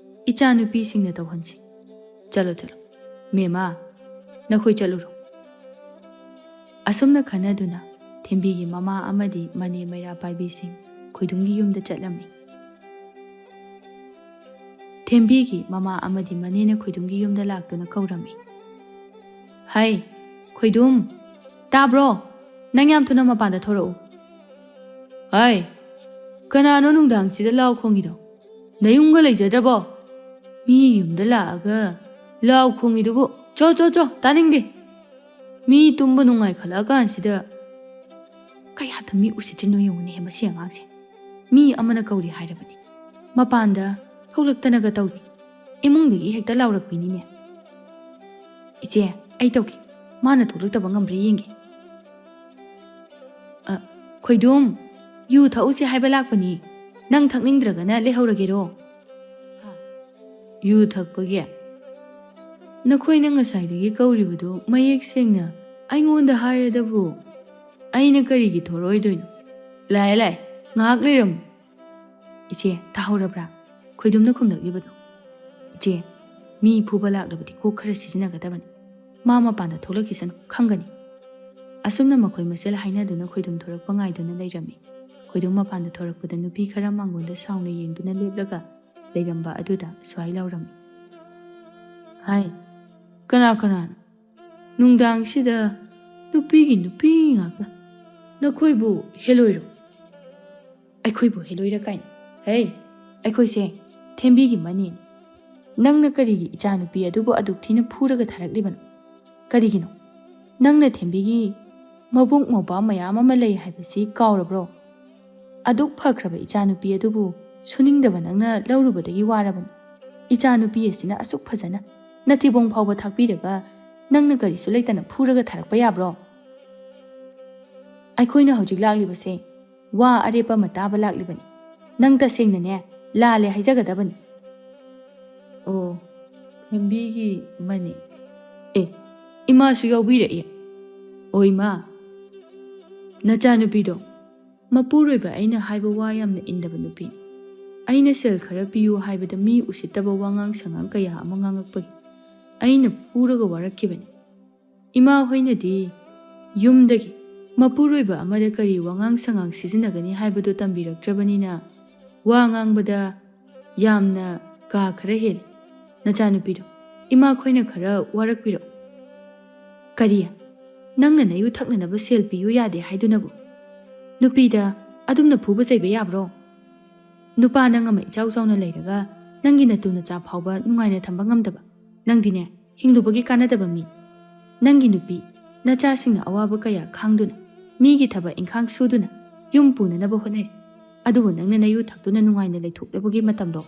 ꯏꯆꯥ ꯅꯨꯄꯤꯁꯤꯡꯅ ꯇꯧꯍꯟꯁꯤ꯫ ꯆꯠꯂꯣ, ꯆꯠꯂꯣ꯫ ꯃꯦꯃꯥ, ꯅꯈꯣꯏ ꯆꯠꯂꯨꯔꯣ꯫" ꯑꯁꯨꯝꯅ ꯈꯟꯅꯗꯨꯅ ꯊꯦꯝꯕꯤꯒꯤ ꯃꯃꯥ ꯑꯃꯗꯤ ꯃꯅꯦ ꯃꯩꯔꯥ ꯄꯥꯏꯕꯤꯁꯤꯡ ꯈꯣꯏꯗꯨꯝꯒꯤ ꯌꯨꯝꯗ ꯆꯠꯂꯝꯃꯤ꯫ ꯊꯦꯝꯕꯤꯒꯤ ꯃꯃꯥ ꯑꯃꯗꯤ ꯃꯅꯦꯅ ꯈꯣꯏꯗꯨꯝꯒꯤ ꯌꯨꯝꯗ ꯂꯥꯛꯇꯨꯅ ꯀꯧꯔꯝꯃꯤ꯫ "ꯍꯥꯏ, ꯈꯣꯏꯗꯨꯝ, ꯇꯥꯕ꯭ꯔꯣ? ꯅꯪ ꯌꯥꯝ ꯊꯨꯅ ꯃꯄꯥꯟꯗ ꯊꯣꯔꯛꯎ꯫" "ꯍꯥꯏ, ꯀꯅꯥꯅꯣ ꯅꯨꯡꯗꯥꯡꯁꯤꯗ ꯂꯥꯎ ꯈꯣꯡꯉꯤꯗꯣ? ꯅꯌꯨꯝꯒ ꯂꯩꯖꯗ꯭ꯔꯕꯣ? ꯃꯤ ꯌꯨꯝꯗ ꯂꯥꯛꯑꯒ ꯂꯥꯎ ꯈꯣꯡꯉꯤꯗꯨꯕꯨ, ꯆꯣ, ꯆꯣ, ꯆꯣ, ꯇꯥꯅꯤꯡꯗꯦ꯫ ꯃꯤ ꯇꯨꯝꯕ ꯅꯨꯡꯉꯥꯏꯈꯠꯂꯛꯑꯀꯥꯟꯁꯤꯗ ꯀꯌꯥꯗ ꯃꯤ ꯎꯁꯤꯠꯇ꯭ꯔꯤꯅꯣ ꯌꯦꯡꯉꯨꯅꯦꯍꯦ ꯃꯁꯤ ꯑꯉꯥꯡꯁꯦ꯫ ꯃꯤ ꯑꯃꯅ ꯀꯧꯔꯤ ꯍꯥꯏꯔꯕꯗꯤ ꯃꯄꯥꯟꯗ ꯊꯣꯛꯂꯛꯇꯅꯒ ꯇꯧꯔꯤ꯫ ꯏꯃꯨꯡꯗꯒꯤ ꯍꯦꯛꯇ ꯂꯥꯎꯔꯛꯄꯤꯅꯤꯅꯦ꯫ ꯏꯆꯦ, ꯑꯩ ꯇꯧꯒꯦ꯫ ꯃꯥꯅ ꯊꯣꯛꯂꯛꯇꯕ ꯉꯝꯕ꯭ꯔꯥ ꯌꯦꯡꯒꯦ꯫" "ꯑ, ꯈꯣꯏꯗꯨꯝ, ꯌꯨ ꯊꯛꯎꯁꯦ ꯍꯥꯏꯕ ꯂꯥꯛꯄꯅꯤ꯫ ꯅꯪ ꯊꯛꯅꯤꯡꯗ꯭ꯔꯒꯅ ꯂꯩꯍꯧꯔꯒꯦꯔꯣ?" "ꯍꯥ? ꯌꯨ ꯊꯛꯄꯒꯤ? ꯅꯈꯣꯏꯅ ꯉꯁꯥꯏꯗꯒꯤ ꯀꯧꯔꯤꯕꯗꯨ ꯃꯌꯦꯛ ꯁꯦꯡꯅ ꯑꯩꯉꯣꯟꯗ ꯍꯥꯏꯔꯗꯕꯨ ꯑꯩꯅ ꯀꯔꯤꯒꯤ ꯊꯣꯔꯛꯑꯣꯏꯗꯣꯏꯅꯣ? ꯂꯥꯛꯑꯦ, ꯂꯥꯛꯑꯦ, ꯉꯥꯏꯍꯥꯛ ꯂꯩꯔꯝꯃꯨ꯫" "ꯏꯆꯦ, ꯇꯥꯍꯧꯔꯕ꯭ꯔꯥ? ꯈꯣꯏꯗꯨꯝꯅ ꯈꯨꯝꯂꯛꯂꯤꯕꯗꯣ꯫" "ꯏꯆꯦ, ꯃꯤ ꯐꯨꯕ ꯂꯥꯛꯂꯕꯗꯤ ꯀꯣꯛ ꯈꯔ ꯁꯤꯖꯤꯟꯅꯒꯗꯕꯅꯤ꯫ ꯃꯥ ꯃꯄꯥꯟꯗ ꯊꯣꯛꯂꯛꯈꯤꯁꯅꯨ, ꯈꯪꯒꯅꯤ꯫" ꯑꯁꯨꯝꯅ ꯃꯈꯣꯏ ꯃꯁꯦꯜ ꯍꯥꯏꯅꯗꯨꯅ ꯈꯣꯏꯗꯨꯝ ꯊꯣꯔꯛꯄ ꯉꯥꯏꯗꯨꯅ ꯂꯩꯔꯝꯃꯤ꯫ ꯈꯣꯏꯗꯨꯝ ꯃꯄꯥꯟꯗ ꯊꯣꯔꯛꯄꯗ ꯅꯨꯄꯤ ꯈꯔ ꯃꯉꯣꯟꯗ ꯁꯥꯎꯅ ꯌꯦꯡꯗꯨꯅ ꯂꯦꯞꯂꯒ ꯂꯩꯔꯝꯕ ꯑꯗꯨꯗ ꯁꯨꯃꯥꯏ ꯂꯥꯎꯔꯝꯃꯤ꯫ "ꯍꯥꯏ, ꯀꯅꯥ ꯀꯅꯥꯅꯣ? ꯅꯨꯡꯗꯥꯡꯁꯤꯗ ꯅꯨꯄꯤꯒꯤ ꯅꯨꯄꯤ ꯉꯥꯛꯇ꯫ ꯅꯈꯣꯏꯕꯨ ꯍꯦꯜꯂꯣꯏꯔꯣ?" ꯑꯩꯈꯣꯏꯕꯨ ꯍꯦꯂꯣꯏꯔ ꯀꯥꯏꯅ꯫ ꯍꯦ, ꯑꯩꯈꯣꯏꯁꯦ ꯊꯦꯝꯕꯤꯒꯤ ꯃꯅꯦꯅꯤ꯫ ꯅꯪꯅ ꯀꯔꯤꯒꯤ ꯏꯆꯥꯅꯨꯄꯤ ꯑꯗꯨꯕꯨ ꯑꯗꯨꯛ ꯊꯤꯅ ꯐꯨꯔꯒ ꯊꯥꯔꯛꯂꯤꯕꯅꯣ? ꯀꯔꯤꯒꯤꯅꯣ? ꯅꯪꯅ ꯊꯦꯝꯕꯤꯒꯤ ꯃꯕꯨꯡ ꯃꯧꯄ꯭ꯋꯥ ꯃꯌꯥꯝ ꯑꯃ ꯂꯩ ꯍꯥꯏꯕꯁꯤ ꯀꯥꯎꯔꯕ꯭ꯔꯣ? ꯑꯗꯨꯛ ꯐꯈ꯭ꯔꯕ ꯏꯆꯥꯅꯨꯄꯤ ꯑꯗꯨꯕꯨ ꯁꯨꯅꯤꯡꯗꯕ ꯅꯪꯅ ꯂꯧꯔꯨꯕꯗꯒꯤ ꯋꯥꯔꯕꯅꯤ꯫ ꯏꯆꯥꯅꯨꯄꯤ ꯑꯁꯤꯅ ꯑꯁꯨꯛ ꯐꯖꯅ ꯅꯊꯤꯕꯣꯡ ꯐꯥꯎꯕ ꯊꯥꯛꯄꯤꯔꯒ ꯅꯪꯅ ꯀꯔꯤꯁꯨ ꯂꯩꯇꯅ ꯐꯨꯔꯒ ꯊꯥꯔꯛꯄ ꯌꯥꯕ꯭ꯔꯣ? ꯑꯩꯈꯣꯏꯅ ꯍꯧꯖꯤꯛ ꯂꯥꯛꯂꯤꯕꯁꯦ ꯋꯥ ꯑꯔꯦꯞꯄ ꯑꯃ ꯇꯥꯕ ꯂꯥꯛꯂꯤꯕꯅꯤ꯫ ꯅꯪ ꯇꯁꯦꯡꯅꯅꯦ ꯂꯥꯜꯂꯦ ꯍꯥꯏꯖꯒꯗꯕꯅꯤ꯫ ꯑꯣ, ꯊꯦꯝꯕꯤꯒꯤ ꯃꯅꯦ꯫ ꯑꯦ, ꯏꯃꯥꯁꯨ ꯌꯥꯎꯕꯤꯔꯛꯏ꯫ ꯑꯣ ꯏꯃꯥ, ꯅꯆꯥꯅꯨꯄꯤꯗꯣ ꯃꯄꯨꯔꯣꯏꯕ ꯑꯩꯅ ꯍꯥꯏꯕ ꯋꯥ ꯌꯥꯝꯅ ꯏꯟꯗꯕ ꯅꯨꯄꯤ꯫ ꯑꯩꯅ ꯁꯦꯜ ꯈꯔ ꯄꯤꯌꯨ ꯍꯥꯏꯕꯗ ꯃꯤ ꯎꯁꯤꯠꯇꯕ ꯋꯥꯉꯥꯡ ꯁꯉꯥꯡ ꯀꯌꯥ ꯑꯃ ꯉꯥꯡꯉꯛꯄꯒꯤ ꯑꯩꯅ ꯐꯨꯔꯒ ꯋꯥꯔꯛꯈꯤꯕꯅꯤ꯫ ꯏꯃꯥ ꯍꯣꯏꯅꯗꯤ ꯌꯨꯝꯗꯒꯤ ꯃꯄꯨꯔꯣꯏꯕ ꯑꯃꯗ ꯀꯔꯤ ꯋꯥꯉꯥꯡ ꯁꯉꯥꯡ ꯁꯤꯖꯤꯟꯅꯒꯅꯤ ꯍꯥꯏꯕꯗꯨ ꯇꯝꯕꯤꯔꯛꯇ꯭ꯔꯕꯅꯤꯅ ꯋꯥ ꯉꯥꯡꯕꯗ ꯌꯥꯝꯅ ꯀꯥ ꯈꯔ ꯍꯦꯜꯂꯤ꯫ ꯅꯆꯥꯅꯨꯄꯤꯗꯣ ꯏꯃꯥꯈꯣꯏꯅ ꯈꯔ ꯋꯥꯔꯛꯄꯤꯔꯛꯎ꯫ ꯀꯔꯤ? ꯅꯪꯅ ꯅꯌꯨ ꯊꯛꯅꯅꯕ ꯁꯦꯜ ꯄꯤꯌꯨ ꯌꯥꯗꯦ ꯍꯥꯏꯗꯨꯅꯕꯨ ꯅꯨꯄꯤꯗ ꯑꯗꯨꯝꯅ ꯐꯨꯕ ꯆꯩꯕ ꯌꯥꯕ꯭ꯔꯣ? ꯅꯨꯄꯥ ꯅꯪ ꯑꯃ ꯏꯆꯥꯎ ꯆꯥꯎꯅ ꯂꯩꯔꯒ ꯅꯪꯒꯤ ꯅꯇꯨ ꯅꯆꯥ ꯐꯥꯎꯕ ꯅꯨꯡꯉꯥꯏꯅ ꯊꯝꯕ ꯉꯝꯗꯕ ꯅꯪꯗꯤꯅꯦ ꯍꯤꯡꯂꯨꯕꯒꯤ ꯀꯥꯟꯅꯗꯕ ꯃꯤ꯫ ꯅꯪꯒꯤ ꯅꯨꯄꯤ ꯅꯆꯥꯁꯤꯡꯅ ꯑꯋꯥꯕ ꯀꯌꯥ ꯈꯥꯡꯗꯨꯅ ꯃꯤꯒꯤ ꯊꯕꯛ ꯏꯪꯈꯥꯡ ꯁꯨꯗꯨꯅ ꯌꯨꯝ ꯄꯨꯅꯅꯕ ꯍꯣꯠꯅꯔꯤ꯫ ꯑꯗꯨꯕꯨ ꯅꯪꯅ ꯅꯌꯨ ꯊꯛꯇꯨꯅ ꯅꯨꯡꯉꯥꯏꯅ ꯂꯩꯊꯣꯛꯅꯕꯒꯤ ꯃꯇꯝꯗꯣ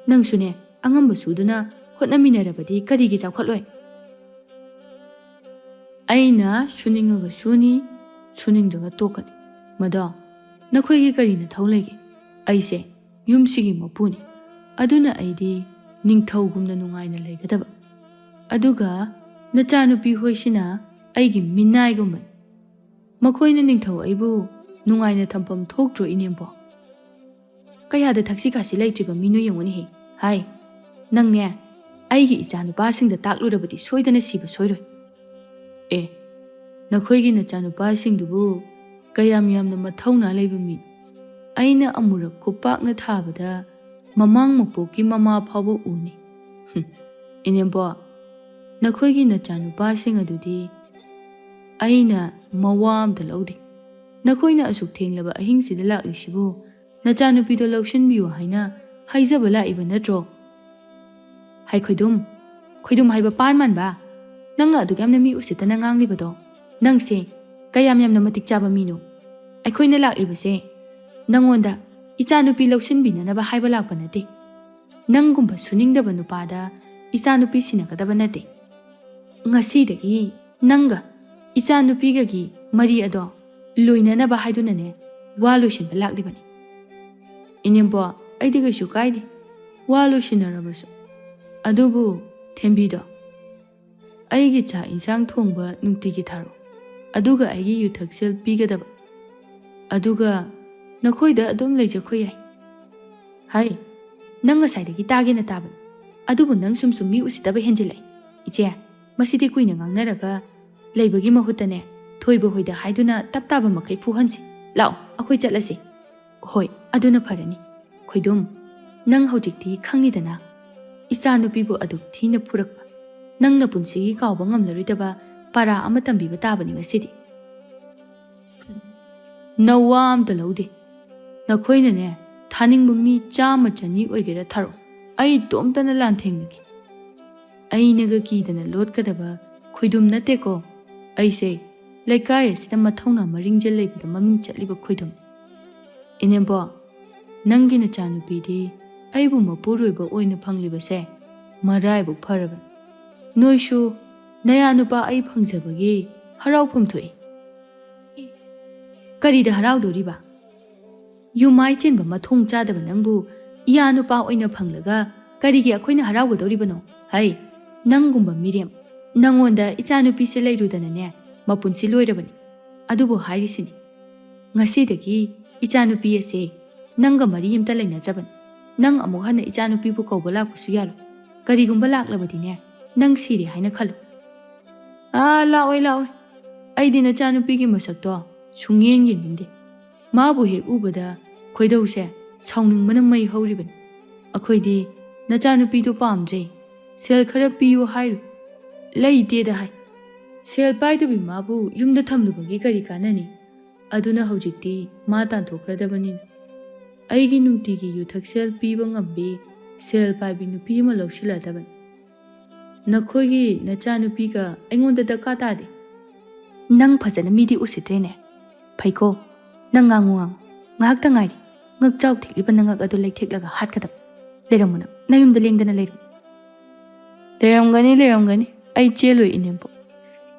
ꯅꯪꯁꯨꯅꯦ ꯑꯉꯝꯕ ꯁꯨꯗꯨꯅ ꯍꯣꯠꯅꯃꯤꯟꯅꯔꯕꯗꯤ ꯀꯔꯤꯒꯤ ꯆꯥꯎꯈꯠꯂꯣꯏ? ꯑꯩꯅ ꯁꯨꯅꯤꯡꯉꯒ ꯁꯨꯅꯤ, ꯁꯨꯅꯤꯡꯗ꯭ꯔꯒ ꯇꯣꯛꯀꯅꯤ꯫ ꯃꯗꯣ ꯅꯈꯣꯏꯒꯤ ꯀꯔꯤ ꯅꯊꯧ ꯂꯩꯒꯦ? ꯑꯩꯁꯦ ꯌꯨꯝꯁꯤꯒꯤ ꯃꯄꯨꯅꯤ꯫ ꯑꯗꯨꯅ ꯑꯩꯗꯤ ꯅꯤꯡꯊꯧꯒꯨꯝꯅ ꯅꯨꯡꯉꯥꯏꯅ ꯂꯩꯒꯗꯕ꯫ ꯑꯗꯨꯒ ꯅꯆꯥꯅꯨꯄꯤ ꯍꯣꯏꯁꯤꯅ ꯑꯩꯒꯤ ꯃꯤꯅꯥꯏꯒꯨꯝꯕꯅꯤ꯫ ꯃꯈꯣꯏꯅ ꯅꯤꯡꯊꯧ ꯑꯩꯕꯨ ꯅꯨꯡꯉꯥꯏꯅ ꯊꯝꯐꯝ ꯊꯣꯛꯇ꯭ꯔꯣ, ꯏꯅꯦꯝꯕꯣꯛ? ꯀꯌꯥꯗ ꯊꯛꯁꯤ ꯈꯥꯁꯤ ꯂꯩꯇ꯭ꯔꯤꯕ ꯃꯤꯅꯣ ꯌꯦꯡꯉꯨꯅꯦꯍꯦ꯫ ꯍꯥꯏ, ꯅꯪꯅꯦ ꯑꯩꯒꯤ ꯏꯆꯥ ꯅꯨꯄꯥꯁꯤꯡꯗ ꯇꯥꯛꯂꯨꯔꯕꯗꯤ ꯁꯣꯏꯗꯅ ꯁꯤꯕ ꯁꯣꯏꯔꯣꯏ꯫ ꯑꯦ, ꯅꯈꯣꯏꯒꯤ ꯅꯆꯥꯅꯨꯄꯥꯁꯤꯡꯗꯨꯕꯨ ꯀꯌꯥꯝ ꯌꯥꯝꯅ ꯃꯊꯧꯅꯥ ꯂꯩꯕ ꯃꯤ꯫ ꯑꯩꯅ ꯑꯃꯨꯔꯛ ꯈꯨꯄꯥꯛꯅ ꯊꯥꯕꯗ ꯃꯃꯥꯡ ꯃꯄꯣꯛꯀꯤ ꯃꯃꯥ ꯐꯥꯎꯕ ꯎꯅꯤ꯫ ꯍꯨꯝ, ꯏꯅꯦꯝꯕꯣꯛ, ꯅꯈꯣꯏꯒꯤ ꯅꯆꯥꯅꯨꯄꯥꯁꯤꯡ ꯑꯗꯨꯗꯤ ꯑꯩꯅ ꯃꯋꯥ ꯑꯝꯇ ꯂꯧꯗꯦ꯫ ꯅꯈꯣꯏꯅ ꯑꯁꯨꯛ ꯊꯦꯡꯂꯕ ꯑꯍꯤꯡꯁꯤꯗ ꯂꯥꯛꯂꯤꯁꯤꯕꯨ ꯅꯆꯥꯅꯨꯄꯤꯗꯣ ꯂꯧꯁꯤꯟꯕꯤꯌꯨ ꯍꯥꯏꯅ ꯍꯥꯏꯖꯕ ꯂꯥꯛꯏꯕ ꯅꯠꯇ꯭ꯔꯣ? ꯍꯥꯏ ꯈꯣꯏꯗꯨꯝ, ꯈꯣꯏꯗꯨꯝ ꯍꯥꯏꯕ ꯄꯥꯟ ꯃꯥꯟꯕ, ꯅꯪꯅ ꯑꯗꯨꯛ ꯌꯥꯝꯅ ꯃꯤ ꯎꯁꯤꯠꯇꯅ ꯉꯥꯡꯂꯤꯕꯗꯣ, ꯅꯪꯁꯦ ꯀꯌꯥꯝ ꯌꯥꯝꯅ ꯃꯇꯤꯛ ꯆꯥꯕ ꯃꯤꯅꯣ? ꯑꯩꯈꯣꯏꯅ ꯂꯥꯛꯂꯤꯕꯁꯦ ꯅꯪꯉꯣꯟꯗ ꯏꯆꯥꯅꯨꯄꯤ ꯂꯧꯁꯤꯟꯕꯤꯅꯅꯕ ꯍꯥꯏꯕ ꯂꯥꯛꯄ ꯅꯠꯇꯦ꯫ ꯅꯪꯒꯨꯝꯕ ꯁꯨꯅꯤꯡꯗꯕ ꯅꯨꯄꯥꯗ ꯏꯆꯥꯅꯨꯄꯤ ꯁꯤꯟꯅꯒꯗꯕ ꯅꯠꯇꯦ꯫ ꯉꯁꯤꯗꯒꯤ ꯅꯪꯒ ꯏꯆꯥꯅꯨꯄꯤꯒꯒꯤ ꯃꯔꯤ ꯑꯗꯣ ꯂꯣꯏꯅꯅꯕ ꯍꯥꯏꯗꯨꯅꯅꯦ ꯋꯥ ꯂꯣꯏꯁꯤꯟꯕ ꯂꯥꯛꯂꯤꯕꯅꯤ꯫ ꯏꯅꯦꯝꯕꯣ, ꯑꯩꯗꯤ ꯀꯩꯁꯨ ꯀꯥꯏꯗꯦ ꯋꯥ ꯂꯣꯏꯁꯤꯟꯅꯔꯕꯁꯨ꯫ ꯑꯗꯨꯕꯨ ꯊꯦꯝꯕꯤꯗꯣ, ꯑꯩꯒꯤ ꯆꯥꯛ ꯏꯟꯁꯥꯡ ꯊꯣꯡꯕ ꯅꯨꯡꯇꯤꯒꯤ ꯊꯥꯔꯛꯑꯣ꯫ ꯑꯗꯨꯒ ꯑꯩꯒꯤ ꯌꯨꯊꯛꯁꯦꯜ ꯄꯤꯒꯗꯕ꯫ ꯑꯗꯨꯒ ꯅꯈꯣꯏꯗ ꯑꯗꯨꯝ ꯂꯩꯖꯈꯣ ꯌꯥꯏ꯫ ꯍꯥꯏ, ꯅꯪ ꯉꯁꯥꯏꯗꯒꯤ ꯇꯥꯒꯦꯅ ꯇꯥꯕꯅꯤ꯫ ꯑꯗꯨꯕꯨ ꯅꯪ ꯁꯨꯝ ꯁꯨꯝ ꯃꯤ ꯎꯁꯤꯠꯇꯕ ꯍꯦꯟꯖꯤꯜꯂꯛꯏ꯫ ꯏꯆꯦ, ꯃꯁꯤꯗꯤ ꯀꯨꯏꯅ ꯉꯥꯡꯅꯔꯒ ꯂꯩꯕꯒꯤ ꯃꯍꯨꯠꯇꯅꯦ, ꯊꯣꯏꯕ ꯍꯣꯏꯗ ꯍꯥꯏꯗꯨꯅ ꯇꯞ ꯇꯥꯕ ꯃꯈꯩ ꯐꯨꯍꯟꯁꯤ꯫ ꯂꯥꯛꯑꯣ, ꯑꯩꯈꯣꯏ ꯆꯠꯂꯁꯤ꯫ ꯍꯣꯏ, ꯑꯗꯨꯅ ꯐꯔꯅꯤ꯫ ꯈꯣꯏꯗꯨꯝ, ꯅꯪ ꯍꯧꯖꯤꯛꯇꯤ ꯈꯪꯉꯤꯗꯅ, ꯏꯆꯥꯅꯨꯄꯤꯕꯨ ꯑꯗꯨꯛ ꯊꯤꯅ ꯐꯨꯔꯛꯄ ꯅꯪꯅ ꯄꯨꯟꯁꯤꯒꯤ ꯀꯥꯎꯕ ꯉꯝꯂꯔꯣꯏꯗꯕ ꯄꯥꯔꯥ ꯑꯃ ꯇꯝꯕꯤꯕ ꯇꯥꯕꯅꯤ ꯉꯁꯤꯗꯤ꯫ ꯅꯋꯥ ꯑꯝꯇ ꯂꯧꯗꯦ꯫ ꯅꯈꯣꯏꯅꯅꯦ, ꯊꯥꯅꯤꯡꯕ ꯃꯤ ꯆꯥꯝꯃ ꯆꯅꯤ ꯑꯣꯏꯒꯦꯔꯥ ꯊꯥꯔꯛꯑꯣ, ꯑꯩ ꯏꯇꯣꯝꯇꯅ ꯂꯥꯟꯊꯦꯡꯅꯒꯦ꯫ ꯑꯩꯅꯒ ꯀꯤꯗꯅ ꯂꯣꯠꯀꯗꯕ ꯈꯣꯏꯗꯨꯝ ꯅꯠꯇꯦꯀꯣ꯫ ꯑꯩꯁꯦ ꯂꯩꯀꯥꯏ ꯑꯁꯤꯗ ꯃꯊꯧꯅꯥ ꯃꯔꯤꯡꯖꯦꯜ ꯂꯩꯕꯗ ꯃꯃꯤꯡ ꯆꯠꯂꯤꯕ ꯈꯣꯏꯗꯨꯝ꯫ ꯏꯅꯦꯝꯕꯣ, ꯅꯪꯒꯤ ꯅꯆꯥꯅꯨꯄꯤꯗꯤ ꯑꯩꯕꯨ ꯃꯄꯨꯔꯣꯏꯕ ꯑꯣꯏꯅ ꯐꯪꯂꯤꯕꯁꯦ ꯃꯔꯥꯏꯕꯛ ꯐꯔꯕꯅꯤ꯫ ꯅꯣꯏꯁꯨ ꯅꯌꯥ ꯅꯨꯄꯥ ꯑꯩ ꯐꯪꯖꯕꯒꯤ ꯍꯔꯥꯎꯐꯝ ꯊꯣꯛꯏ꯫ ꯀꯔꯤꯗ ꯍꯔꯥꯎꯗꯣꯔꯤꯕ? ꯌꯨꯝꯃꯥꯏ ꯆꯦꯟꯕ ꯃꯊꯣꯡ ꯆꯥꯗꯕ ꯅꯪꯕꯨ ꯏꯌꯥ ꯅꯨꯄꯥ ꯑꯣꯏꯅ ꯐꯪꯂꯒ ꯀꯔꯤꯒꯤ ꯑꯩꯈꯣꯏꯅ ꯍꯔꯥꯎꯒꯗꯧꯔꯤꯕꯅꯣ? ꯍꯩ, ꯅꯪꯒꯨꯝꯕ ꯃꯤꯔꯦꯝ, ꯅꯪꯉꯣꯟꯗ ꯏꯆꯥꯅꯨꯄꯤꯁꯦ ꯂꯩꯔꯨꯗꯅꯅꯦ ꯃꯄꯨꯟꯁꯤ ꯂꯣꯏꯔꯕꯅꯤ꯫ ꯑꯗꯨꯕꯨ ꯍꯥꯏꯔꯤꯁꯤꯅꯤ, ꯉꯁꯤꯗꯒꯤ ꯏꯆꯥꯅꯨꯄꯤ ꯑꯁꯦ ꯅꯪꯒ ꯃꯔꯤ ꯑꯝꯇ ꯂꯩꯅꯗ꯭ꯔꯕꯅꯤ꯫ ꯅꯪ ꯑꯃꯨꯛ ꯍꯟꯅ ꯏꯆꯥꯅꯨꯄꯤꯕꯨ ꯀꯧꯕ ꯂꯥꯛꯄꯁꯨ ꯌꯥꯔꯣꯏ꯫ ꯀꯔꯤꯒꯨꯝꯕ ꯂꯥꯛꯂꯕꯗꯤꯅꯦ, ꯅꯪ ꯁꯤꯔꯦ ꯍꯥꯏꯅ ꯈꯜꯂꯨ꯫ ꯑꯥ, ꯂꯥꯛꯑꯣꯏ, ꯂꯥꯛꯑꯣꯏ꯫ ꯑꯩꯗꯤ ꯅꯆꯥꯅꯨꯄꯤꯒꯤ ꯃꯁꯛꯇꯣ ꯁꯨꯡꯌꯦꯡ ꯌꯦꯡꯅꯤꯡꯗꯦ꯫ ꯃꯥꯕꯨ ꯍꯦꯛ ꯎꯕꯗ ꯈꯣꯏꯗꯧꯁꯦ ꯁꯥꯎꯅꯤꯡꯕꯅ ꯃꯩ ꯍꯧꯔꯤꯕꯅꯤ꯫ ꯑꯩꯈꯣꯏꯗꯤ ꯅꯆꯥꯅꯨꯄꯤꯗꯨ ꯄꯥꯝꯗ꯭ꯔꯦ꯫ ꯁꯦꯜ ꯈꯔ ꯄꯤꯌꯨ ꯍꯥꯏꯔꯨ꯫ ꯂꯩꯇꯦꯗ ꯍꯥꯏ꯫ ꯁꯦꯜ ꯄꯥꯏꯗꯕꯤ ꯃꯥꯕꯨ ꯌꯨꯝꯗ ꯊꯝꯂꯨꯕꯒꯤ ꯀꯔꯤ ꯀꯥꯟꯅꯅꯤ? ꯑꯗꯨꯅ ꯍꯧꯖꯤꯛꯇꯤ ꯃꯥ ꯇꯥꯟꯊꯣꯛꯈ꯭ꯔꯗꯕꯅꯤꯅ ꯑꯩꯒꯤ ꯅꯨꯡꯇꯤꯒꯤ ꯌꯨꯊꯛꯁꯦꯜ ꯄꯤꯕ ꯉꯝꯕꯤ ꯁꯦꯜ ꯄꯥꯏꯕꯤ ꯅꯨꯄꯤ ꯑꯃ ꯂꯧꯁꯤꯜꯂꯗꯕꯅꯤ꯫ ꯅꯈꯣꯏꯒꯤ ꯅꯆꯥꯅꯨꯄꯤꯒ ꯑꯩꯉꯣꯟꯗ ꯗꯔꯀꯥꯔ ꯇꯥꯗꯦ꯫ ꯅꯪ ꯐꯖꯅ ꯃꯤꯗꯤ ꯎꯁꯤꯠꯇ꯭ꯔꯦꯅꯦ꯫ ꯐꯩꯀꯣ, ꯅꯪ ꯉꯥꯡꯉꯨ ꯉꯥꯡꯉꯨ꯫ ꯉꯥꯏꯍꯥꯛꯇ ꯉꯥꯏꯔꯤ꯫ ꯉꯛꯆꯥꯎ ꯊꯦꯛꯂꯤꯕ ꯅꯉꯛ ꯑꯗꯨ ꯂꯩꯊꯦꯛꯂꯒ ꯍꯥꯠꯀꯗꯕ꯫ ꯂꯩꯔꯝꯃꯨ ꯅꯪ, ꯅꯌꯨꯝꯗ ꯂꯦꯡꯗꯅ ꯂꯩꯔꯝꯃꯨ꯫ ꯂꯩꯔꯝꯒꯅꯤ, ꯂꯩꯔꯝꯒꯅꯤ꯫ ꯑꯩ ꯆꯦꯜꯂꯣꯏ, ꯏꯅꯦꯝꯄꯣꯛ꯫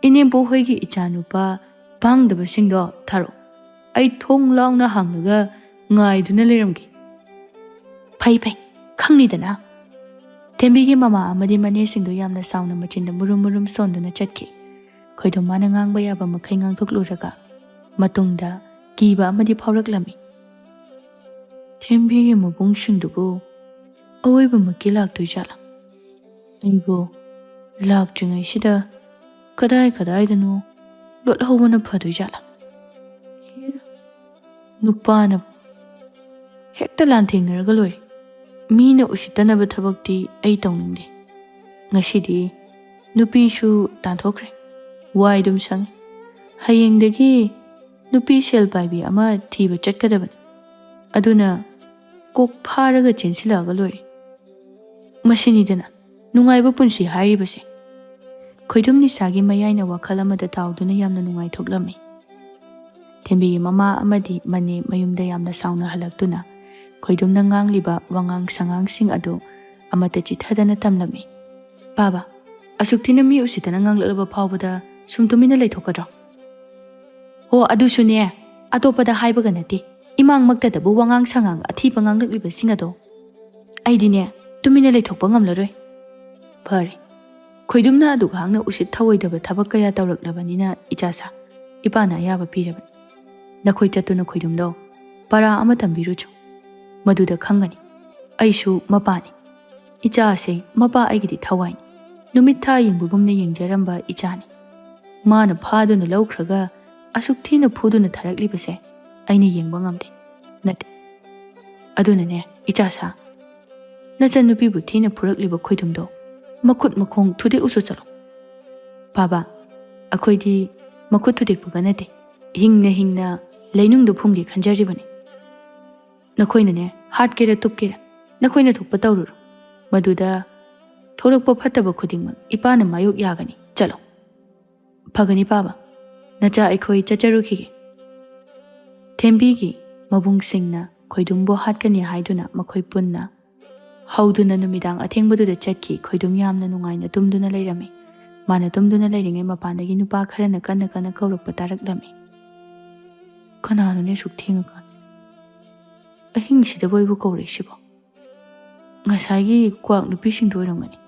ꯏꯅꯦꯝꯄꯣꯛ ꯍꯣꯏꯒꯤ ꯏꯆꯥꯅꯨꯄꯥ ꯄꯥꯡꯗꯕꯁꯤꯡꯗꯣ ꯊꯥꯔꯛꯑꯣ꯫ ꯑꯩ ꯊꯣꯡ ꯂꯥꯎꯅ ꯍꯥꯡꯂꯒ ꯉꯥꯏꯗꯨꯅ ꯂꯩꯔꯝꯒꯦ꯫ ꯐꯩ, ꯐꯩ, ꯈꯪꯅꯤꯗꯅ꯫ ꯊꯦꯝꯕꯤꯒꯤ ꯃꯃꯥ ꯑꯃꯗꯤ ꯃꯅꯦꯁꯤꯡꯗꯨ ꯌꯥꯝꯅ ꯁꯥꯎꯅ ꯃꯆꯤꯟꯗ ꯃꯨꯔꯨꯝ ꯃꯨꯔꯨꯝ ꯁꯣꯟꯗꯨꯅ ꯆꯠꯈꯤ꯫ ꯈꯣꯏꯗꯣꯝ ꯃꯥꯅ ꯉꯥꯡꯕ ꯌꯥꯕ ꯃꯈꯩ ꯉꯥꯡꯊꯣꯛꯂꯨꯔꯒ ꯃꯇꯨꯡꯗ ꯀꯤꯕ ꯑꯃꯗꯤ ꯐꯥꯎꯔꯛꯂꯝꯃꯤ꯫ ꯊꯦꯝꯕꯤꯒꯤ ꯃꯕꯨꯡꯁꯤꯡꯗꯨꯕꯨ ꯑꯋꯣꯏꯕꯃꯛꯀꯤ ꯂꯥꯛꯇꯣꯏ ꯖꯥꯠꯂꯥ? ꯑꯩꯕꯨ ꯂꯥꯛꯇ꯭ꯔꯤꯉꯩꯁꯤꯗ ꯀꯗꯥꯏ ꯀꯗꯥꯏꯗꯅꯣ ꯂꯣꯠꯍꯧꯕꯅ ꯐꯗꯣꯏ ꯖꯥꯠꯂꯥ? ꯍꯦꯔꯥ, ꯅꯨꯄꯥꯅ ꯍꯦꯛꯇ ꯂꯥꯟꯊꯦꯡꯅꯔꯒ ꯂꯣꯏꯔꯦ꯫ ꯃꯤꯅ ꯎꯁꯤꯠꯇꯅꯕ ꯊꯕꯛꯇꯤ ꯑꯩ ꯇꯧꯅꯤꯡꯗꯦ꯫ ꯉꯁꯤꯗꯤ ꯅꯨꯄꯤꯁꯨ ꯇꯥꯟꯊꯣꯛꯈ꯭ꯔꯦ꯫ ꯋꯥꯏ ꯑꯗꯨꯝ ꯁꯪꯉꯦ꯫ ꯍꯌꯦꯡꯗꯒꯤ ꯅꯨꯄꯤ ꯁꯦꯜ ꯄꯥꯏꯕꯤ ꯑꯃ ꯊꯤꯕ ꯆꯠꯀꯗꯕꯅꯤ꯫ ꯑꯗꯨꯅ ꯀꯣꯛ ꯐꯥꯔꯒ ꯆꯦꯟꯁꯤꯜꯂꯛꯑꯒ ꯂꯣꯏꯔꯦ꯫ ꯃꯁꯤꯅꯤꯗꯅ ꯅꯨꯡꯉꯥꯏꯕ ꯄꯨꯟꯁꯤ ꯍꯥꯏꯔꯤꯕꯁꯦ꯫ ꯈꯣꯏꯗꯨꯝ ꯅꯤꯁꯥꯒꯤ ꯃꯌꯥꯏꯅ ꯋꯥꯈꯜ ꯑꯃꯗ ꯇꯥꯎꯗꯨꯅ ꯌꯥꯝꯅ ꯅꯨꯡꯉꯥꯏꯊꯣꯛꯂꯝꯃꯤ꯫ ꯊꯦꯝꯕꯤꯒꯤ ꯃꯃꯥ ꯑꯃꯗꯤ ꯃꯅꯦ ꯃꯌꯨꯝꯗ ꯌꯥꯝꯅ ꯁꯥꯎꯅ ꯍꯜꯂꯛꯇꯨꯅ ꯈꯣꯏꯗꯨꯝꯅ ꯉꯥꯡꯂꯤꯕ ꯋꯥꯉꯥꯡ ꯁꯉꯥꯡꯁꯤꯡ ꯑꯗꯨ ꯑꯃꯠꯇ ꯆꯤꯊꯗꯅ ꯇꯝꯂꯝꯃꯤ꯫ "ꯕꯥꯕꯥ, ꯑꯁꯨꯛ ꯊꯤꯅ ꯃꯤ ꯎꯁꯤꯠꯇꯅ ꯉꯥꯡꯂꯛꯂꯕ ꯐꯥꯎꯕꯗ ꯁꯨꯝ ꯇꯨꯃꯤꯟꯅ ꯂꯩꯊꯣꯛꯀꯗ꯭ꯔꯣ? ꯑꯣ, ꯑꯗꯨꯁꯨꯅꯦ, ꯑꯇꯣꯞꯄꯗ ꯍꯥꯏꯕꯒ ꯅꯠꯇꯦ, ꯏꯃꯥꯡꯃꯛꯇꯗꯕꯨ ꯋꯥꯉꯥꯡ ꯁꯉꯥꯡ ꯑꯊꯤꯕ ꯉꯥꯡꯂꯛꯂꯤꯕꯁꯤꯡ ꯑꯗꯣ꯫ ꯑꯩꯗꯤꯅꯦ, ꯇꯨꯃꯤꯟꯅ ꯂꯩꯊꯣꯛꯄ ꯉꯝꯂꯔꯣꯏ꯫" ꯐꯔꯦ, ꯈꯣꯏꯗꯨꯝꯅ ꯑꯗꯨꯛ ꯍꯥꯛꯅ ꯎꯁꯤꯠ ꯊꯑꯣꯏꯗꯕ ꯊꯕꯛ ꯀꯌꯥ ꯇꯧꯔꯛꯂꯕꯅꯤꯅ, ꯏꯆꯥꯁꯥ, ꯏꯄꯥꯅ ꯑꯌꯥꯕ ꯄꯤꯔꯕꯅꯤ꯫ ꯅꯈꯣꯏ ꯆꯠꯇꯨꯅ ꯈꯣꯏꯗꯨꯝꯗꯣ ꯄꯔꯥ ꯑꯃ ꯇꯝꯕꯤꯔꯨꯆꯣ꯫ ꯃꯗꯨꯗ ꯈꯪꯒꯅꯤ꯫ ꯑꯩꯁꯨ ꯃꯄꯥꯅꯤ꯫ ꯏꯆꯥꯁꯦ ꯃꯄꯥ ꯑꯩꯒꯤꯗꯤ ꯊꯋꯥꯏꯅꯤ꯫ ꯅꯨꯃꯤꯠ ꯊꯥ ꯌꯦꯡꯕꯒꯨꯝꯅ ꯌꯦꯡꯖꯔꯝꯕ ꯏꯆꯥꯅꯤ꯫ ꯃꯥꯅ ꯐꯥꯗꯨꯅ ꯂꯧꯈ꯭ꯔꯒ ꯑꯁꯨꯛ ꯊꯤꯅ ꯐꯨꯗꯨꯅ ꯊꯥꯔꯛꯂꯤꯕꯁꯦ ꯑꯩꯅ ꯌꯦꯡꯕ ꯉꯝꯗꯦ꯫ ꯅꯠꯇꯦ꯫ ꯑꯗꯨꯅꯅꯦ, ꯏꯆꯥꯁꯥ, ꯅꯆꯟꯅꯨꯄꯤꯕꯨ ꯊꯤꯅ ꯐꯨꯔꯛꯂꯤꯕ ꯈꯣꯏꯗꯨꯝꯗꯣ ꯃꯈꯨꯠ ꯃꯈꯣꯡ ꯊꯨꯗꯦꯛꯎꯁꯨ ꯆꯠꯂꯣ꯫ "ꯕꯥꯕꯥ, ꯑꯩꯈꯣꯏꯗꯤ ꯃꯈꯨꯠ ꯊꯨꯗꯦꯛꯄꯒ ꯅꯠꯇꯦ, ꯍꯤꯡꯅ ꯍꯤꯡꯅ ꯂꯩꯅꯨꯡꯗ ꯐꯨꯝꯒꯦ ꯈꯟꯖꯔꯤꯕꯅꯤ꯫ ꯅꯈꯣꯏꯅꯅꯦ, ꯍꯥꯠꯀꯦꯔꯥ ꯇꯨꯞꯀꯦꯔꯥ, ꯅꯈꯣꯏꯅ ꯊꯣꯛꯄ ꯇꯧꯔꯨꯔꯣ꯫ ꯃꯗꯨꯗ ꯊꯣꯔꯛꯄ ꯐꯠꯇꯕ ꯈꯨꯗꯤꯡꯃꯛ ꯏꯄꯥꯅ ꯃꯥꯌꯣꯛ ꯌꯥꯒꯅꯤ꯫ ꯆꯠꯂꯣ꯫ ꯐꯒꯅꯤ ꯄꯥꯕ, ꯅꯆꯥ ꯑꯩꯈꯣꯏ ꯆꯠꯆꯔꯨꯈꯤꯒꯦ꯫ ꯊꯦꯝꯕꯤꯒꯤ ꯃꯕꯨꯡꯁꯤꯡꯅ ꯈꯣꯏꯗꯨꯝꯕꯨ ꯍꯥꯠꯀꯅꯤ ꯍꯥꯏꯗꯨꯅ ꯃꯈꯣꯏ ꯄꯨꯟꯅ ꯍꯧꯗꯨꯅ ꯅꯨꯃꯤꯗꯥꯡ ꯑꯊꯦꯡꯕꯗꯨꯗ ꯆꯠꯈꯤ꯫ ꯈꯣꯏꯗꯨꯝ ꯌꯥꯝꯅ ꯅꯨꯡꯉꯥꯏꯅ ꯇꯨꯝꯗꯨꯅ ꯂꯩꯔꯝꯃꯤ꯫ ꯃꯥꯅ ꯇꯨꯝꯗꯨꯅ ꯂꯩꯔꯤꯉꯩ ꯃꯄꯥꯟꯗꯒꯤ ꯅꯨꯄꯥ ꯈꯔꯅ ꯀꯟꯅ ꯀꯟꯅ ꯀꯧꯔꯛꯄ ꯇꯥꯔꯛꯂꯝꯃꯤ꯫ "ꯀꯅꯥꯅꯣꯅꯦ ꯑꯁꯨꯛ ꯊꯦꯡꯉꯀꯥꯟꯁꯤꯗ? ꯑꯍꯤꯡꯁꯤꯗꯕꯨ ꯑꯩꯕꯨ ꯀꯧꯔꯛꯏꯁꯤꯕꯣ? ꯉꯁꯥꯏꯒꯤ ꯀ꯭ꯋꯥꯛ ꯅꯨꯄꯤꯁꯤꯡꯗꯣ ꯑꯣꯏꯔꯝꯒꯅꯤ꯫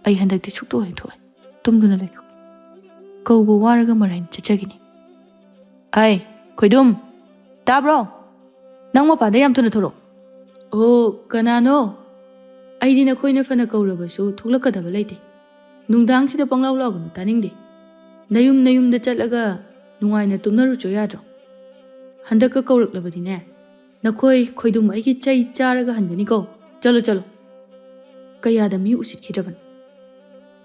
ꯑꯩ ꯍꯟꯗꯛꯇꯤ ꯁꯨꯛꯇꯣꯛ ꯍꯦꯛ ꯊꯣꯛꯑꯣꯏ꯫ ꯇꯨꯝꯗꯨꯅ ꯂꯩꯊꯣꯛꯀꯦ꯫ ꯀꯧꯕ ꯋꯥꯔꯒ ꯃꯔꯥꯏꯅ ꯆꯠꯆꯒꯤꯅꯤ꯫ ꯑꯩ, ꯈꯣꯏꯗꯨꯝ! ꯇꯥꯕ꯭ꯔꯣ? ꯅꯪ ꯃꯄꯥꯟꯗ ꯌꯥꯝ ꯊꯨꯅ ꯊꯣꯔꯛꯑꯣ꯫ ꯑꯣ, ꯀꯅꯥꯅꯣ? ꯑꯩꯗꯤ ꯅꯈꯣꯏꯅ ꯐꯅ ꯀꯧꯔꯕꯁꯨ ꯊꯣꯛꯂꯛꯀꯗꯕ ꯂꯩꯇꯦ꯫ ꯅꯨꯡꯗꯥꯡꯁꯤꯗ ꯄꯪꯂꯥꯎ ꯂꯥꯎꯒꯅꯨ, ꯇꯥꯅꯤꯡꯗꯦ꯫ ꯅꯌꯨꯝ ꯅꯌꯨꯝꯗ ꯆꯠꯂꯒ ꯅꯨꯡꯉꯥꯏꯅ ꯇꯨꯝꯅꯔꯨꯆꯣ ꯌꯥꯗ꯭ꯔꯣ? ꯍꯟꯗꯛꯀ ꯀꯧꯔꯛꯂꯕꯗꯤꯅꯦ, ꯅꯈꯣꯏ ꯈꯣꯏꯗꯨꯝ ꯑꯩꯒꯤ ꯆꯩ ꯆꯥꯔꯒ ꯍꯟꯒꯅꯤꯀꯣ꯫ ꯆꯠꯂꯣ, ꯆꯠꯂꯣ꯫ ꯀꯌꯥꯗ ꯃꯤ ꯎꯁꯤꯠꯈꯤꯗ꯭ꯔꯕꯅꯣ?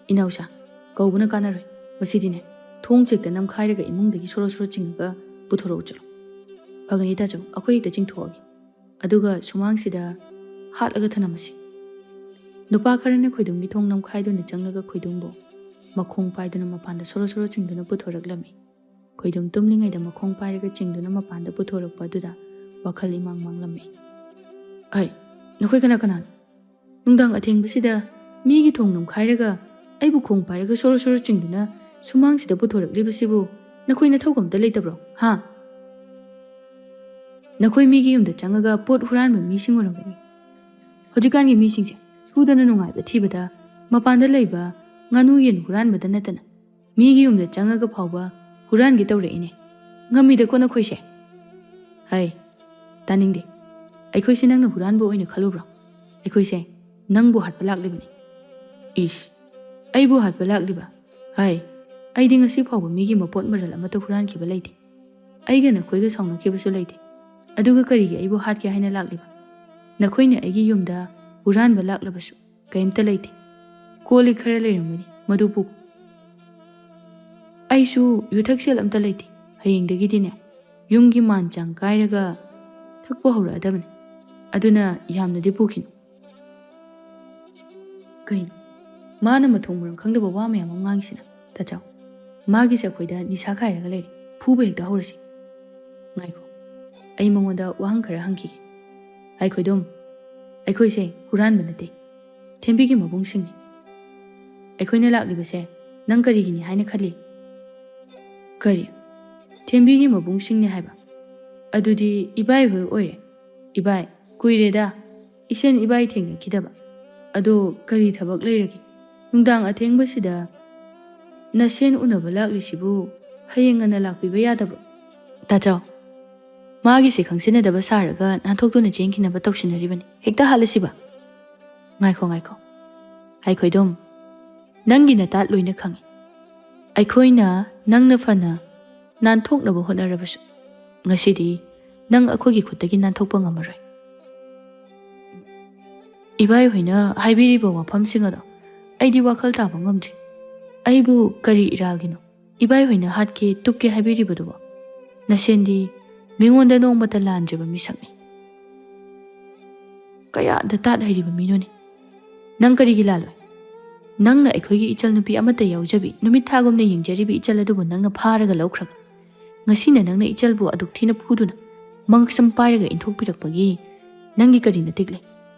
ꯏꯅꯥꯎꯁꯥ, ꯀꯧꯕꯅ ꯀꯥꯟꯅꯔꯣꯏ꯫ ꯃꯁꯤꯗꯤꯅꯦ, ꯊꯣꯡ ꯆꯦꯛꯇ ꯅꯝꯈꯥꯏꯔꯒ ꯏꯃꯨꯡꯗꯒꯤ ꯁꯣꯔꯣ ꯁꯣꯔꯣ ꯆꯤꯡꯉꯒ ꯄꯨꯊꯣꯔꯛꯎ ꯆꯠꯂꯣ꯫ ꯐꯒꯅꯤ ꯇꯥꯆꯧ, ꯑꯩꯈꯣꯏ ꯍꯦꯛꯇ ꯆꯤꯡꯊꯣꯛꯑꯒꯦ꯫ ꯑꯗꯨꯒ ꯁꯨꯃꯥꯡꯁꯤꯗ ꯍꯥꯠꯂꯒ ꯊꯅꯝꯃꯁꯤ꯫ ꯅꯨꯄꯥ ꯈꯔꯅ ꯈꯣꯏꯗꯨꯝꯒꯤ ꯊꯣꯡ ꯅꯝꯈꯥꯏꯗꯨꯅ ꯆꯪꯂꯒ ꯈꯣꯏꯗꯨꯝꯕꯨ ꯃꯈꯣꯡ ꯄꯥꯏꯗꯨꯅ ꯃꯄꯥꯟꯗ ꯁꯣꯔꯣ ꯁꯣꯔꯣ ꯆꯤꯡꯗꯨꯅ ꯄꯨꯊꯣꯔꯛꯂꯝꯃꯤ꯫ ꯈꯣꯏꯗꯨꯝ ꯇꯨꯝꯂꯤꯉꯩꯗ ꯃꯈꯣꯡ ꯄꯥꯏꯔꯒ ꯆꯤꯡꯗꯨꯅ ꯃꯄꯥꯟꯗ ꯄꯨꯊꯣꯔꯛꯄ ꯑꯗꯨꯗ ꯋꯥꯈꯜ ꯏꯃꯥꯡ ꯃꯥꯡꯂꯝꯃꯤ꯫ "ꯑꯩ, ꯅꯈꯣꯏ ꯀꯅꯥ ꯀꯅꯥꯅꯣ? ꯅꯨꯡꯗꯥꯡ ꯑꯊꯦꯡꯕꯁꯤꯗ ꯃꯤꯒꯤ ꯊꯣꯡ ꯅꯝꯈꯥꯏꯔꯒ ꯑꯩꯕꯨ ꯈꯣꯡ ꯄꯥꯏꯔꯒ ꯁꯣꯔꯣ ꯁꯣꯔꯣ ꯆꯤꯡꯗꯨꯅ ꯁꯨꯃꯥꯡꯁꯤꯗ ꯄꯨꯊꯣꯔꯛꯂꯤꯕꯁꯤꯕꯨ ꯅꯈꯣꯏ ꯅꯊꯧ ꯑꯝꯇ ꯂꯩꯇꯕ꯭ꯔꯣ? ꯍꯥ? ꯅꯈꯣꯏ ꯃꯤꯒꯤ ꯌꯨꯝꯗ ꯆꯪꯉꯒ ꯄꯣꯠ ꯍꯨꯔꯥꯟꯕ ꯃꯤꯁꯤꯡ ꯑꯣꯏꯔꯝꯒꯅꯤ꯫ ꯍꯧꯖꯤꯛꯀꯥꯟꯒꯤ ꯃꯤꯁꯤꯡꯁꯦ ꯁꯨꯗꯅ ꯅꯨꯡꯉꯥꯏꯕ ꯊꯤꯕꯗ ꯃꯄꯥꯟꯗ ꯂꯩꯕ ꯉꯥꯅꯨ ꯌꯦꯟ ꯍꯨꯔꯥꯟꯕꯗ ꯅꯠꯇꯅ ꯃꯤꯒꯤ ꯌꯨꯝꯗ ꯆꯪꯉꯒ ꯐꯥꯎꯕ ꯍꯨꯔꯥꯟꯒꯦ ꯇꯧꯔꯛꯏꯅꯦ꯫ ꯉꯝꯃꯤꯗꯀꯣ ꯅꯈꯣꯏꯁꯦ꯫ ꯍꯩ, ꯇꯥꯅꯤꯡꯗꯦ꯫ ꯑꯩꯈꯣꯏꯁꯦ ꯅꯪꯅ ꯍꯨꯔꯥꯟꯕ ꯑꯣꯏꯅ ꯈꯜꯂꯨꯕ꯭ꯔꯣ? ꯑꯩꯈꯣꯏꯁꯦ ꯅꯪꯕꯨ ꯍꯥꯠꯄ ꯂꯥꯛꯂꯤꯕꯅꯤ꯫" "ꯏꯁ, ꯑꯩꯕꯨ ꯍꯥꯠꯄ ꯂꯥꯛꯂꯤꯕ? ꯍꯩ, ꯑꯩꯗꯤ ꯉꯁꯤ ꯐꯥꯎꯕ ꯃꯤꯒꯤ ꯃꯄꯣꯠ ꯃꯔꯜ ꯑꯃꯠꯇ ꯍꯨꯔꯥꯟꯈꯤꯕ ꯂꯩꯇꯦ꯫ ꯑꯩꯒ ꯅꯈꯣꯏꯒ ꯁꯥꯎꯅꯈꯤꯕꯁꯨ ꯂꯩꯇꯦ꯫ ꯑꯗꯨꯒ ꯀꯔꯤꯒꯤ ꯑꯩꯕꯨ ꯍꯥꯠꯀꯦ ꯍꯥꯏꯅ ꯂꯥꯛꯂꯤꯕ? ꯅꯈꯣꯏꯅ ꯑꯩꯒꯤ ꯌꯨꯝꯗ ꯍꯨꯔꯥꯟꯕ ꯂꯥꯛꯂꯕꯁꯨ ꯀꯔꯤꯝꯇ ꯂꯩꯇꯦ꯫ ꯀꯣꯜ ꯂꯤꯛ ꯈꯔ ꯂꯩꯔꯝꯒꯅꯤ, ꯃꯗꯨ ꯄꯨ꯫" "ꯑꯩꯁꯨ ꯌꯨꯊꯛꯁꯦꯜ ꯑꯝꯇ ꯂꯩꯇꯦ꯫ ꯍꯌꯦꯡꯗꯒꯤꯗꯤꯅꯦ, ꯌꯨꯝꯒꯤ ꯃꯥꯟ ꯆꯥꯡ ꯀꯥꯏꯔꯒ ꯊꯛꯄ ꯍꯧꯔꯛꯑꯗꯕꯅꯦ꯫ ꯑꯗꯨꯅ ꯌꯥꯝꯅꯗꯤ ꯄꯨꯈꯤꯅꯨ꯫ ꯀꯩꯅꯣ? ꯃꯥꯅ ꯃꯊꯣꯡ ꯃꯔꯝ ꯈꯪꯗꯕ ꯋꯥ ꯃꯌꯥꯝ ꯑꯃ ꯉꯥꯡꯉꯤꯁꯤꯅ? ꯇꯥꯆꯧ, ꯃꯥꯒꯤꯁꯦ ꯑꯩꯈꯣꯏꯗ ꯅꯤꯁꯥ ꯈꯥꯏꯔꯒ ꯂꯩꯔꯦ꯫ ꯐꯨꯕ ꯍꯦꯛꯇ ꯍꯧꯔꯁꯤ꯫ ꯉꯥꯏꯈꯣ, ꯑꯩ ꯃꯉꯣꯟꯗ ꯋꯥꯍꯪ ꯈꯔ ꯍꯪꯈꯤꯒꯦ꯫ ꯍꯥꯏꯈꯣꯏꯗꯣꯝ, ꯑꯩꯈꯣꯏꯁꯦ ꯍꯨꯔꯥꯟꯕ ꯅꯠꯇꯦ, ꯊꯦꯝꯕꯤꯒꯤ ꯃꯕꯨꯡꯁꯤꯡꯅꯤ꯫ ꯑꯩꯈꯣꯏꯅ ꯂꯥꯛꯂꯤꯕꯁꯦ ꯅꯪ ꯀꯔꯤꯒꯤꯅꯤ ꯍꯥꯏꯅ ꯈꯜꯂꯤ? ꯀꯔꯤ? ꯊꯦꯝꯕꯤꯒꯤ ꯃꯕꯨꯡꯁꯤꯡꯅꯤ ꯍꯥꯏꯕ? ꯑꯗꯨꯗꯤ ꯏꯕꯥꯏ ꯍꯣꯏ ꯑꯣꯏꯔꯦ꯫ ꯏꯕꯥꯏ, ꯀꯨꯏꯔꯦꯗ ꯏꯁꯦꯟ ꯏꯕꯥꯏ ꯊꯦꯡꯅꯈꯤꯗꯕ꯫ ꯑꯗꯣ ꯀꯔꯤ ꯊꯕꯛ ꯂꯩꯔꯒꯦ? ꯅꯨꯡꯗꯥꯡ ꯑꯊꯦꯡꯕꯁꯤꯗ ꯅꯁꯦꯟ ꯎꯅꯕ ꯂꯥꯛꯂꯤꯁꯤꯕꯨ ꯍꯌꯦꯡ ꯉꯟꯅ ꯂꯥꯛꯄꯤꯕ ꯌꯥꯗꯕ꯭ꯔꯣ? ꯇꯥꯆꯧ, ꯃꯥꯒꯤꯁꯦ ꯈꯪꯁꯤꯟꯅꯗꯕ ꯁꯥꯔꯒ ꯅꯥꯟꯊꯣꯛꯇꯨꯅ ꯆꯦꯟꯈꯤꯅꯕ ꯇꯧꯁꯤꯟꯅꯔꯤꯕꯅꯤ꯫ ꯍꯦꯛꯇ ꯍꯥꯠꯂꯁꯤꯕ꯫ ꯉꯥꯏꯈꯣ, ꯉꯥꯏꯈꯣ꯫ ꯍꯥꯏꯈꯣꯏꯗꯣꯝ, ꯅꯪꯒꯤ ꯅꯇꯥꯠ ꯂꯣꯏꯅ ꯈꯪꯏ꯫ ꯑꯩꯈꯣꯏꯅ ꯅꯪꯅ ꯐꯅ ꯅꯥꯟꯊꯣꯛꯅꯕ ꯍꯣꯠꯅꯔꯕꯁꯨ, ꯉꯁꯤꯗꯤ ꯅꯪ ꯑꯩꯈꯣꯏꯒꯤ ꯈꯨꯠꯇꯒꯤ ꯅꯥꯟꯊꯣꯛꯄ ꯉꯝꯃꯔꯣꯏ꯫ ꯏꯕꯥꯏ ꯍꯣꯏꯅ ꯍꯥꯏꯕꯤꯔꯤꯕ ꯋꯥꯐꯝꯁꯤꯡ ꯑꯗꯣ ꯑꯩꯗꯤ ꯋꯥꯈꯜ ꯇꯥꯕ ꯉꯝꯗ꯭ꯔꯤ꯫ ꯑꯩꯕꯨ ꯀꯔꯤ ꯏꯔꯥꯜꯒꯤꯅꯣ ꯏꯕꯥꯏ ꯍꯣꯏꯅ ꯍꯥꯠꯀꯦ ꯇꯨꯞꯀꯦ ꯍꯥꯏꯕꯤꯔꯤꯕꯗꯨꯕꯣ? ꯅꯁꯦꯟꯗꯤ ꯃꯤꯉꯣꯟꯗ ꯅꯣꯡꯃꯇ ꯂꯥꯟꯗ꯭ꯔꯤꯕ ꯃꯤꯁꯛꯅꯤ꯫ ꯀꯌꯥꯗ ꯇꯥꯠ ꯍꯩꯔꯤꯕ ꯃꯤꯅꯣꯅꯦ꯫ ꯅꯪ ꯀꯔꯤꯒꯤ ꯂꯥꯜꯂꯣꯏ? ꯅꯪꯅ ꯑꯩꯈꯣꯏꯒꯤ ꯏꯆꯜ ꯅꯨꯄꯤ ꯑꯃꯠꯇ ꯌꯥꯎꯖꯕꯤ, ꯅꯨꯃꯤꯠ ꯊꯥꯒꯨꯝꯅ ꯌꯦꯡꯖꯔꯤꯕꯤ ꯏꯆꯜ ꯑꯗꯨꯕꯨ ꯅꯪꯅ ꯐꯥꯔꯒ ꯂꯧꯈ꯭ꯔꯒ, ꯉꯁꯤꯅ ꯅꯪꯅ ꯏꯆꯜꯕꯨ ꯑꯗꯨꯛ ꯊꯤꯅ ꯐꯨꯗꯨꯅ, ꯃꯉꯛꯁꯝ ꯄꯥꯏꯔꯒ ꯏꯟꯊꯣꯛꯄꯤꯔꯛꯄꯒꯤ ꯅꯪꯒꯤ ꯀꯔꯤ ꯅꯇꯤꯛ ꯂꯩ?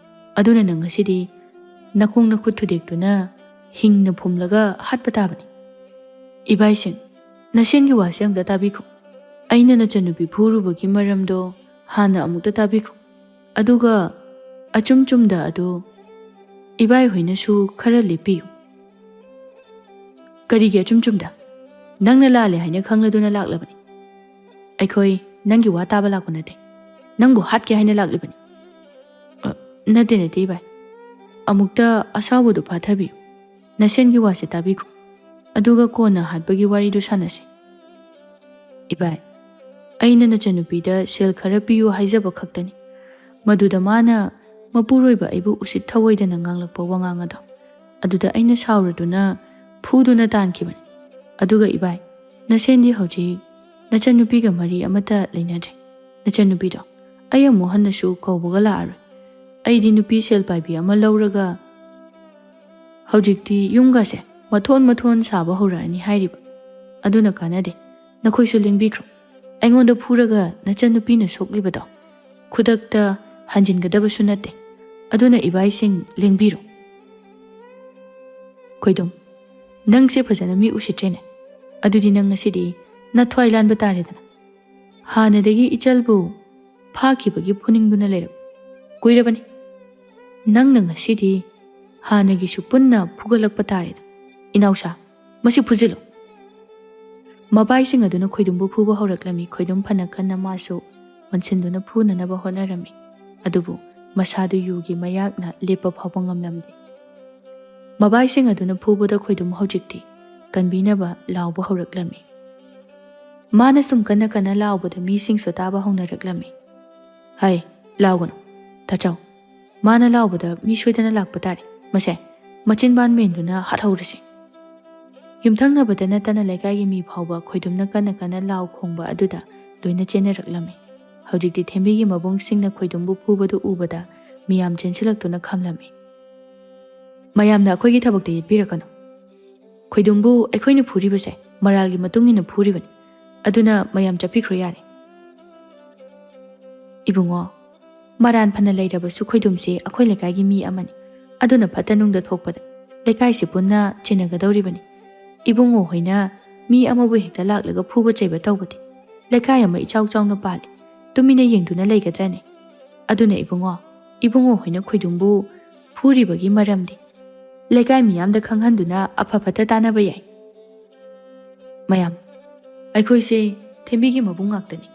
ꯑꯗꯨꯅ ꯅꯪ ꯉꯁꯤꯗꯤ ꯅꯈꯣꯡ ꯅꯈꯨꯠ ꯊꯨꯗꯦꯛꯇꯨꯅ ꯍꯤꯡꯅ ꯐꯨꯝꯂꯒ ꯍꯥꯠꯄ ꯇꯥꯕꯅꯤ꯫ ꯏꯕꯥꯏꯁꯤꯡ, ꯅꯁꯦꯟꯒꯤ ꯋꯥꯁꯦ ꯑꯝꯇ ꯇꯥꯕꯤꯈꯣ꯫ ꯑꯩꯅ ꯅꯆꯟꯅꯨꯄꯤ ꯐꯨꯔꯨꯕꯒꯤ ꯃꯔꯝꯗꯣ ꯍꯥꯟꯅ ꯑꯃꯨꯛꯇ ꯇꯥꯕꯤꯈꯣ꯫ ꯑꯗꯨꯒ ꯑꯆꯨꯝ ꯆꯨꯝꯗ ꯑꯗꯨ ꯏꯕꯥꯏ ꯍꯣꯏꯅꯁꯨ ꯈꯔ ꯂꯦꯞꯄꯤꯌꯨ꯫ ꯀꯔꯤꯒꯤ ꯑꯆꯨꯝ ꯆꯨꯝꯗ? ꯅꯪꯅ ꯂꯥꯜꯂꯦ ꯍꯥꯏꯅ ꯈꯪꯂꯗꯨꯅ ꯂꯥꯛꯂꯕꯅꯤ꯫ ꯑꯩꯈꯣꯏ ꯅꯪꯒꯤ ꯋꯥ ꯇꯥꯕ ꯂꯥꯛꯄ ꯅꯠꯇꯦ꯫ ꯅꯪꯕꯨ ꯍꯥꯠꯀꯦ ꯍꯥꯏꯅ ꯂꯥꯛꯂꯤꯕꯅꯤ꯫ ꯑ, ꯅꯠꯇꯦ, ꯅꯠꯇꯦ, ꯏꯕꯥꯏ꯫ ꯑꯃꯨꯛꯇ ꯑꯁꯥꯎꯕꯗꯨ ꯐꯥꯊꯕꯤꯌꯨ꯫ ꯅꯁꯦꯟꯒꯤ ꯋꯥꯁꯦ ꯇꯥꯕꯤꯈꯣ꯫ ꯑꯗꯨꯒ ꯀꯣꯟꯅ ꯍꯥꯠꯄꯒꯤ ꯋꯥꯔꯤꯗꯨ ꯁꯥꯟꯅꯁꯤ꯫ ꯏꯕꯥꯏ, ꯑꯩꯅ ꯅꯆꯟꯅꯨꯄꯤꯗ ꯁꯦꯜ ꯈꯔ ꯄꯤꯌꯨ ꯍꯥꯏꯖꯕ ꯈꯛꯇꯅꯤ꯫ ꯃꯗꯨꯗ ꯃꯥꯅ ꯃꯄꯨꯔꯣꯏꯕ ꯑꯩꯕꯨ ꯎꯁꯤꯠ ꯊꯑꯣꯏꯗꯅ ꯉꯥꯡꯂꯛꯄ ꯋꯥꯉꯥꯡ ꯑꯗꯣ, ꯑꯗꯨꯗ ꯑꯩꯅ ꯁꯥꯎꯔꯗꯨꯅ ꯐꯨꯗꯨꯅ ꯇꯥꯟꯈꯤꯕꯅꯤ꯫ ꯑꯗꯨꯒ ꯏꯕꯥꯏ, ꯅꯁꯦꯟꯗꯤ ꯍꯧꯖꯤꯛ ꯅꯆꯟꯅꯨꯄꯤꯒ ꯃꯔꯤ ꯑꯃꯠꯇ ꯂꯩꯅꯗ꯭ꯔꯦ꯫ ꯅꯆꯟꯅꯨꯄꯤꯗꯣ ꯑꯩ ꯑꯃꯨꯛ ꯍꯟꯅꯁꯨ ꯀꯧꯕꯒ ꯂꯥꯛꯑꯔꯣꯏ꯫ ꯑꯩꯗꯤ ꯅꯨꯄꯤ ꯁꯦꯜ ꯄꯥꯏꯕꯤ ꯑꯃ ꯂꯧꯔꯒ ꯍꯧꯖꯤꯛꯇꯤ ꯌꯨꯝꯒꯁꯦ ꯃꯊꯣꯟ ꯃꯊꯣꯟ ꯁꯥꯕ ꯍꯧꯔꯛꯑꯅꯤ ꯍꯥꯏꯔꯤꯕ꯫ ꯑꯗꯨꯅ ꯀꯥꯟꯅꯗꯦ꯫ ꯅꯈꯣꯏꯁꯨ ꯂꯦꯡꯕꯤꯈ꯭ꯔꯣ꯫ ꯑꯩꯉꯣꯟꯗ ꯐꯨꯔꯒ ꯅꯆꯟꯅꯨꯄꯤꯅ ꯁꯣꯛꯂꯤꯕꯗꯣ ꯈꯨꯗꯛꯇ ꯍꯟꯖꯤꯟꯒꯗꯕꯁꯨ ꯅꯠꯇꯦ꯫ ꯑꯗꯨꯅ ꯏꯕꯥꯏꯁꯤꯡ, ꯂꯦꯡꯕꯤꯔꯣ꯫ ꯈꯣꯏꯗꯨꯝ, ꯅꯪꯁꯦ ꯐꯖꯅ ꯃꯤ ꯎꯁꯤꯠꯇ꯭ꯔꯦꯅꯦ꯫ ꯑꯗꯨꯗꯤ ꯅꯪ ꯉꯁꯤꯗꯤ ꯅꯊ꯭ꯋꯥꯏ ꯂꯥꯟꯕ ꯇꯥꯔꯦꯗꯅ꯫ ꯍꯥꯟꯅꯗꯒꯤ ꯏꯆꯜꯕꯨ ꯐꯥꯈꯤꯕꯒꯤ ꯐꯨꯅꯤꯡꯗꯨꯅ ꯂꯩꯔꯕ ꯀꯨꯏꯔꯕꯅꯤ꯫ ꯅꯪꯅ ꯉꯁꯤꯗꯤ ꯍꯥꯟꯅꯒꯤꯁꯨ ꯄꯨꯟꯅ ꯐꯨꯒꯠꯂꯛꯄ ꯇꯥꯔꯦꯗ꯫ ꯏꯅꯥꯎꯁꯥ, ꯃꯁꯤ ꯐꯨꯖꯤꯜꯂꯨ꯫ ꯃꯕꯥꯏꯁꯤꯡ ꯑꯗꯨꯅ ꯈꯣꯏꯗꯨꯝꯕꯨ ꯐꯨꯕ ꯍꯧꯔꯛꯂꯝꯃꯤ꯫ ꯈꯣꯏꯗꯨꯝ ꯐꯅ ꯀꯟꯅ ꯃꯥꯁꯨ ꯑꯣꯟꯁꯤꯟꯗꯨꯅ ꯐꯨꯅꯅꯕ ꯍꯣꯠꯅꯔꯝꯃꯤ꯫ ꯑꯗꯨꯕꯨ ꯃꯁꯥꯗꯨ ꯌꯨꯒꯤ ꯃꯌꯥꯛꯅ ꯂꯦꯞꯄ ꯐꯥꯎꯕ ꯉꯝꯂꯝꯗꯦ꯫ ꯃꯕꯥꯏꯁꯤꯡ ꯑꯗꯨꯅ ꯐꯨꯕꯗ ꯈꯣꯏꯗꯨꯝ ꯍꯧꯖꯤꯛꯇꯤ ꯀꯟꯕꯤꯅꯕ ꯂꯥꯎꯕ ꯍꯧꯔꯛꯂꯝꯃꯤ꯫ ꯃꯥꯅ ꯁꯨꯝ ꯀꯟꯅ ꯀꯟꯅ ꯂꯥꯎꯕꯗ ꯃꯤꯁꯤꯡꯁꯨ ꯇꯥꯕ ꯍꯧꯅꯔꯛꯂꯝꯃꯤ꯫ "ꯍꯩ, ꯂꯥꯎꯒꯅꯨ꯫ ꯇꯥꯆꯧ, ꯃꯥꯅ ꯂꯥꯎꯕꯗ ꯃꯤ ꯁꯣꯏꯗꯅ ꯂꯥꯛꯄ ꯇꯥꯔꯦ꯫ ꯃꯁꯦ ꯃꯆꯤꯟꯕꯥꯟ ꯃꯦꯟꯗꯨꯅ ꯍꯥꯠꯍꯧꯔꯁꯤ꯫" ꯌꯨꯝꯊꯪꯅꯕꯗ ꯅꯠꯇꯅ ꯂꯩꯀꯥꯏꯒꯤ ꯃꯤ ꯐꯥꯎꯕ ꯈꯣꯏꯗꯨꯝꯅ ꯀꯟꯅ ꯀꯟꯅ ꯂꯥꯎ ꯈꯣꯡꯕ ꯑꯗꯨꯗ ꯂꯣꯏꯅ ꯆꯦꯟꯅꯔꯛꯂꯝꯃꯤ꯫ ꯍꯧꯖꯤꯛꯇꯤ ꯊꯦꯝꯕꯤꯒꯤ ꯃꯕꯨꯡꯁꯤꯡꯅ ꯈꯣꯏꯗꯨꯝꯕꯨ ꯐꯨꯕꯗꯨ ꯎꯕꯗ ꯃꯤꯌꯥꯝ ꯆꯦꯟꯁꯤꯜꯂꯛꯇꯨꯅ ꯈꯝꯂꯝꯃꯤ꯫ "ꯃꯌꯥꯝꯅ ꯑꯩꯈꯣꯏꯒꯤ ꯊꯕꯛꯇ ꯌꯦꯠꯄꯤꯔꯛꯀꯅꯨ꯫ ꯈꯣꯏꯗꯨꯝꯕꯨ ꯑꯩꯈꯣꯏꯅ ꯐꯨꯔꯤꯕꯁꯦ ꯃꯔꯥꯜꯒꯤ ꯃꯇꯨꯡ ꯏꯟꯅ ꯐꯨꯔꯤꯕꯅꯤ꯫ ꯑꯗꯨꯅ ꯃꯌꯥꯝ ꯆꯠꯄꯤꯈ꯭ꯔꯣ ꯌꯥꯔꯦ꯫" "ꯏꯕꯨꯡꯉꯣ, ꯃꯔꯥꯟ ꯐꯅ ꯂꯩꯔꯕꯁꯨ ꯈꯣꯏꯗꯨꯝꯁꯦ ꯑꯩꯈꯣꯏ ꯂꯩꯀꯥꯏꯒꯤ ꯃꯤ ꯑꯃꯅꯤ꯫ ꯑꯗꯨꯅ ꯐꯠꯇ ꯅꯨꯡꯗ ꯊꯣꯛꯄꯗ ꯂꯩꯀꯥꯏꯁꯤ ꯄꯨꯟꯅ ꯆꯦꯟꯅꯒꯗꯧꯔꯤꯕꯅꯤ꯫ ꯏꯕꯨꯡꯉꯣ ꯍꯣꯏꯅ ꯃꯤ ꯑꯃꯕꯨ ꯍꯦꯛꯇ ꯂꯥꯛꯂꯒ ꯐꯨꯕ ꯆꯩꯕ ꯇꯧꯕꯗꯤ ꯂꯩꯀꯥꯏ ꯑꯃ ꯏꯆꯥꯎ ꯆꯥꯎꯅ ꯄꯥꯜꯂꯤ꯫ ꯇꯨꯃꯤꯟꯅ ꯌꯦꯡꯗꯨꯅ ꯂꯩꯒꯗ꯭ꯔꯅꯦ? ꯑꯗꯨꯅ ꯏꯕꯨꯡꯉꯣ, ꯏꯕꯨꯡꯉꯣ ꯍꯣꯏꯅ ꯈꯣꯏꯗꯨꯝꯕꯨ ꯐꯨꯔꯤꯕꯒꯤ ꯃꯔꯝꯗꯤ ꯂꯩꯀꯥꯏ ꯃꯤꯌꯥꯝꯗ ꯈꯪꯍꯟꯗꯨꯅ ꯑꯐ ꯐꯠꯇ ꯇꯥꯟꯅꯕ ꯌꯥꯏ꯫" "ꯃꯌꯥꯝ, ꯑꯩꯈꯣꯏꯁꯦ ꯊꯦꯝꯕꯤꯒꯤ ꯃꯕꯨꯡ ꯉꯥꯛꯇꯅꯤ꯫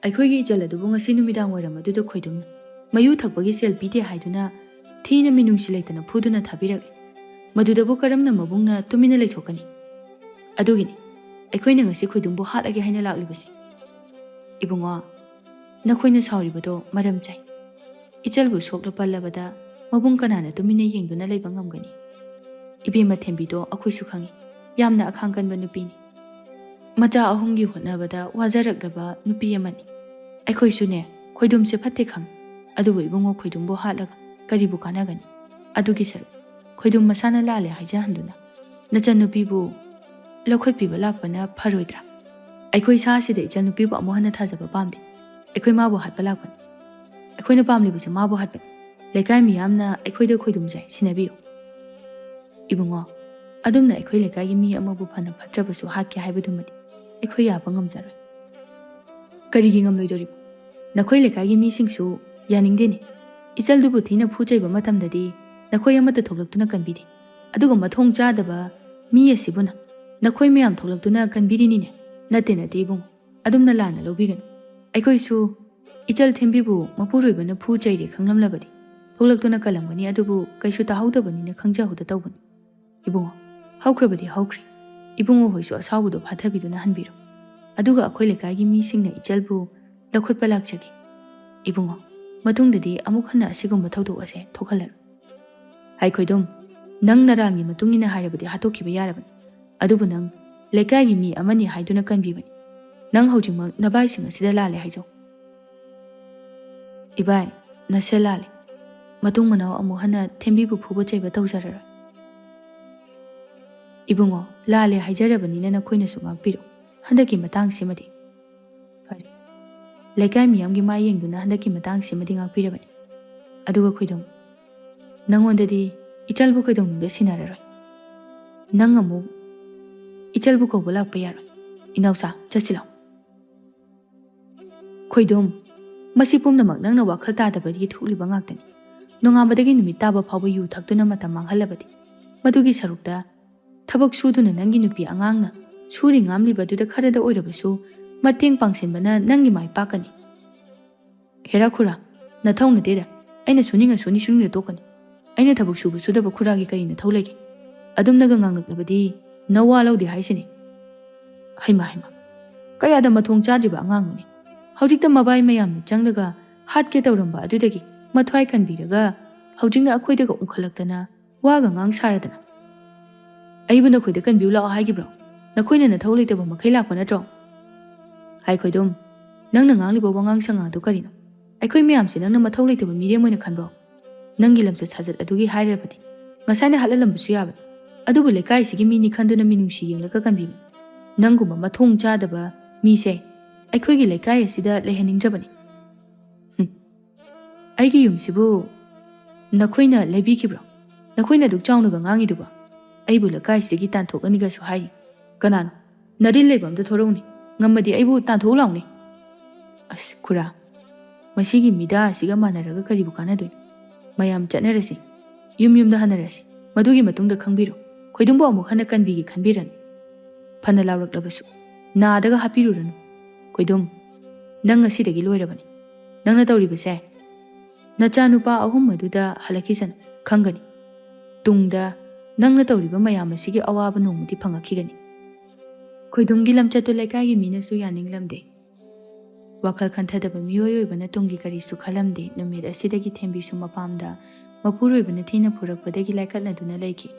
ꯑꯩꯈꯣꯏꯒꯤ ꯏꯆꯜ ꯑꯗꯨꯕꯨ ꯉꯁꯤ ꯅꯨꯃꯤꯗꯥꯡ ꯋꯥꯏꯔꯝ ꯑꯗꯨꯗ ꯈꯣꯏꯗꯨꯝꯅ ꯃꯌꯨ ꯊꯛꯄꯒꯤ ꯁꯦꯜ ꯄꯤꯗꯦ ꯍꯥꯏꯗꯨꯅ ꯊꯤꯅ ꯃꯤꯅꯨꯡꯁꯤ ꯂꯩꯇꯅ ꯐꯨꯗꯨꯅ ꯊꯥꯕꯤꯔꯛꯂꯦ꯫ ꯃꯗꯨꯗꯕꯨ ꯀꯔꯝꯅ ꯃꯕꯨꯡꯅ ꯇꯨꯃꯤꯟꯅ ꯂꯩꯊꯣꯛꯀꯅꯤ? ꯑꯗꯨꯒꯤꯅꯤ ꯑꯩꯈꯣꯏꯅ ꯉꯁꯤ ꯈꯣꯏꯗꯨꯝꯕꯨ ꯍꯥꯠꯂꯒꯦ ꯍꯥꯏꯅ ꯂꯥꯛꯂꯤꯕꯁꯤ꯫" "ꯏꯕꯨꯡꯉꯣ, ꯅꯈꯣꯏꯅ ꯁꯥꯎꯔꯤꯕꯗꯣ ꯃꯔꯝ ꯆꯥꯏ꯫ ꯏꯆꯜꯕꯨ ꯁꯣꯛꯂ ꯄꯜꯂꯕꯗ ꯃꯕꯨꯡ ꯀꯅꯥꯅ ꯇꯨꯃꯤꯟꯅ ꯌꯦꯡꯗꯨꯅ ꯂꯩꯕ ꯉꯝꯒꯅꯤ? ꯏꯕꯦꯝꯃ ꯊꯦꯝꯕꯤꯗꯣ ꯑꯩꯈꯣꯏꯁꯨ ꯈꯪꯏ, ꯌꯥꯝꯅ ꯑꯈꯥꯡ ꯀꯟꯕ ꯅꯨꯄꯤꯅꯤ꯫ ꯃꯆꯥ ꯑꯍꯨꯝꯒꯤ ꯍꯣꯠꯅꯕꯗ ꯋꯥꯖꯔꯛꯂꯕ ꯅꯨꯄꯤ ꯑꯃꯅꯤ꯫ ꯑꯩꯈꯣꯏꯁꯨꯅꯦ, ꯈꯣꯏꯗꯨꯝꯁꯦ ꯐꯠꯇꯦ ꯈꯪꯉꯤ꯫ ꯑꯗꯨꯕꯨ ꯏꯕꯨꯡꯉꯣ, ꯈꯣꯏꯗꯨꯝꯕꯨ ꯍꯥꯠꯂꯒ ꯀꯔꯤꯕꯨ ꯀꯥꯟꯅꯒꯅꯤ? ꯑꯗꯨꯒꯤ ꯁꯔꯨꯛ ꯈꯣꯏꯗꯨꯝ ꯃꯁꯥꯅ ꯂꯥꯜꯂꯦ ꯍꯥꯏꯖꯍꯟꯗꯨꯅ ꯅꯆꯟꯅꯨꯄꯤꯕꯨ ꯂꯧꯈꯠꯄꯤꯕ ꯂꯥꯛꯄꯅ ꯐꯔꯣꯏꯗ꯭ꯔꯥ? ꯑꯩꯈꯣꯏ ꯁꯥꯁꯤꯗ ꯏꯆꯟꯅꯨꯄꯤꯕꯨ ꯑꯃꯨꯛ ꯍꯟꯅ ꯊꯥꯖꯕ ꯄꯥꯝꯗꯦ꯫ ꯑꯩꯈꯣꯏ ꯃꯥꯕꯨ ꯍꯥꯠꯄ ꯂꯥꯛꯄꯅꯤ꯫ ꯑꯩꯈꯣꯏꯅ ꯄꯥꯝꯂꯤꯕꯁꯦ ꯃꯥꯕꯨ ꯍꯥꯠꯄꯅꯤ꯫ ꯂꯩꯀꯥꯏ ꯃꯤꯌꯥꯝꯅ ꯑꯩꯈꯣꯏꯗ ꯈꯣꯏꯗꯨꯝꯖꯩ, ꯁꯤꯟꯅꯕꯤꯌꯨ꯫ ꯏꯕꯨꯡꯉꯣ, ꯑꯗꯨꯝꯅ ꯑꯩꯈꯣꯏ ꯂꯩꯀꯥꯏꯒꯤ ꯃꯤ ꯑꯃꯕꯨ ꯐꯅ ꯐꯠꯇ꯭ꯔꯕꯁꯨ ꯍꯥꯠꯀꯦ ꯍꯥꯏꯕꯗꯨꯃꯗꯤ ꯑꯩꯈꯣꯏ ꯌꯥꯕ ꯉꯝꯖꯔꯣꯏ꯫ ꯀꯔꯤꯒꯤ ꯉꯝꯂꯣꯏꯗꯣꯔꯤꯕ? ꯅꯈꯣꯏ ꯂꯩꯀꯥꯏꯒꯤ ꯃꯤꯁꯤꯡꯁꯨ ꯌꯥꯅꯤꯡꯗꯦꯅꯦ꯫ ꯏꯆꯜꯗꯨꯕꯨ ꯊꯤꯅ ꯐꯨ ꯆꯩꯕ ꯃꯇꯝꯗꯗꯤ ꯅꯈꯣꯏ ꯑꯃꯠꯇ ꯊꯣꯛꯂꯛꯇꯨꯅ ꯀꯟꯕꯤꯗꯦ꯫ ꯑꯗꯨꯒ ꯃꯊꯣꯡ ꯆꯥꯗꯕ ꯃꯤ ꯑꯁꯤꯕꯨꯅ ꯅꯈꯣꯏ ꯃꯌꯥꯝ ꯊꯣꯛꯂꯛꯇꯨꯅ ꯀꯟꯕꯤꯔꯤꯅꯤꯅꯦ꯫ ꯅꯠꯇꯦ, ꯅꯠꯇꯦ ꯏꯕꯨꯡꯉꯣ, ꯑꯗꯨꯝꯅ ꯂꯥꯟꯅ ꯂꯧꯕꯤꯒꯅꯨ꯫ ꯑꯩꯈꯣꯏꯁꯨ ꯏꯆꯜ ꯊꯦꯝꯕꯤꯕꯨ ꯃꯄꯨꯔꯣꯏꯕꯅ ꯐꯨ ꯆꯩꯔꯦ ꯈꯪꯂꯝꯂꯕꯗꯤ ꯊꯣꯛꯂꯛꯇꯨꯅ ꯀꯜꯂꯝꯒꯅꯤ, ꯑꯗꯨꯕꯨ ꯀꯩꯁꯨ ꯇꯥꯍꯧꯗꯕꯅꯤꯅ ꯈꯪꯖꯍꯧꯗ ꯇꯧꯕꯅꯤ꯫ ꯏꯕꯨꯡꯉꯣ, ꯍꯧꯈ꯭ꯔꯕꯗꯤ ꯍꯧꯈ꯭ꯔꯦ꯫ ꯏꯕꯨꯡꯉꯣ ꯍꯣꯏꯁꯨ ꯑꯁꯥꯎꯕꯗꯣ ꯐꯥꯊꯕꯤꯗꯨꯅ ꯍꯟꯕꯤꯔꯣ꯫ ꯑꯗꯨꯒ ꯑꯩꯈꯣꯏ ꯂꯩꯀꯥꯏꯒꯤ ꯃꯤꯁꯤꯡꯅ ꯏꯆꯜꯕꯨ ꯂꯧꯈꯠꯄ ꯂꯥꯛꯆꯒꯦ꯫ ꯏꯕꯨꯡꯉꯣ, ꯃꯇꯨꯡꯗꯗꯤ ꯑꯃꯨꯛ ꯍꯟꯅ ꯑꯁꯤꯒꯨꯝꯕ ꯊꯧꯗꯣꯛ ꯑꯁꯦ ꯊꯣꯛꯍꯜꯂꯔꯣꯏ꯫ ꯍꯥꯏ ꯈꯣꯏꯗꯨꯝ, ꯅꯪ ꯅꯔꯥꯟꯒꯤ ꯃꯇꯨꯡ ꯏꯟꯅ ꯍꯥꯏꯔꯕꯗꯤ ꯍꯥꯠꯇꯣꯛꯈꯤꯕ ꯌꯥꯔꯕꯅꯤ꯫ ꯑꯗꯨꯕꯨ ꯅꯪ ꯂꯩꯀꯥꯏꯒꯤ ꯃꯤ ꯑꯃꯅꯤ ꯍꯥꯏꯗꯨꯅ ꯀꯟꯕꯤꯕꯅꯤ꯫ ꯅꯪ ꯍꯧꯖꯤꯛꯃꯛ ꯅꯕꯥꯏꯁꯤꯡ ꯑꯁꯤꯗ ꯂꯥꯜꯂꯦ ꯍꯥꯏꯖꯧ꯫ ꯏꯕꯥꯏ, ꯅꯁꯦ ꯂꯥꯜꯂꯦ꯫ ꯃꯇꯨꯡ ꯃꯅꯥꯎ ꯑꯃꯨꯛ ꯍꯟꯅ ꯊꯦꯝꯕꯤꯕꯨ ꯐꯨꯕ ꯆꯩꯕ ꯇꯧꯖꯔꯔꯣꯏ꯫ ꯏꯕꯨꯡꯉꯣ, ꯂꯥꯜꯂꯦ ꯍꯥꯏꯖꯔꯕꯅꯤꯅ ꯅꯈꯣꯏꯅꯁꯨ ꯉꯥꯛꯄꯤꯔꯣ꯫ ꯍꯟꯗꯛꯀꯤ ꯃꯇꯥꯡꯁꯤꯃꯗꯤ꯫ ꯐꯔꯦ꯫ ꯂꯩꯀꯥꯏ ꯃꯤꯌꯥꯝꯒꯤ ꯃꯥꯏ ꯌꯦꯡꯗꯨꯅ ꯍꯟꯗꯛꯀꯤ ꯃꯇꯥꯡꯁꯤꯃꯗꯤ ꯉꯥꯛꯄꯤꯔꯕꯅꯤ꯫ ꯑꯗꯨꯒ ꯈꯣꯏꯗꯨꯝ, ꯅꯉꯣꯟꯗꯗꯤ ꯏꯆꯜꯕꯨ ꯀꯩꯗꯧꯅꯨꯡꯗ ꯁꯤꯟꯅꯔꯔꯣꯏ꯫ ꯅꯪ ꯑꯃꯨꯛ ꯏꯆꯜꯕꯨ ꯀꯧꯕ ꯂꯥꯛꯄ ꯌꯥꯔꯣꯏ꯫ ꯏꯅꯥꯎꯆꯥ, ꯆꯠꯁꯤ ꯂꯥꯎ꯫ ꯈꯣꯏꯗꯨꯝ, ꯃꯁꯤ ꯄꯨꯝꯅꯃꯛ ꯅꯪꯅ ꯋꯥꯈꯜ ꯇꯥꯗꯕꯗꯒꯤ ꯊꯣꯛꯂꯤꯕ ꯉꯥꯛꯇꯅꯤ꯫ ꯅꯣꯡꯉꯥꯟꯕꯗꯒꯤ ꯅꯨꯃꯤꯠ ꯇꯥꯕ ꯐꯥꯎꯕ ꯌꯨ ꯊꯛꯇꯨꯅ ꯃꯇꯝ ꯃꯥꯡꯍꯜꯂꯕꯗꯤ, ꯃꯗꯨꯒꯤ ꯁꯔꯨꯛꯇ ꯊꯕꯛ ꯁꯨꯗꯨꯅ ꯅꯪꯒꯤ ꯅꯨꯄꯤ ꯑꯉꯥꯡꯅ ꯁꯨꯔꯤ ꯉꯥꯝꯂꯤꯕ ꯑꯗꯨꯗ ꯈꯔꯗ ꯑꯣꯏꯔꯕꯁꯨ ꯃꯇꯦꯡ ꯄꯥꯡꯁꯤꯟꯕꯅ ꯅꯪꯒꯤ ꯃꯥꯏ ꯄꯥꯛꯀꯅꯤ꯫ ꯍꯦꯔꯥ ꯈꯨꯔꯥ, ꯅꯊꯧ ꯅꯠꯇꯦꯗ꯫ ꯑꯩꯅ ꯁꯨꯅꯤꯡꯉ ꯁꯨꯅꯤ, ꯁꯨꯅꯤꯡꯗ ꯇꯣꯛꯀꯅꯤ꯫ ꯑꯩꯅ ꯊꯕꯛ ꯁꯨꯕ ꯁꯨꯗꯕ ꯈꯨꯔꯥꯒꯤ ꯀꯔꯤ ꯅꯊꯧ ꯂꯩꯒꯦ? ꯑꯗꯨꯝꯅꯒ ꯉꯥꯡꯂꯛꯂꯕꯗꯤ ꯅꯋꯥ ꯂꯧꯗꯦ ꯍꯥꯏꯁꯤꯅꯤ꯫ ꯍꯩꯃꯥ, ꯍꯩꯃꯥ, ꯀꯌꯥꯗ ꯃꯊꯣꯡ ꯆꯥꯗ꯭ꯔꯤꯕ ꯑꯉꯥꯡꯅꯣꯅꯦ꯫ ꯍꯧꯖꯤꯛꯇ ꯃꯕꯥꯏ ꯃꯌꯥꯝꯅ ꯆꯪꯂꯒ ꯍꯥꯠꯀꯦ ꯇꯧꯔꯝꯕ ꯑꯗꯨꯗꯒꯤ ꯃꯊ꯭ꯋꯥꯏ ꯀꯟꯕꯤꯔꯒ ꯍꯧꯖꯤꯛꯅ ꯑꯩꯈꯣꯏꯗꯒ ꯎꯪꯈꯠꯂꯛꯇꯅ ꯋꯥꯒ ꯉꯥꯡ ꯁꯥꯔꯗꯅ꯫ ꯑꯩꯕꯨ ꯅꯈꯣꯏꯗ ꯀꯟꯕꯤꯌꯨ ꯂꯥꯛꯑꯣ ꯍꯥꯏꯈꯤꯕ꯭ꯔꯣ? ꯅꯈꯣꯏꯅ ꯅꯊꯧ ꯂꯩꯇꯕ ꯃꯈꯩ ꯂꯥꯛꯄ ꯅꯠꯇ꯭ꯔꯣ? ꯍꯥꯏ ꯈꯣꯏꯗꯨꯝ, ꯅꯪꯅ ꯉꯥꯡꯂꯤꯕ ꯋꯥꯉꯥꯡ ꯁꯉꯥꯡꯗꯨ ꯀꯔꯤꯅꯣ? ꯑꯩꯈꯣꯏ ꯃꯌꯥꯝꯁꯦ ꯅꯪꯅ ꯃꯊꯧ ꯂꯩꯇꯕ ꯃꯤꯔꯦꯝ ꯑꯣꯏꯅ ꯈꯟꯕ꯭ꯔꯣ? ꯅꯪꯒꯤ ꯂꯝꯆꯠ ꯁꯥꯖꯠ ꯑꯗꯨꯒꯤ ꯍꯥꯏꯔꯕꯗꯤ ꯉꯁꯥꯏꯅ ꯍꯥꯠꯍꯜꯂꯝꯕꯁꯨ ꯌꯥꯕꯅꯤ꯫ ꯑꯗꯨꯕꯨ ꯂꯩꯀꯥꯏꯁꯤꯒꯤ ꯃꯤꯅꯤ ꯈꯟꯗꯨꯅ ꯃꯤꯅꯨꯡꯁꯤ ꯌꯦꯡꯂꯒ ꯀꯟꯕꯤꯕꯅꯤ꯫ ꯅꯪꯒꯨꯝꯕ ꯃꯊꯣꯡ ꯆꯥꯗꯕ ꯃꯤꯁꯦ ꯑꯩꯈꯣꯏꯒꯤ ꯂꯩꯀꯥꯏ ꯑꯁꯤꯗ ꯂꯩꯍꯟꯅꯤꯡꯗ꯭ꯔꯕꯅꯤ꯫ ꯍꯨꯝ꯫ ꯑꯩꯒꯤ ꯌꯨꯝꯁꯤꯕꯨ ꯅꯈꯣꯏꯅ ꯂꯩꯕꯤꯈꯤꯕ꯭ꯔꯣ? ꯅꯈꯣꯏꯅ ꯑꯗꯨꯛ ꯆꯥꯎꯅꯒ ꯉꯥꯡꯉꯤꯗꯨꯕꯣ? ꯑꯩꯕꯨ ꯂꯩꯀꯥꯏꯁꯤꯗꯒꯤ ꯇꯥꯟꯊꯣꯛꯀꯅꯤꯒꯁꯨ ꯍꯥꯏꯔꯤ꯫ ꯀꯅꯥꯅꯣ? ꯅꯔꯤꯜ ꯂꯩꯕ ꯑꯝꯇ ꯊꯣꯔꯛꯎꯅꯦ꯫ ꯉꯝꯃꯗꯤ ꯑꯩꯕꯨ ꯇꯥꯟꯊꯣꯛꯎ ꯂꯥꯎꯅꯦ꯫ ꯑꯁ, ꯈꯨꯔꯥ, ꯃꯁꯤꯒꯤ ꯃꯤꯗꯥ ꯑꯁꯤꯒ ꯃꯥꯟꯅꯔꯒ ꯀꯔꯤꯕꯨ ꯀꯥꯟꯅꯗꯣꯏꯅꯣ? ꯃꯌꯥꯝ ꯆꯠꯅꯔꯁꯤ, ꯌꯨꯝ ꯌꯨꯝꯗ ꯍꯟꯅꯔꯁꯤ꯫ ꯃꯗꯨꯒꯤ ꯃꯇꯨꯡꯗ ꯈꯪꯕꯤꯔꯣ, ꯈꯣꯏꯗꯨꯝꯕꯨ ꯑꯃꯨꯛ ꯍꯟꯅ ꯀꯟꯕꯤꯒꯦ ꯈꯟꯕꯤꯔꯅꯨ꯫ ꯐꯅ ꯂꯥꯎꯔꯛꯂꯕꯁꯨ ꯅꯥꯗꯒ ꯍꯥꯞꯄꯤꯔꯨꯔꯅꯨ꯫ ꯈꯣꯏꯗꯨꯝ, ꯅꯪ ꯉꯁꯤꯗꯒꯤ ꯂꯣꯏꯔꯕꯅꯤ꯫ ꯅꯪꯅ ꯇꯧꯔꯤꯕꯁꯦ ꯅꯆꯥꯅꯨꯄꯥ ꯑꯍꯨꯝ ꯑꯗꯨꯗ ꯍꯜꯂꯛꯈꯤꯁꯅꯨ, ꯈꯪꯒꯅꯤ꯫ ꯇꯨꯡꯗ ꯅꯪꯅ ꯇꯧꯔꯤꯕ ꯃꯌꯥꯝ ꯑꯁꯤꯒꯤ ꯑꯋꯥꯕ ꯅꯣꯡꯃꯗꯤ ꯐꯪꯉꯛꯈꯤꯒꯅꯤ꯫ ꯈꯣꯏꯗꯨꯝꯒꯤ ꯂꯝꯆꯠꯇꯨ ꯂꯩꯀꯥꯏꯒꯤ ꯃꯤꯅꯁꯨ ꯌꯥꯅꯤꯡꯂꯝꯗꯦ꯫ ꯋꯥꯈꯜ ꯈꯟꯊꯗꯕ ꯃꯤꯑꯣꯏ ꯑꯣꯏꯕꯅ ꯇꯨꯡꯒꯤ ꯀꯔꯤꯁꯨ ꯈꯜꯂꯝꯗꯦ꯫ ꯅꯨꯃꯤꯠ ꯑꯁꯤꯗꯒꯤ ꯊꯦꯝꯕꯤꯁꯨ ꯃꯄꯥꯝꯗ ꯃꯄꯨꯔꯣꯏꯕꯅ ꯊꯤꯅ ꯐꯨꯔꯛꯄꯗꯒꯤ ꯂꯥꯏꯀꯠꯅꯗꯨꯅ ꯂꯩꯈꯤ꯫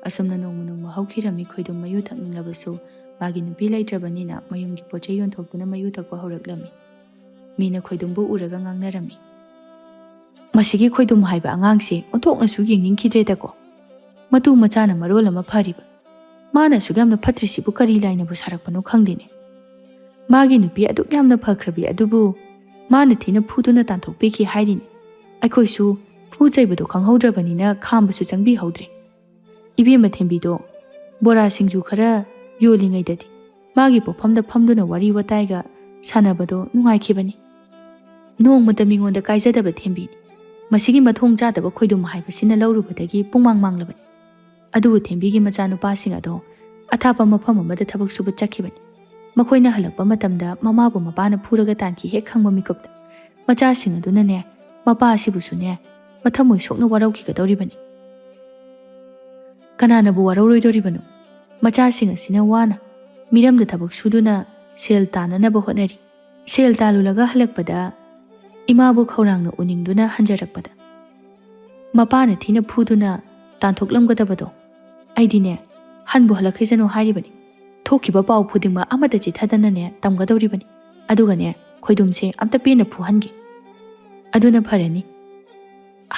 ꯑꯁꯨꯝꯅ ꯅꯣꯡꯃ ꯅꯣꯡꯃ ꯍꯧꯈꯤꯔꯝꯃꯤ꯫ ꯈꯣꯏꯗꯨꯝ ꯃꯌꯨ ꯊꯛꯅꯤꯡꯂꯕꯁꯨ ꯃꯥꯒꯤ ꯅꯨꯄꯤ ꯂꯩꯇ꯭ꯔꯕꯅꯤꯅ ꯃꯌꯨꯝꯒꯤ ꯄꯣꯠ ꯆꯩ ꯌꯣꯟꯊꯣꯛꯇꯨꯅ ꯃꯌꯨ ꯊꯛꯄ ꯍꯧꯔꯛꯂꯝꯃꯤ꯫ ꯃꯤꯅ ꯈꯣꯏꯗꯨꯝꯕꯨ ꯎꯔꯒ ꯉꯥꯡꯅꯔꯝꯃꯤ꯫ "ꯃꯁꯤꯒꯤ ꯈꯣꯏꯗꯨꯝ ꯍꯥꯏꯕ ꯑꯉꯥꯡꯁꯦ ꯑꯣꯟꯊꯣꯛꯅꯁꯨ ꯌꯦꯡꯅꯤꯡꯈꯤꯗ꯭ꯔꯦꯗꯀꯣ꯫ ꯃꯇꯨ ꯃꯆꯥꯅ ꯃꯔꯣꯜ ꯑꯃ ꯐꯔꯤꯕ꯫ ꯃꯥꯅ ꯑꯁꯨꯛ ꯌꯥꯝꯅ ꯐꯠꯇ꯭ꯔꯤꯁꯤꯕꯨ ꯀꯔꯤ ꯂꯥꯏꯅꯕꯨ ꯁꯥꯔꯛꯄꯅꯣ ꯈꯪꯗꯦꯅꯦ꯫ ꯃꯥꯒꯤ ꯅꯨꯄꯤ ꯑꯗꯨꯛ ꯌꯥꯝꯅ ꯐꯈ꯭ꯔꯕꯤ ꯑꯗꯨꯕꯨ ꯃꯥꯅ ꯊꯤꯅ ꯐꯨꯗꯨꯅ ꯇꯥꯟꯊꯣꯛꯄꯤꯈꯤ ꯍꯥꯏꯔꯤꯅꯤ꯫ ꯑꯩꯈꯣꯏꯁꯨ ꯐꯨ ꯆꯩꯕꯗꯣ ꯈꯪꯍꯧꯗ꯭ꯔꯕꯅꯤꯅ ꯈꯥꯝꯕꯁꯨ ꯆꯪꯕꯤꯍꯧꯗ꯭ꯔꯦ꯫ ꯏꯕꯦꯝꯃ ꯊꯦꯝꯕꯤꯗꯣ ꯕꯣꯔꯥ ꯁꯤꯡꯖꯨ ꯈꯔ ꯌꯣꯜꯂꯤꯉꯩꯗꯗꯤ ꯃꯥꯒꯤ ꯄꯣꯠꯐꯝꯗ ꯐꯝꯗꯨꯅ ꯋꯥꯔꯤ ꯋꯥꯇꯥꯏꯒ ꯁꯥꯟꯅꯕꯗꯣ ꯅꯨꯡꯉꯥꯏꯈꯤꯕꯅꯤ꯫ ꯅꯣꯡꯃꯇ ꯃꯤꯉꯣꯟꯗ ꯀꯥꯏꯖꯗꯕ ꯊꯦꯝꯕꯤꯅꯤ꯫ ꯃꯁꯤꯒꯤ ꯃꯊꯣꯡ ꯆꯥꯗꯕ ꯈꯣꯏꯗꯨꯝ ꯍꯥꯏꯕꯁꯤꯅ ꯂꯧꯔꯨꯕꯗꯒꯤ ꯄꯨꯡꯃꯥꯡ ꯃꯥꯡꯂꯕꯅꯤ꯫ ꯑꯗꯨꯕꯨ ꯊꯦꯝꯕꯤꯒꯤ ꯃꯆꯥꯅꯨꯄꯥꯁꯤꯡ ꯑꯗꯣ ꯑꯊꯥꯞꯄ ꯃꯐꯝ ꯑꯃꯗ ꯊꯕꯛ ꯁꯨꯕ ꯆꯠꯈꯤꯕꯅꯤ꯫ ꯃꯈꯣꯏꯅ ꯍꯜꯂꯛꯄ ꯃꯇꯝꯗ ꯃꯃꯥꯕꯨ ꯃꯄꯥꯅ ꯐꯨꯔꯒ ꯇꯥꯟꯈꯤ ꯍꯦꯛ ꯈꯪꯕ ꯃꯤꯀꯨꯞꯇ꯫ ꯃꯆꯥꯁꯤꯡ ꯑꯗꯨꯅꯅꯦ, ꯃꯄꯥ ꯑꯁꯤꯕꯨꯁꯨꯅꯦ, ꯃꯊꯃꯣꯏ ꯁꯣꯛꯅ ꯋꯥꯔꯧꯈꯤꯒꯗꯧꯔꯤꯕꯅꯤ꯫ ꯀꯅꯥꯅꯕꯨ ꯋꯥꯔꯧꯔꯣꯏꯗꯧꯔꯤꯕꯅꯣ? ꯃꯆꯥꯁꯤꯡ ꯑꯁꯤꯅ ꯋꯥꯅ ꯃꯤꯔꯝꯗ ꯊꯕꯛ ꯁꯨꯗꯨꯅ ꯁꯦꯜ ꯇꯥꯅꯅꯕ ꯍꯣꯠꯅꯔꯤ꯫ ꯁꯦꯜ ꯇꯥꯜꯂꯨꯂꯒ ꯍꯜꯂꯛꯄꯗ ꯏꯃꯥꯕꯨ ꯈꯧꯔꯥꯡꯅ ꯎꯅꯤꯡꯗꯨꯅ ꯍꯟꯖꯔꯛꯄꯗ ꯃꯄꯥꯅ ꯊꯤꯅ ꯐꯨꯗꯨꯅ ꯇꯥꯟꯊꯣꯛꯂꯝꯒꯗꯕꯗꯣ ꯑꯩꯗꯤꯅꯦ, ꯍꯟꯕꯨ ꯍꯜꯂꯛꯈꯤꯁꯅꯨ ꯍꯥꯏꯔꯤꯕꯅꯤ꯫ ꯊꯣꯛꯈꯤꯕ ꯄꯥꯎ ꯈꯨꯗꯤꯡꯃꯛ ꯑꯃꯠꯇ ꯆꯤꯊꯗꯅꯅꯦ ꯇꯝꯒꯗꯧꯔꯤꯕꯅꯤ꯫ ꯑꯗꯨꯒꯅꯦ, ꯈꯣꯏꯗꯨꯝꯁꯦ ꯑꯝꯇ ꯄꯦꯟꯅ ꯐꯨꯍꯟꯒꯦ꯫ ꯑꯗꯨꯅ ꯐꯔꯅꯤ꯫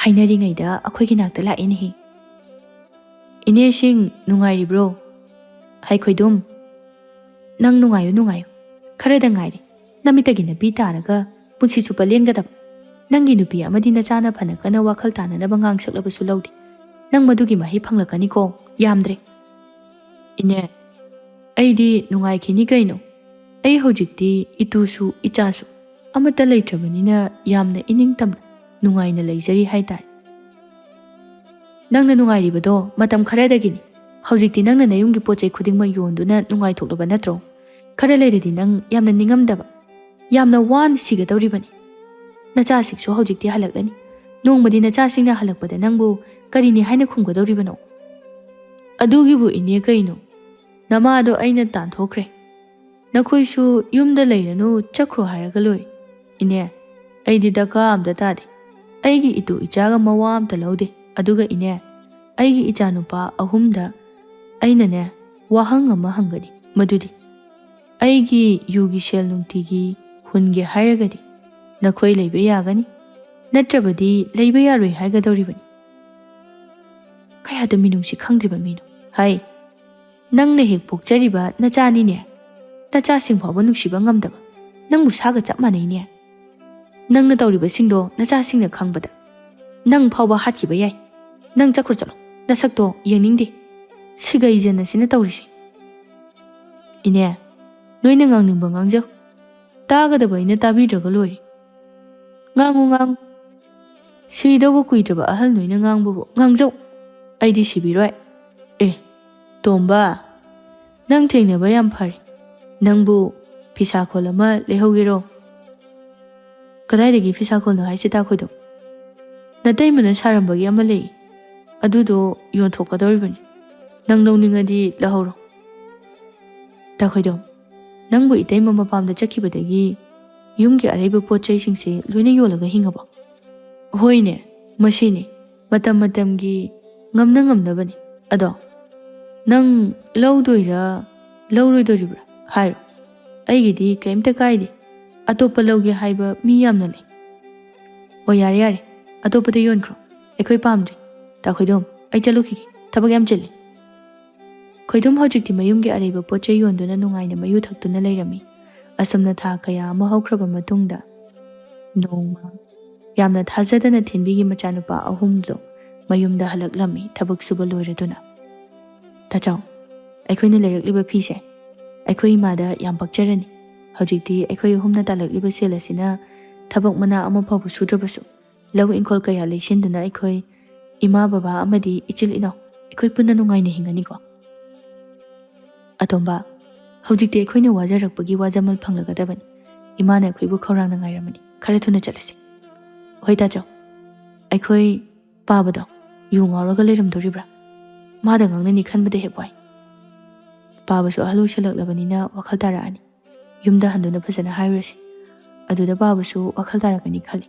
ꯍꯥꯏꯅꯔꯤꯉꯩꯗ ꯑꯩꯈꯣꯏꯒꯤ ꯅꯥꯛꯇ ꯂꯥꯛꯑꯦꯅꯦꯍꯦ꯫ "ꯏꯅꯦꯁꯤꯡ, ꯅꯨꯡꯉꯥꯏꯔꯤꯕ꯭ꯔꯣ? ꯍꯩ ꯈꯣꯏꯗꯨꯝ, ꯅꯪ ꯅꯨꯡꯉꯥꯏꯌꯨ, ꯅꯨꯡꯉꯥꯏꯌꯨ꯫ ꯈꯔꯗ ꯉꯥꯏꯔꯦ꯫ ꯅꯃꯤꯠꯇꯒꯤ ꯅꯄꯤ ꯇꯥꯔꯒ ꯄꯨꯟꯁꯤ ꯆꯨꯞꯄ ꯂꯦꯟꯒꯗꯕ꯫ ꯅꯪꯒꯤ ꯅꯨꯄꯤ ꯑꯃꯗꯤ ꯅꯆꯥꯅ ꯐꯅ ꯀꯟꯅ ꯋꯥꯈꯜ ꯇꯥꯅꯅꯕ ꯉꯥꯡꯁꯛꯂꯕꯁꯨ ꯂꯧꯗꯦ꯫ ꯅꯪ ꯃꯗꯨꯒꯤ ꯃꯍꯩ ꯐꯪꯂꯛꯀꯅꯤꯀꯣ, ꯌꯥꯝꯗ꯭ꯔꯦ꯫" "ꯏꯅꯦ, ꯑꯩꯗꯤ ꯅꯨꯡꯉꯥꯏꯈꯤꯅꯤ ꯀꯩꯅꯣ꯫ ꯑꯩ ꯍꯧꯖꯤꯛꯇꯤ ꯏꯇꯨꯁꯨ ꯏꯆꯥꯁꯨ ꯑꯃꯠꯇ ꯂꯩꯇ꯭ꯔꯕꯅꯤꯅ ꯌꯥꯝꯅ ꯏꯅꯤꯡ ꯇꯝꯅ ꯅꯨꯡꯉꯥꯏꯅ ꯂꯩꯖꯔꯤ ꯍꯥꯏꯇꯥꯔꯦ꯫" "ꯅꯪꯅ ꯅꯨꯡꯉꯥꯏꯔꯤꯕꯗꯣ ꯃꯇꯝ ꯈꯔꯗꯒꯤꯅꯤ꯫ ꯍꯧꯖꯤꯛꯇꯤ ꯅꯪꯅ ꯅꯌꯨꯝꯒꯤ ꯄꯣꯠ ꯆꯩ ꯈꯨꯗꯤꯡꯃꯛ ꯌꯣꯟꯗꯨꯅ ꯅꯨꯡꯉꯥꯏꯊꯣꯛꯂꯕ ꯅꯠꯇ꯭ꯔꯣ? ꯈꯔ ꯂꯩꯔꯗꯤ ꯅꯪ ꯌꯥꯝꯅ ꯅꯤꯡꯉꯝꯗꯕ, ꯌꯥꯝꯅ ꯋꯥꯅ ꯁꯤꯒꯗꯧꯔꯤꯕꯅꯤ꯫ ꯅꯆꯥꯁꯤꯡꯁꯨ ꯍꯧꯖꯤꯛꯇꯤ ꯍꯜꯂꯛꯂꯅꯤ꯫ ꯅꯣꯡꯃꯗꯤ ꯅꯆꯥꯁꯤꯡꯅ ꯍꯜꯂꯛꯄꯗ ꯅꯪꯕꯨ ꯀꯔꯤꯅꯤ ꯍꯥꯏꯅ ꯈꯨꯝꯒꯗꯧꯔꯤꯕꯅꯣ?" "ꯑꯗꯨꯒꯤꯕꯨ ꯏꯅꯦ ꯀꯩꯅꯣ? ꯅꯃꯥꯗꯣ ꯑꯩꯅ ꯇꯥꯟꯊꯣꯛꯈ꯭ꯔꯦ꯫ ꯅꯈꯣꯏꯁꯨ ꯌꯨꯝꯗ ꯂꯩꯔꯅꯨ, ꯆꯠꯈ꯭ꯔꯣ ꯍꯥꯏꯔꯒ ꯂꯣꯏꯔꯦ꯫ ꯏꯅꯦ, ꯑꯩꯗꯤ ꯗꯔꯀꯥꯔ ꯑꯝꯇ ꯇꯥꯗꯦ꯫ ꯑꯩꯒꯤ ꯏꯇꯨ ꯏꯆꯥꯒ ꯃꯋꯥ ꯑꯝꯇ ꯂꯧꯗꯦ꯫ ꯑꯗꯨꯒ ꯏꯅꯦ, ꯑꯩꯒꯤ ꯏꯆꯥꯅꯨꯄꯥ ꯑꯍꯨꯝꯗ ꯑꯩꯅꯅꯦ ꯋꯥꯍꯪ ꯑꯃ ꯍꯪꯒꯅꯤ꯫ ꯃꯗꯨꯗꯤ ꯑꯩꯒꯤ ꯌꯨꯒꯤ ꯁꯦꯜ ꯅꯨꯡꯇꯤꯒꯤ ꯍꯨꯟꯒꯦ ꯍꯥꯏꯔꯒꯗꯤ ꯅꯈꯣꯏ ꯂꯩꯕ ꯌꯥꯒꯅꯤ, ꯅꯠꯇ꯭ꯔꯕꯗꯤ ꯂꯩꯕ ꯌꯥꯔꯣꯏ ꯍꯥꯏꯒꯗꯧꯔꯤꯕꯅꯤ꯫" ꯀꯌꯥꯗ ꯃꯤꯅꯨꯡꯁꯤ ꯈꯪꯗ꯭ꯔꯤꯕ ꯃꯤꯅꯣ? ꯍꯥꯏ, ꯅꯪꯅ ꯍꯦꯛ ꯄꯣꯛꯆꯔꯤꯕ ꯅꯆꯥꯅꯤꯅꯦ꯫ ꯅꯆꯥꯁꯤꯡ ꯐꯥꯎꯕ ꯅꯨꯡꯁꯤꯕ ꯉꯝꯗꯕ ꯅꯪꯕꯨ ꯁꯥꯒ ꯆꯞ ꯃꯥꯟꯅꯩꯅꯦ꯫ ꯅꯪꯅ ꯇꯧꯔꯤꯕꯁꯤꯡꯗꯣ ꯅꯆꯥꯁꯤꯡꯅ ꯈꯪꯕꯗ ꯅꯪ ꯐꯥꯎꯕ ꯍꯥꯠꯈꯤꯕ ꯌꯥꯏ꯫ ꯅꯪ ꯆꯠꯈ꯭ꯔꯣ ꯆꯠꯂꯣ, ꯅꯁꯛꯇꯣ ꯌꯦꯡꯅꯤꯡꯗꯦ꯫ ꯁꯤꯒꯩꯖꯟ ꯑꯁꯤꯅ ꯇꯧꯔꯤꯁꯦ꯫ ꯏꯅꯦ, ꯅꯣꯏꯅ ꯉꯥꯡꯅꯤꯡꯕ ꯉꯥꯡꯖꯧ꯫ ꯇꯥꯒꯗꯕ ꯑꯩꯅ ꯇꯥꯕꯤꯗ꯭ꯔꯒ ꯂꯣꯏꯔꯦ꯫ ꯉꯥꯡꯉꯨ, ꯉꯥꯡꯉꯨ꯫ ꯁꯤꯗꯧꯕ ꯀꯨꯏꯗ꯭ꯔꯕ ꯑꯍꯜ ꯅꯣꯏꯅ ꯉꯥꯡꯕꯕꯨ ꯉꯥꯡꯖꯧ꯫ ꯑꯩꯗꯤ ꯁꯤꯕꯤꯔꯣꯏ꯫ ꯑꯦ, ꯇꯣꯝꯕ, ꯅꯪ ꯊꯦꯡꯅꯕ ꯌꯥꯝ ꯐꯔꯦ꯫ ꯅꯪꯕꯨ ꯐꯤꯁꯥꯈꯣꯜ ꯑꯃ ꯂꯩꯍꯧꯒꯦꯔꯣ? ꯀꯗꯥꯏꯗꯒꯤ ꯐꯤꯁꯥꯈꯣꯜꯅꯣ ꯍꯥꯏꯁꯦ, ꯇꯥꯈꯣꯏꯗꯣ? ꯅꯇꯩꯃꯅ ꯁꯥꯔꯝꯕꯒꯤ ꯑꯃ ꯂꯩ꯫ ꯑꯗꯨꯗꯣ ꯌꯣꯟꯊꯣꯛꯀꯗꯧꯔꯤꯕꯅꯤ꯫ ꯅꯪ ꯂꯧꯅꯤꯡꯉꯗꯤ ꯂꯧꯍꯧꯔꯣ꯫ ꯇꯥꯈꯣꯏꯗꯣ, ꯅꯪꯕꯨ ꯏꯇꯩꯃ ꯃꯄꯥꯝꯗ ꯆꯠꯈꯤꯕꯗꯒꯤ ꯌꯨꯝꯒꯤ ꯑꯔꯩꯕ ꯄꯣꯠ ꯆꯩꯁꯤꯡꯁꯦ ꯂꯣꯏꯅ ꯌꯣꯜꯂꯒ ꯍꯤꯡꯉꯕꯣ? ꯍꯣꯏꯅꯦ, ꯃꯁꯤꯅꯤ꯫ ꯃꯇꯝ ꯃꯇꯝꯒꯤ ꯉꯝꯅ ꯉꯝꯅꯕꯅꯤ꯫ ꯑꯗꯣ ꯅꯪ ꯂꯧꯗꯣꯏꯔꯥ? "ꯂꯧꯔꯣꯏꯗꯣꯔꯤꯕ꯭ꯔꯥ? ꯍꯥꯏꯔꯣ꯫ ꯑꯩꯒꯤꯗꯤ ꯀꯩꯝꯇ ꯀꯥꯏꯗꯦ꯫ ꯑꯇꯣꯞꯄ ꯂꯧꯒꯦ ꯍꯥꯏꯕ ꯃꯤ ꯌꯥꯝꯅ ꯂꯩ꯫" "ꯑꯣ, ꯌꯥꯔꯦ, ꯌꯥꯔꯦ꯫ ꯑꯇꯣꯞꯄꯗ ꯌꯣꯟꯈ꯭ꯔꯣ꯫ ꯑꯩꯈꯣꯏ ꯄꯥꯝꯗ꯭ꯔꯦ꯫ ꯇꯥ ꯈꯣꯏꯗꯣꯝ, ꯑꯩ ꯆꯠꯂꯨꯈꯤꯒꯦ꯫ ꯊꯕꯛ ꯌꯥꯝ ꯆꯤꯜꯂꯤ꯫" ꯈꯣꯏꯗꯣꯝ ꯍꯧꯖꯤꯛꯇꯤ ꯃꯌꯨꯝꯒꯤ ꯑꯔꯩꯕ ꯄꯣꯠ ꯆꯩ ꯌꯣꯟꯗꯨꯅ ꯅꯨꯡꯉꯥꯏꯅ ꯃꯌꯨ ꯊꯛꯇꯨꯅ ꯂꯩꯔꯝꯃꯤ꯫ ꯑꯁꯨꯝꯅ ꯊꯥ ꯀꯌꯥ ꯑꯃ ꯍꯧꯈ꯭ꯔꯕ ꯃꯇꯨꯡꯗ, ꯅꯣꯡꯃ ꯌꯥꯝꯅ ꯊꯥꯖꯗꯅ ꯊꯤꯟꯕꯤꯒꯤ ꯃꯆꯥꯅꯨꯄꯥ ꯑꯍꯨꯝꯗꯣ ꯃꯌꯨꯝꯗ ꯍꯜꯂꯛꯂꯝꯃꯤ, ꯊꯕꯛ ꯁꯨꯕ ꯂꯣꯏꯔꯗꯨꯅ꯫ "ꯇꯥꯆꯧ, ꯑꯩꯈꯣꯏꯅ ꯂꯩꯔꯛꯂꯤꯕ ꯐꯤꯁꯦ ꯑꯩꯈꯣꯏ ꯏꯃꯥꯗ ꯌꯥꯝ ꯄꯛꯆꯔꯅꯤ꯫ ꯍꯧꯖꯤꯛꯇꯤ ꯑꯩꯈꯣꯏ ꯑꯍꯨꯝꯅ ꯇꯥꯜꯂꯛꯂꯤꯕ ꯁꯦꯜ ꯑꯁꯤꯅ ꯊꯕꯛ ꯃꯅꯥ ꯑꯃ ꯐꯥꯎꯕ ꯁꯨꯗ꯭ꯔꯕꯁꯨ, ꯂꯧ ꯏꯪꯈꯣꯜ ꯀꯌꯥ ꯂꯩꯁꯤꯟꯗꯨꯅ ꯑꯩꯈꯣꯏ ꯏꯃꯥ, ꯕꯕꯥ ꯑꯃꯗꯤ ꯏꯆꯤꯜ ꯏꯅꯥꯎ ꯑꯩꯈꯣꯏ ꯄꯨꯟꯅ ꯅꯨꯡꯉꯥꯏꯅ ꯍꯤꯡꯒꯅꯤꯀꯣ꯫ ꯑꯇꯣꯝꯕ, ꯍꯧꯖꯤꯛꯇꯤ ꯑꯩꯈꯣꯏꯅ ꯋꯥꯖꯔꯛꯄꯒꯤ ꯋꯥꯖꯃꯜ ꯐꯪꯂꯒꯗꯕꯅꯤ꯫ ꯏꯃꯥꯅ ꯑꯩꯈꯣꯏꯕꯨ ꯈꯧꯔꯥꯡꯅ ꯉꯥꯏꯔꯝꯃꯅꯤ꯫ ꯈꯔ ꯊꯨꯅ ꯆꯠꯂꯁꯤ꯫" "ꯍꯣꯏ ꯇꯥꯆꯧ꯫ ꯑꯩꯈꯣꯏ ꯄꯥꯕꯗꯣ ꯌꯨ ꯉꯥꯎꯔꯒ ꯂꯩꯔꯝꯗꯣꯔꯤꯕ꯭ꯔꯥ? ꯃꯥꯗ ꯉꯥꯡꯅꯅꯤ ꯈꯟꯕꯗ ꯍꯦꯛ ꯋꯥꯏ꯫" ꯄꯥꯕꯁꯨ ꯑꯍꯜ ꯑꯣꯏꯁꯜꯂꯛꯂꯕꯅꯤꯅ ꯋꯥꯈꯜ ꯇꯥꯔꯛꯑꯅꯤ꯫ ꯌꯨꯝꯗ ꯍꯟꯗꯨꯅ ꯐꯖꯅ ꯍꯥꯏꯔꯨꯔꯁꯤ꯫ ꯑꯗꯨꯗ ꯄꯥꯕꯁꯨ ꯋꯥꯈꯜ ꯇꯥꯔꯛꯀꯅꯤ ꯈꯜꯂꯤ꯫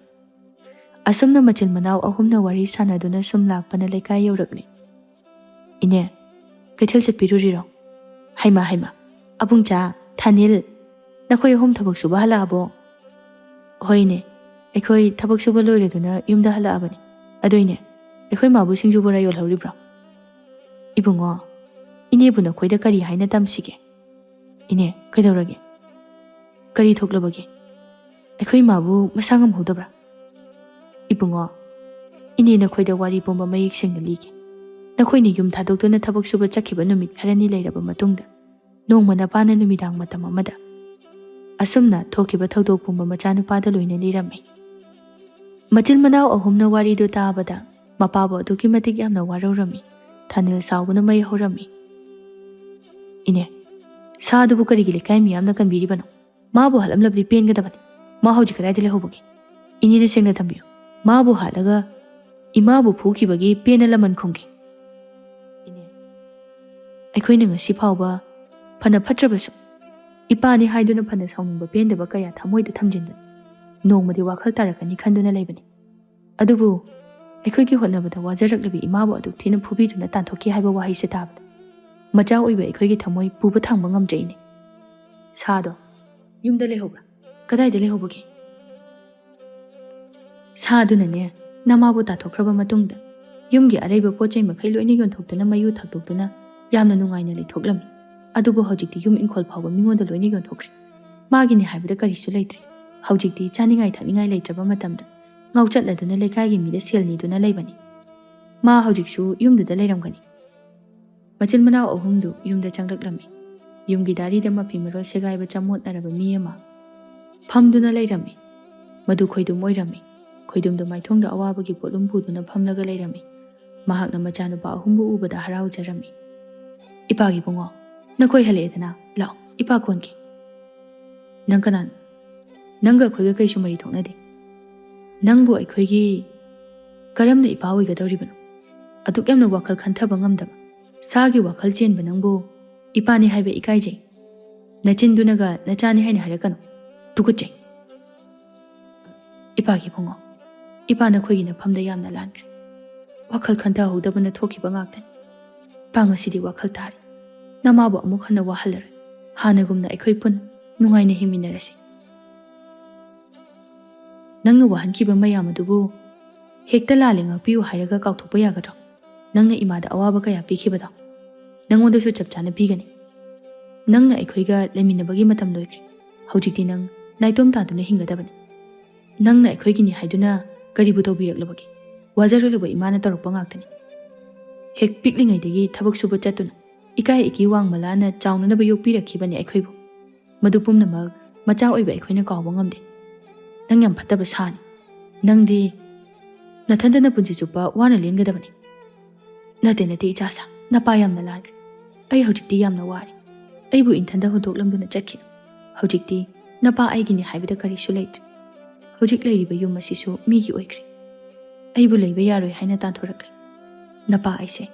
ꯑꯁꯨꯝꯅ ꯃꯆꯤꯟ ꯃꯅꯥꯎ ꯑꯍꯨꯝꯅ ꯋꯥꯔꯤ ꯁꯥꯟꯅꯗꯨꯅ ꯁꯨꯝ ꯂꯥꯛꯄꯅ ꯂꯩꯀꯥꯏ ꯌꯧꯔꯛꯂꯦ꯫ "ꯏꯅꯦ, ꯀꯩꯊꯦꯜ ꯆꯠꯄꯤꯔꯨꯔꯤꯔꯣ?" "ꯍꯩꯃꯥ, ꯍꯩꯃꯥ, ꯑꯕꯨꯡꯆꯥ, ꯊꯥꯅꯤꯜ, ꯅꯈꯣꯏ ꯑꯍꯨꯝ ꯊꯕꯛ ꯁꯨꯕ ꯍꯜꯂꯛꯑꯕꯣ?" "ꯍꯣꯏꯅꯦ, ꯑꯩꯈꯣꯏ ꯊꯕꯛ ꯁꯨꯕ ꯂꯣꯏꯔꯗꯨꯅ ꯌꯨꯝꯗ ꯍꯜꯂꯛꯑꯕꯅꯤ꯫ ꯑꯗꯨꯏꯅꯦ, ꯑꯩꯈꯣꯏ ꯃꯥꯕꯨ ꯁꯤꯡꯖꯨ ꯕꯣꯔꯥ ꯌꯣꯜꯍꯧꯔꯤꯕ꯭ꯔꯣ?" "ꯏꯕꯨꯡꯉꯣ, ꯏꯅꯦꯕꯨ ꯅꯈꯣꯏꯗ ꯀꯔꯤ ꯍꯥꯏꯅ ꯇꯝꯁꯤꯒꯦ?" "ꯏꯅꯦ, ꯀꯩꯗꯧꯔꯒꯦ? ꯀꯔꯤ ꯊꯣꯛꯂꯕꯒꯦ? ꯑꯩꯈꯣꯏ ꯃꯥꯕꯨ ꯃꯁꯥ ꯉꯝꯍꯧꯗꯕ꯭ꯔꯥ?" "ꯏꯕꯨꯡꯉꯣ, ꯏꯅꯦ ꯅꯈꯣꯏꯗ ꯋꯥꯔꯤ ꯄꯨꯝꯕ ꯃꯌꯦꯛ ꯁꯦꯡꯅ ꯂꯤꯒꯦ꯫ ꯅꯈꯣꯏꯅ ꯌꯨꯝ ꯊꯥꯗꯣꯛꯇꯨꯅ ꯊꯕꯛ ꯁꯨꯕ ꯆꯠꯈꯤꯕ ꯅꯨꯃꯤꯠ ꯈꯔꯅꯤ ꯂꯩꯔꯕ ꯃꯇꯨꯡꯗ, ꯅꯣꯡꯃ ꯅꯄꯥꯅ ꯅꯨꯃꯤꯗꯥꯡ ꯃꯇꯝ ꯑꯃꯗ ꯑꯁꯨꯝꯅ ꯊꯣꯛꯈꯤꯕ ꯊꯧꯗꯣꯛ ꯄꯨꯝꯕ ꯃꯆꯥꯅꯨꯄꯥꯗ ꯂꯣꯏꯅ ꯂꯤꯔꯝꯃꯤ꯫" ꯃꯆꯤꯟ ꯃꯅꯥꯎ ꯑꯍꯨꯝꯅ ꯋꯥꯔꯤꯗꯨ ꯇꯥꯕꯗ ꯃꯄꯥꯕꯨ ꯑꯗꯨꯛꯀꯤ ꯃꯇꯤꯛ ꯌꯥꯝꯅ ꯋꯥꯔꯧꯔꯝꯃꯤ꯫ ꯊꯥꯅꯤꯜ ꯁꯥꯎꯕꯅ ꯃꯩ ꯍꯧꯔꯝꯃꯤ꯫ "ꯏꯅꯦ, ꯁꯥꯗꯨꯕꯨ ꯀꯔꯤꯒꯤ ꯂꯩꯀꯥꯏ ꯃꯤꯌꯥꯝꯅ ꯀꯟꯕꯤꯔꯤꯕꯅꯣ? ꯃꯥꯕꯨ ꯍꯥꯠꯂꯝꯂꯕꯗꯤ ꯄꯦꯟꯒꯗꯕꯅꯤ꯫ ꯃꯥ ꯍꯧꯖꯤꯛ ꯀꯗꯥꯏꯗ ꯂꯩꯍꯧꯕꯒꯦ? ꯏꯅꯦꯅ ꯁꯦꯡꯅ ꯊꯝꯕꯤꯌꯨ꯫ ꯃꯥꯕꯨ ꯍꯥꯠꯂꯒ ꯏꯃꯥꯕꯨ ꯐꯨꯈꯤꯕꯒꯤ ꯄꯦꯟꯅ ꯂꯃꯟ ꯈꯨꯝꯒꯦ꯫" "ꯏꯅꯦ, ꯑꯩꯈꯣꯏꯅ ꯉꯁꯤ ꯐꯥꯎꯕ ꯐꯅ ꯐꯠꯇ꯭ꯔꯕꯁꯨ, ꯏꯄꯥꯅꯤ ꯍꯥꯏꯗꯨꯅ ꯐꯅ ꯁꯥꯎꯅꯤꯡꯕ ꯄꯦꯟꯗꯕ ꯀꯌꯥ ꯊꯃꯣꯏꯗ ꯊꯝꯖꯤꯟꯗꯨꯅ ꯅꯣꯡꯃꯗꯤ ꯋꯥꯈꯜ ꯇꯥꯔꯛꯀꯅꯤ ꯈꯟꯗꯨꯅ ꯂꯩꯕꯅꯤ꯫ ꯑꯗꯨꯕꯨ ꯑꯩꯈꯣꯏꯒꯤ ꯍꯣꯠꯅꯕꯗ ꯋꯥꯖꯔꯛꯂꯤꯕꯤ ꯏꯃꯥꯕꯨ ꯑꯗꯨꯛ ꯊꯤꯅ ꯐꯨꯕꯤꯗꯨꯅ ꯇꯥꯟꯊꯣꯛꯈꯤ ꯍꯥꯏꯕ ꯋꯥꯍꯩꯁꯦ ꯇꯥꯕꯗ ꯃꯆꯥ ꯑꯣꯏꯕ ꯑꯩꯈꯣꯏꯒꯤ ꯊꯃꯣꯏ ꯄꯨꯕ ꯊꯥꯡꯕ ꯉꯝꯗ꯭ꯔꯦ ꯏꯅꯦ꯫ ꯁꯥꯗꯣ ꯌꯨꯝꯗ ꯂꯩꯍꯧꯕ꯭ꯔꯥ? ꯀꯗꯥꯏꯗ ꯂꯩꯍꯧꯕꯒꯦ? ꯁꯥꯗꯨꯅꯅꯦ, ꯅꯃꯥꯕꯨ ꯇꯥꯊꯣꯛꯈ꯭ꯔꯕ ꯃꯇꯨꯡꯗ ꯌꯨꯝꯒꯤ ꯑꯔꯩꯕ ꯄꯣꯠ ꯆꯩ ꯃꯈꯩ ꯂꯣꯏꯅ ꯌꯣꯟꯊꯣꯛꯇꯨꯅ ꯃꯌꯨ ꯊꯛꯇꯣꯛꯇꯨꯅ ꯌꯥꯝꯅ ꯅꯨꯡꯉꯥꯏꯅ ꯂꯩꯊꯣꯛꯂꯝꯃꯤ꯫ ꯑꯗꯨꯕꯨ ꯍꯧꯖꯤꯛꯇꯤ ꯌꯨꯝ ꯏꯪꯈꯣꯜ ꯐꯥꯎꯕ ꯃꯤꯉꯣꯟꯗ ꯂꯣꯏꯅ ꯌꯣꯟꯊꯣꯛꯈ꯭ꯔꯦ꯫ ꯃꯥꯒꯤꯅꯤ ꯍꯥꯏꯕꯗ ꯀꯔꯤꯁꯨ ꯂꯩꯇ꯭ꯔꯦ꯫ ꯍꯧꯖꯤꯛꯇꯤ ꯆꯥꯅꯤꯡꯉꯥꯏ ꯊꯛꯅꯤꯡꯉꯥꯏ ꯂꯩꯇ꯭ꯔꯕ ꯃꯇꯝꯗ ꯉꯥꯎꯆꯠꯂꯗꯨꯅ ꯂꯩꯀꯥꯏꯒꯤ ꯃꯤꯗ ꯁꯦꯜ ꯅꯤꯗꯨꯅ ꯂꯩꯕꯅꯤ꯫ ꯃꯥ ꯍꯧꯖꯤꯛꯁꯨ ꯌꯨꯝꯗꯨꯗ ꯂꯩꯔꯝꯒꯅꯤ꯫ ꯃꯆꯤꯟ ꯃꯅꯥꯎ ꯑꯍꯨꯝꯗꯨ ꯌꯨꯝꯗ ꯆꯪꯂꯛꯂꯝꯃꯤ꯫ ꯌꯨꯝꯒꯤ ꯗꯥꯔꯤꯗ ꯃꯐꯤ ꯃꯔꯣꯜ ꯁꯦꯒꯥꯏꯕ ꯆꯃꯣꯠꯅꯔꯕ ꯃꯤ ꯑꯃ ꯐꯝꯗꯨꯅ ꯂꯩꯔꯝꯃꯤ꯫ ꯃꯗꯨ ꯈꯣꯏꯗꯨꯝ ꯑꯣꯏꯔꯝꯃꯤ꯫ ꯈꯣꯏꯗꯨꯝꯗꯨ ꯃꯥꯏꯊꯣꯡꯗ ꯑꯋꯥꯕꯒꯤ ꯄꯣꯠꯂꯨꯝ ꯄꯨꯗꯨꯅ ꯐꯝꯂꯒ ꯂꯩꯔꯝꯃꯤ꯫ ꯃꯍꯥꯛꯅ ꯃꯆꯥꯅꯨꯄꯥ ꯑꯍꯨꯝꯕꯨ ꯎꯕꯗ ꯍꯔꯥꯎꯖꯔꯝꯃꯤ꯫ "ꯏꯄꯥꯒꯤ ꯏꯕꯨꯡꯉꯣ, ꯅꯈꯣꯏ ꯍꯜꯂꯛꯑꯦꯗꯅ, ꯂꯥꯛꯑꯣ, ꯏꯄꯥ ꯀꯣꯟꯒꯦ꯫" "ꯅꯪ ꯀꯅꯥꯅꯣ? ꯅꯪꯒ ꯑꯩꯈꯣꯏꯒ ꯀꯩꯁꯨ ꯃꯔꯤ ꯊꯣꯛꯅꯗꯦ꯫ ꯅꯪꯕꯨ ꯑꯩꯈꯣꯏꯒꯤ ꯀꯔꯝꯅ ꯏꯄꯥ ꯑꯣꯏꯒꯗꯧꯔꯤꯕꯅꯣ? ꯑꯗꯨꯛ ꯌꯥꯝꯅ ꯋꯥꯈꯜ ꯈꯟꯊꯕ ꯉꯝꯗꯕ, ꯁꯥꯒꯤ ꯋꯥꯈꯜ ꯆꯦꯟꯕ ꯅꯪꯕꯨ ꯏꯄꯥꯅꯤ ꯍꯥꯏꯕ ꯏꯀꯥꯏꯖꯩ꯫ ꯅꯆꯤꯟꯗꯨꯅꯒ ꯅꯆꯥꯅꯤ ꯍꯥꯏꯅ ꯍꯥꯏꯔꯛꯀꯅꯨ꯫ ꯇꯨꯀꯠꯆꯩ꯫" "ꯏꯄꯥꯒꯤ ꯏꯕꯨꯡꯉꯣ, ꯏꯄꯥ ꯅꯈꯣꯏꯒꯤ ꯅꯐꯝꯗ ꯌꯥꯝꯅ ꯂꯥꯟꯈ꯭ꯔꯦ꯫ ꯋꯥꯈꯜ ꯈꯟꯊꯍꯧꯗꯕꯅ ꯊꯣꯛꯈꯤꯕ ꯉꯥꯛꯇꯅꯤ꯫ ꯏꯄꯥ ꯉꯁꯤꯗꯤ ꯋꯥꯈꯜ ꯇꯥꯔꯦ꯫ ꯅꯃꯥꯕꯨ ꯑꯃꯨꯛ ꯍꯟꯅ ꯋꯥꯍꯜꯂꯔꯣꯏ꯫ ꯍꯥꯟꯅꯒꯨꯝꯅ ꯑꯩꯈꯣꯏ ꯄꯨꯟꯅ ꯅꯨꯡꯉꯥꯏꯅ ꯍꯤꯡꯃꯤꯟꯅꯔꯁꯤ꯫ ꯅꯪꯅ ꯋꯥꯍꯟꯈꯤꯕ ꯃꯌꯥꯝ ꯑꯗꯨꯕꯨ ꯍꯦꯛꯇ ꯂꯥꯜꯂꯦ ꯉꯥꯛꯄꯤꯌꯨ ꯍꯥꯏꯔꯒ ꯀꯥꯎꯊꯣꯛꯄ ꯌꯥꯒꯗ꯭ꯔꯣ? ꯅꯪꯅ ꯏꯃꯥꯗ ꯑꯋꯥꯕ ꯀꯌꯥ ꯄꯤꯈꯤꯕꯗꯣ ꯅꯪꯉꯣꯟꯗꯁꯨ ꯆꯞ ꯆꯥꯅ ꯄꯤꯒꯅꯤ꯫ ꯅꯪꯅ ꯑꯩꯈꯣꯏꯒ ꯂꯩꯃꯤꯟꯅꯕꯒꯤ ꯃꯇꯝ ꯂꯣꯏꯈ꯭ꯔꯦ꯫ ꯍꯧꯖꯤꯛꯇꯤ ꯅꯪ ꯅꯥꯏꯇꯣꯝ ꯇꯥꯗꯨꯅ ꯍꯤꯡꯒꯗꯕꯅꯤ꯫ ꯅꯪꯅ ꯑꯩꯈꯣꯏꯒꯤꯅꯤ ꯍꯥꯏꯗꯨꯅ ꯀꯔꯤꯕꯨ ꯇꯧꯕꯤꯔꯛꯂꯕꯒꯦ? ꯋꯥꯖꯔꯨꯔꯕ ꯏꯃꯥꯅ ꯇꯧꯔꯛꯄ ꯉꯥꯛꯇꯅꯤ꯫ ꯍꯦꯛ ꯄꯤꯛꯂꯤꯉꯩꯗꯒꯤ ꯊꯕꯛ ꯁꯨꯕ ꯆꯠꯇꯨꯅ ꯏꯀꯥꯏ ꯏꯀꯤ ꯋꯥꯡꯃꯂꯥꯅ ꯆꯥꯎꯅꯅꯕ ꯌꯣꯛꯄꯤꯔꯛꯈꯤꯕꯅꯤ ꯑꯩꯈꯣꯏꯕꯨ꯫ ꯃꯗꯨ ꯄꯨꯝꯅꯃꯛ ꯃꯆꯥ ꯑꯣꯏꯕ ꯑꯩꯈꯣꯏꯅ ꯀꯥꯎꯕ ꯉꯝꯗꯦ꯫ ꯅꯪ ꯌꯥꯝ ꯐꯠꯇꯕ ꯁꯥꯅꯤ꯫ ꯅꯪꯗꯤ ꯅꯊꯟꯇ ꯅꯄꯨꯟꯁꯤ ꯆꯨꯞꯄ ꯋꯥꯅ ꯂꯦꯟꯒꯗꯕꯅꯤ꯫" "ꯅꯠꯇꯦ, ꯅꯠꯇꯦ, ꯏꯆꯥꯁꯥ, ꯅꯄꯥ ꯌꯥꯝꯅ ꯂꯥꯟꯈ꯭ꯔꯦ꯫ ꯑꯩ ꯍꯧꯖꯤꯛꯇꯤ ꯌꯥꯝꯅ ꯋꯥꯔꯦ꯫ ꯑꯩꯕꯨ ꯏꯊꯟꯇ ꯍꯨꯟꯗꯣꯛꯂꯝꯗꯨꯅ ꯆꯠꯈꯤꯅꯨ꯫ ꯍꯧꯖꯤꯛꯇꯤ ꯅꯄꯥ ꯑꯩꯒꯤꯅꯤ ꯍꯥꯏꯕꯗ ꯀꯔꯤꯁꯨ ꯂꯩꯇ꯭ꯔꯦ꯫ ꯍꯧꯖꯤꯛ ꯂꯩꯔꯤꯕ ꯌꯨꯝ ꯑꯁꯤꯁꯨ ꯃꯤꯒꯤ ꯑꯣꯏꯈ꯭ꯔꯦ꯫ ꯑꯩꯕꯨ ꯂꯩꯕ ꯌꯥꯔꯣꯏ ꯍꯥꯏꯅ ꯇꯥꯟꯊꯣꯔꯛꯂꯦ꯫ ꯅꯄꯥ ꯑꯩꯁꯦ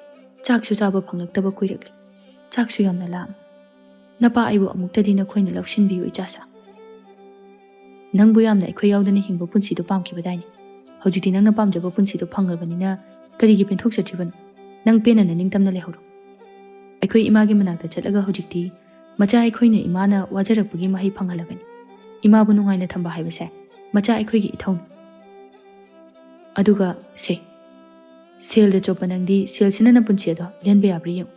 ꯆꯥꯛꯁꯨ ꯆꯥꯕ ꯐꯪꯂꯛꯇꯕ ꯀꯨꯏꯔꯛꯂꯦ꯫ ꯆꯥꯛꯁꯨ ꯌꯥꯝꯅ ꯂꯥꯝꯃꯤ꯫ ꯅꯄꯥ ꯑꯩꯕꯨ ꯑꯃꯨꯛꯇꯗꯤ ꯅꯈꯣꯏꯅ ꯂꯧꯁꯤꯟꯕꯤꯌꯨ, ꯏꯆꯥꯁꯥ꯫" "ꯅꯪꯕꯨ ꯌꯥꯝꯅ ꯑꯩꯈꯣꯏ ꯌꯥꯎꯗꯅ ꯍꯤꯡꯕ ꯄꯨꯟꯁꯤꯗꯨ ꯄꯥꯝꯈꯤꯕꯗꯥꯏꯅꯦ? ꯍꯧꯖꯤꯛꯇꯤ ꯅꯪꯅ ꯄꯥꯝꯖꯕ ꯄꯨꯟꯁꯤꯗꯨ ꯐꯪꯂꯕꯅꯤꯅ ꯀꯔꯤꯒꯤ ꯄꯦꯟꯊꯣꯛꯆꯗ꯭ꯔꯤꯕꯅꯣ? ꯅꯪ ꯄꯦꯟꯅ ꯅꯅꯤꯡꯇꯝꯅ ꯂꯩꯍꯧꯔꯣ꯫" ꯑꯩꯈꯣꯏ ꯏꯃꯥꯒꯤ ꯃꯅꯥꯛꯇ ꯆꯠꯂꯒ ꯍꯧꯖꯤꯛꯇꯤ ꯃꯆꯥ ꯑꯩꯈꯣꯏꯅ ꯏꯃꯥꯅ ꯋꯥꯖꯔꯛꯄꯒꯤ ꯃꯍꯩ ꯐꯪꯍꯜꯂꯕꯅꯤ꯫ ꯏꯃꯥꯕꯨ ꯅꯨꯡꯉꯥꯏꯅ ꯊꯝꯕ ꯍꯥꯏꯕꯁꯦ ꯃꯆꯥ ꯑꯩꯈꯣꯏꯒꯤ ꯏꯊꯧꯅꯤ꯫ ꯑꯗꯨꯒ ꯁꯦ, ꯁꯦꯜꯗ ꯆꯣꯞꯄ ꯅꯪꯗꯤ ꯁꯦꯜꯁꯤꯅ ꯅꯄꯨꯟꯁꯤ ꯑꯗꯣ ꯂꯦꯟꯕ ꯌꯥꯕ꯭ꯔꯥ ꯌꯦꯡꯉꯨ꯫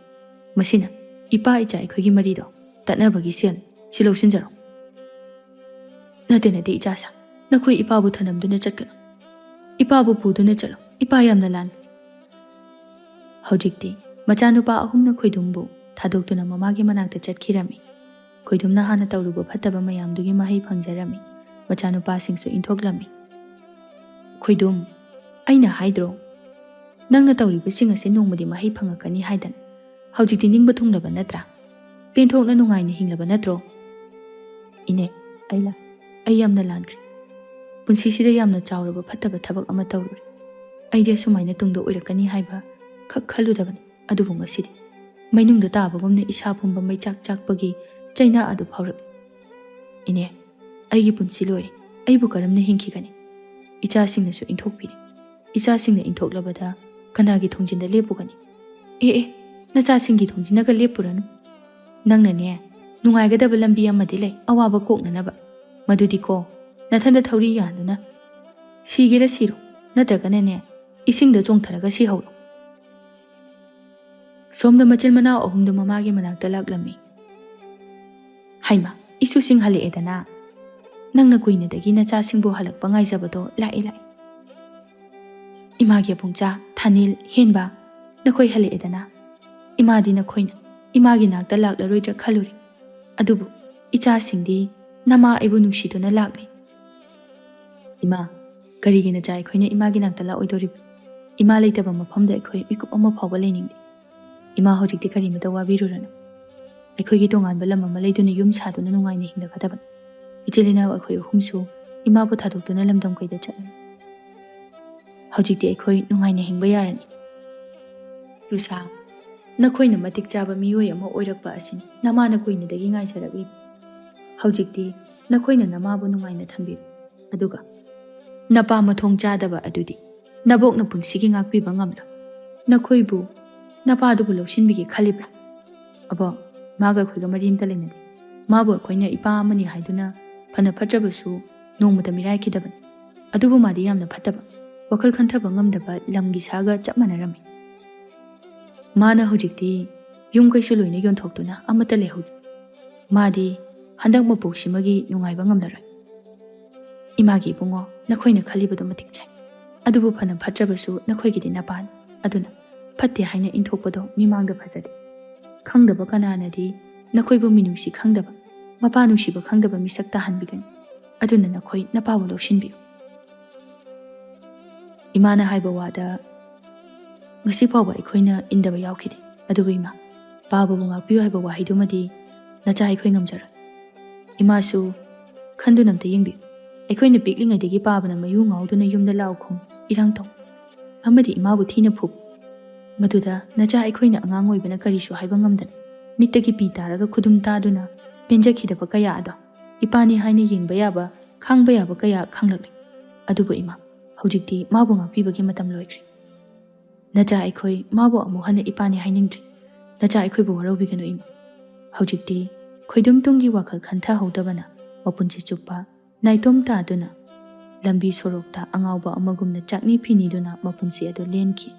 ꯃꯁꯤꯅ ꯏꯄꯥ ꯏꯆꯥ ꯑꯩꯈꯣꯏꯒꯤ ꯃꯔꯤꯗꯣ ꯇꯠꯅꯕꯒꯤ ꯁꯦꯜ꯫ ꯁꯤ ꯂꯧꯁꯤꯟꯖꯔꯣ꯫ ꯅꯠꯇꯦ, ꯅꯠꯇꯦ, ꯏꯆꯥꯁꯥ, ꯅꯈꯣꯏ ꯏꯄꯥꯕꯨ ꯊꯅꯝꯗꯨꯅ ꯆꯠꯀꯅꯨ꯫ ꯏꯄꯥꯕꯨ ꯄꯨꯗꯨꯅ ꯆꯠꯂꯨ꯫ ꯏꯄꯥ ꯌꯥꯝꯅ ꯂꯥꯟ꯫ ꯍꯧꯖꯤꯛꯇꯤ ꯃꯆꯥꯅꯨꯄꯥ ꯑꯍꯨꯝꯅ ꯈꯣꯏꯗꯨꯝꯕꯨ ꯊꯥꯗꯣꯛꯇꯨꯅ ꯃꯃꯥꯒꯤ ꯃꯅꯥꯛꯇ ꯆꯠꯈꯤꯔꯝꯃꯤ꯫ ꯈꯣꯏꯗꯨꯝꯅ ꯍꯥꯟꯅ ꯇꯧꯔꯨꯕ ꯐꯠꯇꯕ ꯃꯌꯥꯝꯗꯨꯒꯤ ꯃꯍꯩ ꯐꯪꯖꯔꯝꯃꯤ꯫ ꯃꯆꯥꯅꯨꯄꯥꯁꯤꯡꯁꯨ ꯏꯟꯊꯣꯛꯂꯝꯃꯤ꯫ ꯈꯣꯏꯗꯨꯝ, ꯑꯩꯅ ꯍꯥꯏꯗ꯭ꯔꯣ, ꯅꯪꯅ ꯇꯧꯔꯤꯕꯁꯤꯡ ꯑꯁꯤ ꯅꯣꯡꯃꯗꯤ ꯃꯍꯩ ꯐꯪꯉꯛꯀꯅꯤ ꯍꯥꯏꯗꯅ? ꯍꯧꯖꯤꯛꯇꯤ ꯅꯤꯡꯕ ꯊꯨꯡꯂꯕ ꯅꯠꯇ꯭ꯔꯥ? ꯄꯦꯟꯊꯣꯛꯅ ꯅꯨꯡꯉꯥꯏꯅ ꯍꯤꯡꯂꯕ ꯅꯠꯇ꯭ꯔꯣ? ꯏꯅꯦ, ꯑꯩ ꯂꯥ-, ꯑꯩ ꯌꯥꯝꯅ ꯂꯥꯟꯈ꯭ꯔꯦ꯫ ꯄꯨꯟꯁꯤꯁꯤꯗ ꯌꯥꯝꯅ ꯆꯥꯎꯔꯕ ꯐꯠꯇꯕ ꯊꯕꯛ ꯑꯃ ꯇꯧꯔꯨꯔꯦ꯫ ꯑꯩꯗꯤ ꯑꯁꯨꯃꯥꯏꯅ ꯇꯨꯡꯗ ꯑꯣꯏꯔꯛꯀꯅꯤ ꯍꯥꯏꯕ ꯈꯛ ꯈꯜꯂꯨꯗꯕꯅꯤ꯫ ꯑꯗꯨꯕꯨ ꯉꯁꯤꯗꯤ ꯃꯩꯅꯨꯡꯗ ꯇꯥꯕꯒꯨꯝꯅ ꯏꯁꯥ ꯄꯨꯝꯕ ꯃꯩꯆꯥꯛ ꯆꯥꯛꯄꯒꯤ ꯆꯩꯅꯥ ꯑꯗꯨ ꯐꯥꯎꯔꯛꯏ꯫ ꯏꯅꯦ, ꯑꯩꯒꯤ ꯄꯨꯟꯁꯤ ꯂꯣꯏꯔꯦ꯫ ꯑꯩꯕꯨ ꯀꯔꯝꯅ ꯍꯤꯡꯈꯤꯒꯅꯤ? ꯏꯆꯥꯁꯤꯡꯅꯁꯨ ꯏꯟꯊꯣꯛꯄꯤꯔꯦ꯫ ꯏꯆꯥꯁꯤꯡꯅ ꯏꯟꯊꯣꯛꯂꯕꯗ ꯀꯅꯥꯒꯤ ꯊꯣꯡꯖꯤꯟꯗ ꯂꯦꯞꯄꯨꯒꯅꯤ? ꯑꯦ, ꯑꯦ, ꯅꯆꯥꯁꯤꯡꯒꯤ ꯊꯣꯡꯖꯤꯟꯗꯒ ꯂꯦꯞꯄꯨꯔꯅꯨ꯫ ꯅꯪꯅꯅꯦ, ꯅꯨꯡꯉꯥꯏꯒꯗꯕ ꯂꯝꯕꯤ ꯑꯃꯗꯤ ꯂꯩ, ꯑꯋꯥꯕ ꯀꯣꯛꯅꯅꯕ꯫ ꯃꯗꯨꯗꯤꯀꯣ, ꯅꯊꯟꯗ ꯊꯧꯔꯤ ꯌꯥꯟꯗꯨꯅ ꯁꯤꯒꯦꯔꯥ ꯁꯤꯔꯣ, ꯅꯠꯇ꯭ꯔꯒꯅꯅꯦ, ꯏꯁꯤꯡꯗ ꯆꯣꯡꯊꯔꯒ ꯁꯤꯍꯧꯔꯣ꯫ ꯁꯣꯝꯗ ꯃꯆꯤꯟ ꯃꯅꯥꯎ ꯑꯍꯨꯝꯗꯨ ꯃꯃꯥꯒꯤ ꯃꯅꯥꯛꯇ ꯂꯥꯛꯂꯝꯃꯤ꯫ ꯍꯩꯃꯥ, ꯏꯁꯨꯁꯤꯡ ꯍꯜꯂꯛꯑꯦꯗꯅ꯫ ꯅꯪꯅ ꯀꯨꯏꯅꯗꯒꯤ ꯅꯆꯥꯁꯤꯡꯕꯨ ꯍꯜꯂꯛꯄ ꯉꯥꯏꯖꯕꯗꯣ ꯂꯥꯛꯑꯦ, ꯂꯥꯛꯑꯦ꯫ ꯏꯃꯥꯒꯤ ꯑꯄꯨꯡꯆꯥ, ꯊꯥꯅꯤꯜ, ꯍꯦꯟꯕ, ꯅꯈꯣꯏ ꯍꯜꯂꯛꯑꯦꯗꯅ꯫ ꯏꯃꯥꯗꯤ ꯅꯈꯣꯏꯅ ꯏꯃꯥꯒꯤ ꯅꯥꯛꯇ ꯂꯥꯛꯂꯔꯣꯏꯗ꯭ꯔꯥ ꯈꯜꯂꯨꯔꯦ꯫ ꯑꯗꯨꯕꯨ ꯏꯆꯥꯁꯤꯡꯗꯤ ꯅꯃꯥ ꯑꯩꯕꯨ ꯅꯨꯡꯁꯤꯗꯨꯅ ꯂꯥꯛꯂꯤ꯫ ꯏꯃꯥ, ꯀꯔꯤꯒꯤ ꯅꯆꯥ ꯑꯩꯈꯣꯏꯅ ꯏꯃꯥꯒꯤ ꯅꯥꯛꯇ ꯂꯥꯛꯑꯣꯏꯗꯧꯔꯤꯕ? ꯏꯃꯥ ꯂꯩꯇꯕ ꯃꯐꯝꯗ ꯑꯩꯈꯣꯏ ꯃꯤꯀꯨꯞ ꯑꯃ ꯐꯥꯎꯕ ꯂꯩꯅꯤꯡꯗꯦ꯫ ꯏꯃꯥ ꯍꯧꯖꯤꯛꯇꯤ ꯀꯔꯤꯃꯇ ꯋꯥꯕꯤꯔꯨꯔꯅꯨ꯫ ꯑꯩꯈꯣꯏꯒꯤ ꯇꯣꯉꯥꯟꯕ ꯂꯝ ꯑꯃ ꯂꯩꯗꯨꯅ ꯌꯨꯝ ꯁꯥꯗꯨꯅ ꯅꯨꯡꯉꯥꯏꯅ ꯍꯤꯡꯂꯒꯗꯕꯅꯤ꯫ ꯏꯆꯤꯜ ꯏꯅꯥꯎ ꯑꯩꯈꯣꯏ ꯑꯍꯨꯝꯁꯨ ꯏꯃꯥꯕꯨ ꯊꯥꯗꯣꯛꯇꯨꯅ ꯂꯝꯗꯝ ꯀꯩꯗ ꯆꯠꯂꯅꯤ꯫ ꯍꯧꯖꯤꯛꯇꯤ ꯑꯩꯈꯣꯏ ꯅꯨꯡꯉꯥꯏꯅ ꯍꯤꯡꯕ ꯌꯥꯔꯅꯤ꯫ ꯆꯨꯁꯥ, ꯅꯈꯣꯏꯅ ꯃꯇꯤꯛ ꯆꯥꯕ ꯃꯤꯑꯣꯏ ꯑꯃ ꯑꯣꯏꯔꯛꯄ ꯑꯁꯤꯅꯤ ꯅꯃꯥꯅ ꯀꯨꯏꯅꯗꯒꯤ ꯉꯥꯏꯖꯔꯛꯂꯤꯕ꯫ ꯍꯧꯖꯤꯛꯇꯤ ꯅꯈꯣꯏꯅ ꯅꯃꯥꯕꯨ ꯅꯨꯡꯉꯥꯏꯅ ꯊꯝꯕꯤꯔꯨ꯫ ꯑꯗꯨꯒ ꯅꯄꯥ ꯃꯊꯣꯡ ꯆꯥꯗꯕ ꯑꯗꯨꯗꯤ ꯅꯕꯣꯛꯅ ꯄꯨꯟꯁꯤꯒꯤ ꯉꯥꯛꯄꯤꯕ ꯉꯝꯂꯣꯏ꯫ ꯅꯈꯣꯏꯕꯨ ꯅꯄꯥꯗꯨꯕꯨ ꯂꯧꯁꯤꯟꯕꯤꯒꯦ ꯈꯜꯂꯤꯕ꯭ꯔꯥ? "ꯑꯕꯣ, ꯃꯥꯒ ꯑꯩꯈꯣꯏꯒ ꯃꯔꯤ ꯑꯝꯇ ꯂꯩꯅꯗꯦ꯫ ꯃꯥꯕꯨ ꯑꯩꯈꯣꯏꯅ ꯏꯄꯥ ꯑꯃꯅꯤ ꯍꯥꯏꯗꯨꯅ ꯐꯅ ꯐꯠꯇ꯭ꯔꯕꯁꯨ ꯅꯣꯡꯃꯇ ꯃꯤꯔꯥꯏꯈꯤꯗꯕꯅꯤ꯫ ꯑꯗꯨꯕꯨ ꯃꯥꯗꯤ ꯌꯥꯝꯅ ꯐꯠꯇꯕ, ꯋꯥꯈꯜ ꯈꯟꯊꯕ ꯉꯝꯗꯕ ꯂꯝꯒꯤ ꯁꯥꯒ ꯆꯞ ꯃꯥꯟꯅꯔꯝꯃꯤ꯫ ꯃꯥꯅ ꯍꯧꯖꯤꯛꯇꯤ ꯌꯨꯝ ꯀꯩꯁꯨ ꯂꯣꯏꯅ ꯌꯣꯟꯊꯣꯛꯇꯨꯅ ꯑꯃꯠꯇ ꯂꯩꯍꯧꯗ꯭ꯔꯦ꯫ ꯃꯥꯗꯤ ꯍꯟꯗꯛ ꯃꯄꯣꯛꯁꯤꯃꯒꯤ ꯅꯨꯡꯉꯥꯏꯕ ꯉꯝꯂꯔꯣꯏ꯫ ꯏꯃꯥꯒꯤ ꯏꯕꯨꯡꯉꯣ, ꯅꯈꯣꯏꯅ ꯈꯜꯂꯤꯕꯗꯨ ꯃꯇꯤꯛ ꯆꯥꯏ꯫ ꯑꯗꯨꯕꯨ ꯐꯅ ꯐꯠꯇ꯭ꯔꯕꯁꯨ ꯅꯈꯣꯏꯒꯤꯗꯤ ꯅꯄꯥꯅꯤ꯫ ꯑꯗꯨꯅ ꯐꯠꯇꯦ ꯍꯥꯏꯅ ꯏꯟꯊꯣꯛꯄꯗꯣ ꯃꯤꯃꯥꯡꯗ ꯐꯖꯗꯦ꯫ ꯈꯪꯗꯕ ꯀꯅꯥꯅꯗꯤ ꯅꯈꯣꯏꯕꯨ ꯃꯤꯅꯨꯡꯁꯤ ꯈꯪꯗꯕ, ꯃꯄꯥ ꯅꯨꯡꯁꯤꯕ ꯈꯪꯗꯕ ꯃꯤꯁꯛ ꯇꯥꯍꯟꯕꯤꯒꯅꯤ꯫ ꯑꯗꯨꯅ ꯅꯈꯣꯏ ꯅꯄꯥꯕꯨ ꯂꯧꯁꯤꯟꯕꯤꯌꯨ꯫" ꯏꯃꯥꯅ ꯍꯥꯏꯕ ꯋꯥꯗ ꯉꯁꯤ ꯐꯥꯎꯕ ꯑꯩꯈꯣꯏꯅ ꯏꯟꯗꯕ ꯌꯥꯎꯈꯤꯗꯦ꯫ ꯑꯗꯨꯕꯨ ꯏꯃꯥ, ꯄꯥꯕꯕꯨ ꯉꯥꯛꯄꯤꯌꯨ ꯍꯥꯏꯕ ꯋꯥꯍꯩꯗꯨꯃꯗꯤ ꯅꯆꯥ ꯑꯩꯈꯣꯏ ꯉꯝꯖꯔꯣꯏ꯫ ꯏꯃꯥꯁꯨ ꯈꯟꯗꯨꯅ ꯑꯝꯇ ꯌꯦꯡꯕꯤꯌꯨ꯫ ꯑꯩꯈꯣꯏꯅ ꯄꯤꯛꯂꯤꯉꯩꯗꯒꯤ ꯄꯥꯕꯅ ꯃꯌꯨ ꯉꯥꯎꯗꯨꯅ ꯌꯨꯝꯗ ꯂꯥꯎ ꯈꯣꯡ, ꯏꯔꯥꯡ ꯇꯧ ꯑꯃꯗꯤ ꯏꯃꯥꯕꯨ ꯊꯤꯅ ꯐꯨꯕ꯫ ꯃꯗꯨꯗ ꯅꯆꯥ ꯑꯩꯈꯣꯏꯅ ꯑꯉꯥꯡ ꯑꯣꯏꯕꯅ ꯀꯔꯤꯁꯨ ꯍꯥꯏꯕ ꯉꯝꯗꯅ ꯃꯤꯠꯇꯒꯤ ꯄꯤ ꯇꯥꯔꯒ ꯈꯨꯗꯨꯝ ꯇꯥꯗꯨꯅ ꯄꯦꯟꯖꯈꯤꯗꯕ ꯀꯌꯥ ꯑꯗꯣ ꯏꯄꯥꯅꯤ ꯍꯥꯏꯅ ꯌꯦꯡꯕ ꯌꯥꯕ, ꯈꯥꯡꯕ ꯌꯥꯕ ꯀꯌꯥ ꯈꯥꯡꯂꯛꯂꯦ꯫ ꯑꯗꯨꯕꯨ ꯏꯃꯥ, ꯍꯧꯖꯤꯛꯇꯤ ꯃꯥꯕꯨ ꯉꯥꯛꯄꯤꯕꯒꯤ ꯃꯇꯝ ꯂꯣꯏꯈ꯭ꯔꯦ꯫ ꯅꯆꯥ ꯑꯩꯈꯣꯏ ꯃꯥꯕꯨ ꯑꯃꯨꯛ ꯍꯟꯅ ꯏꯄꯥꯅꯤ ꯍꯥꯏꯅꯤꯡꯗ꯭ꯔꯤ꯫ ꯅꯆꯥ ꯑꯩꯈꯣꯏꯕꯨ ꯋꯥꯔꯧꯕꯤꯒꯅꯨ ꯏꯃꯥ꯫ ꯍꯧꯖꯤꯛꯇꯤ ꯈꯣꯏꯗꯨꯝ ꯇꯨꯡꯒꯤ ꯋꯥꯈꯜ ꯈꯟꯊꯍꯧꯗꯕꯅ ꯃꯄꯨꯟꯁꯤ ꯆꯨꯞꯄ ꯅꯥꯏꯇꯣꯝ ꯇꯥꯗꯨꯅ ꯂꯝꯕꯤ ꯁꯣꯔꯣꯛꯇ ꯑꯉꯥꯎꯕ ꯑꯃꯒꯨꯝꯅ ꯆꯥꯛꯅꯤ ꯐꯤꯅꯤꯗꯨꯅ ꯃꯄꯨꯟꯁꯤ ꯑꯗꯨ ꯂꯦꯟꯈꯤ꯫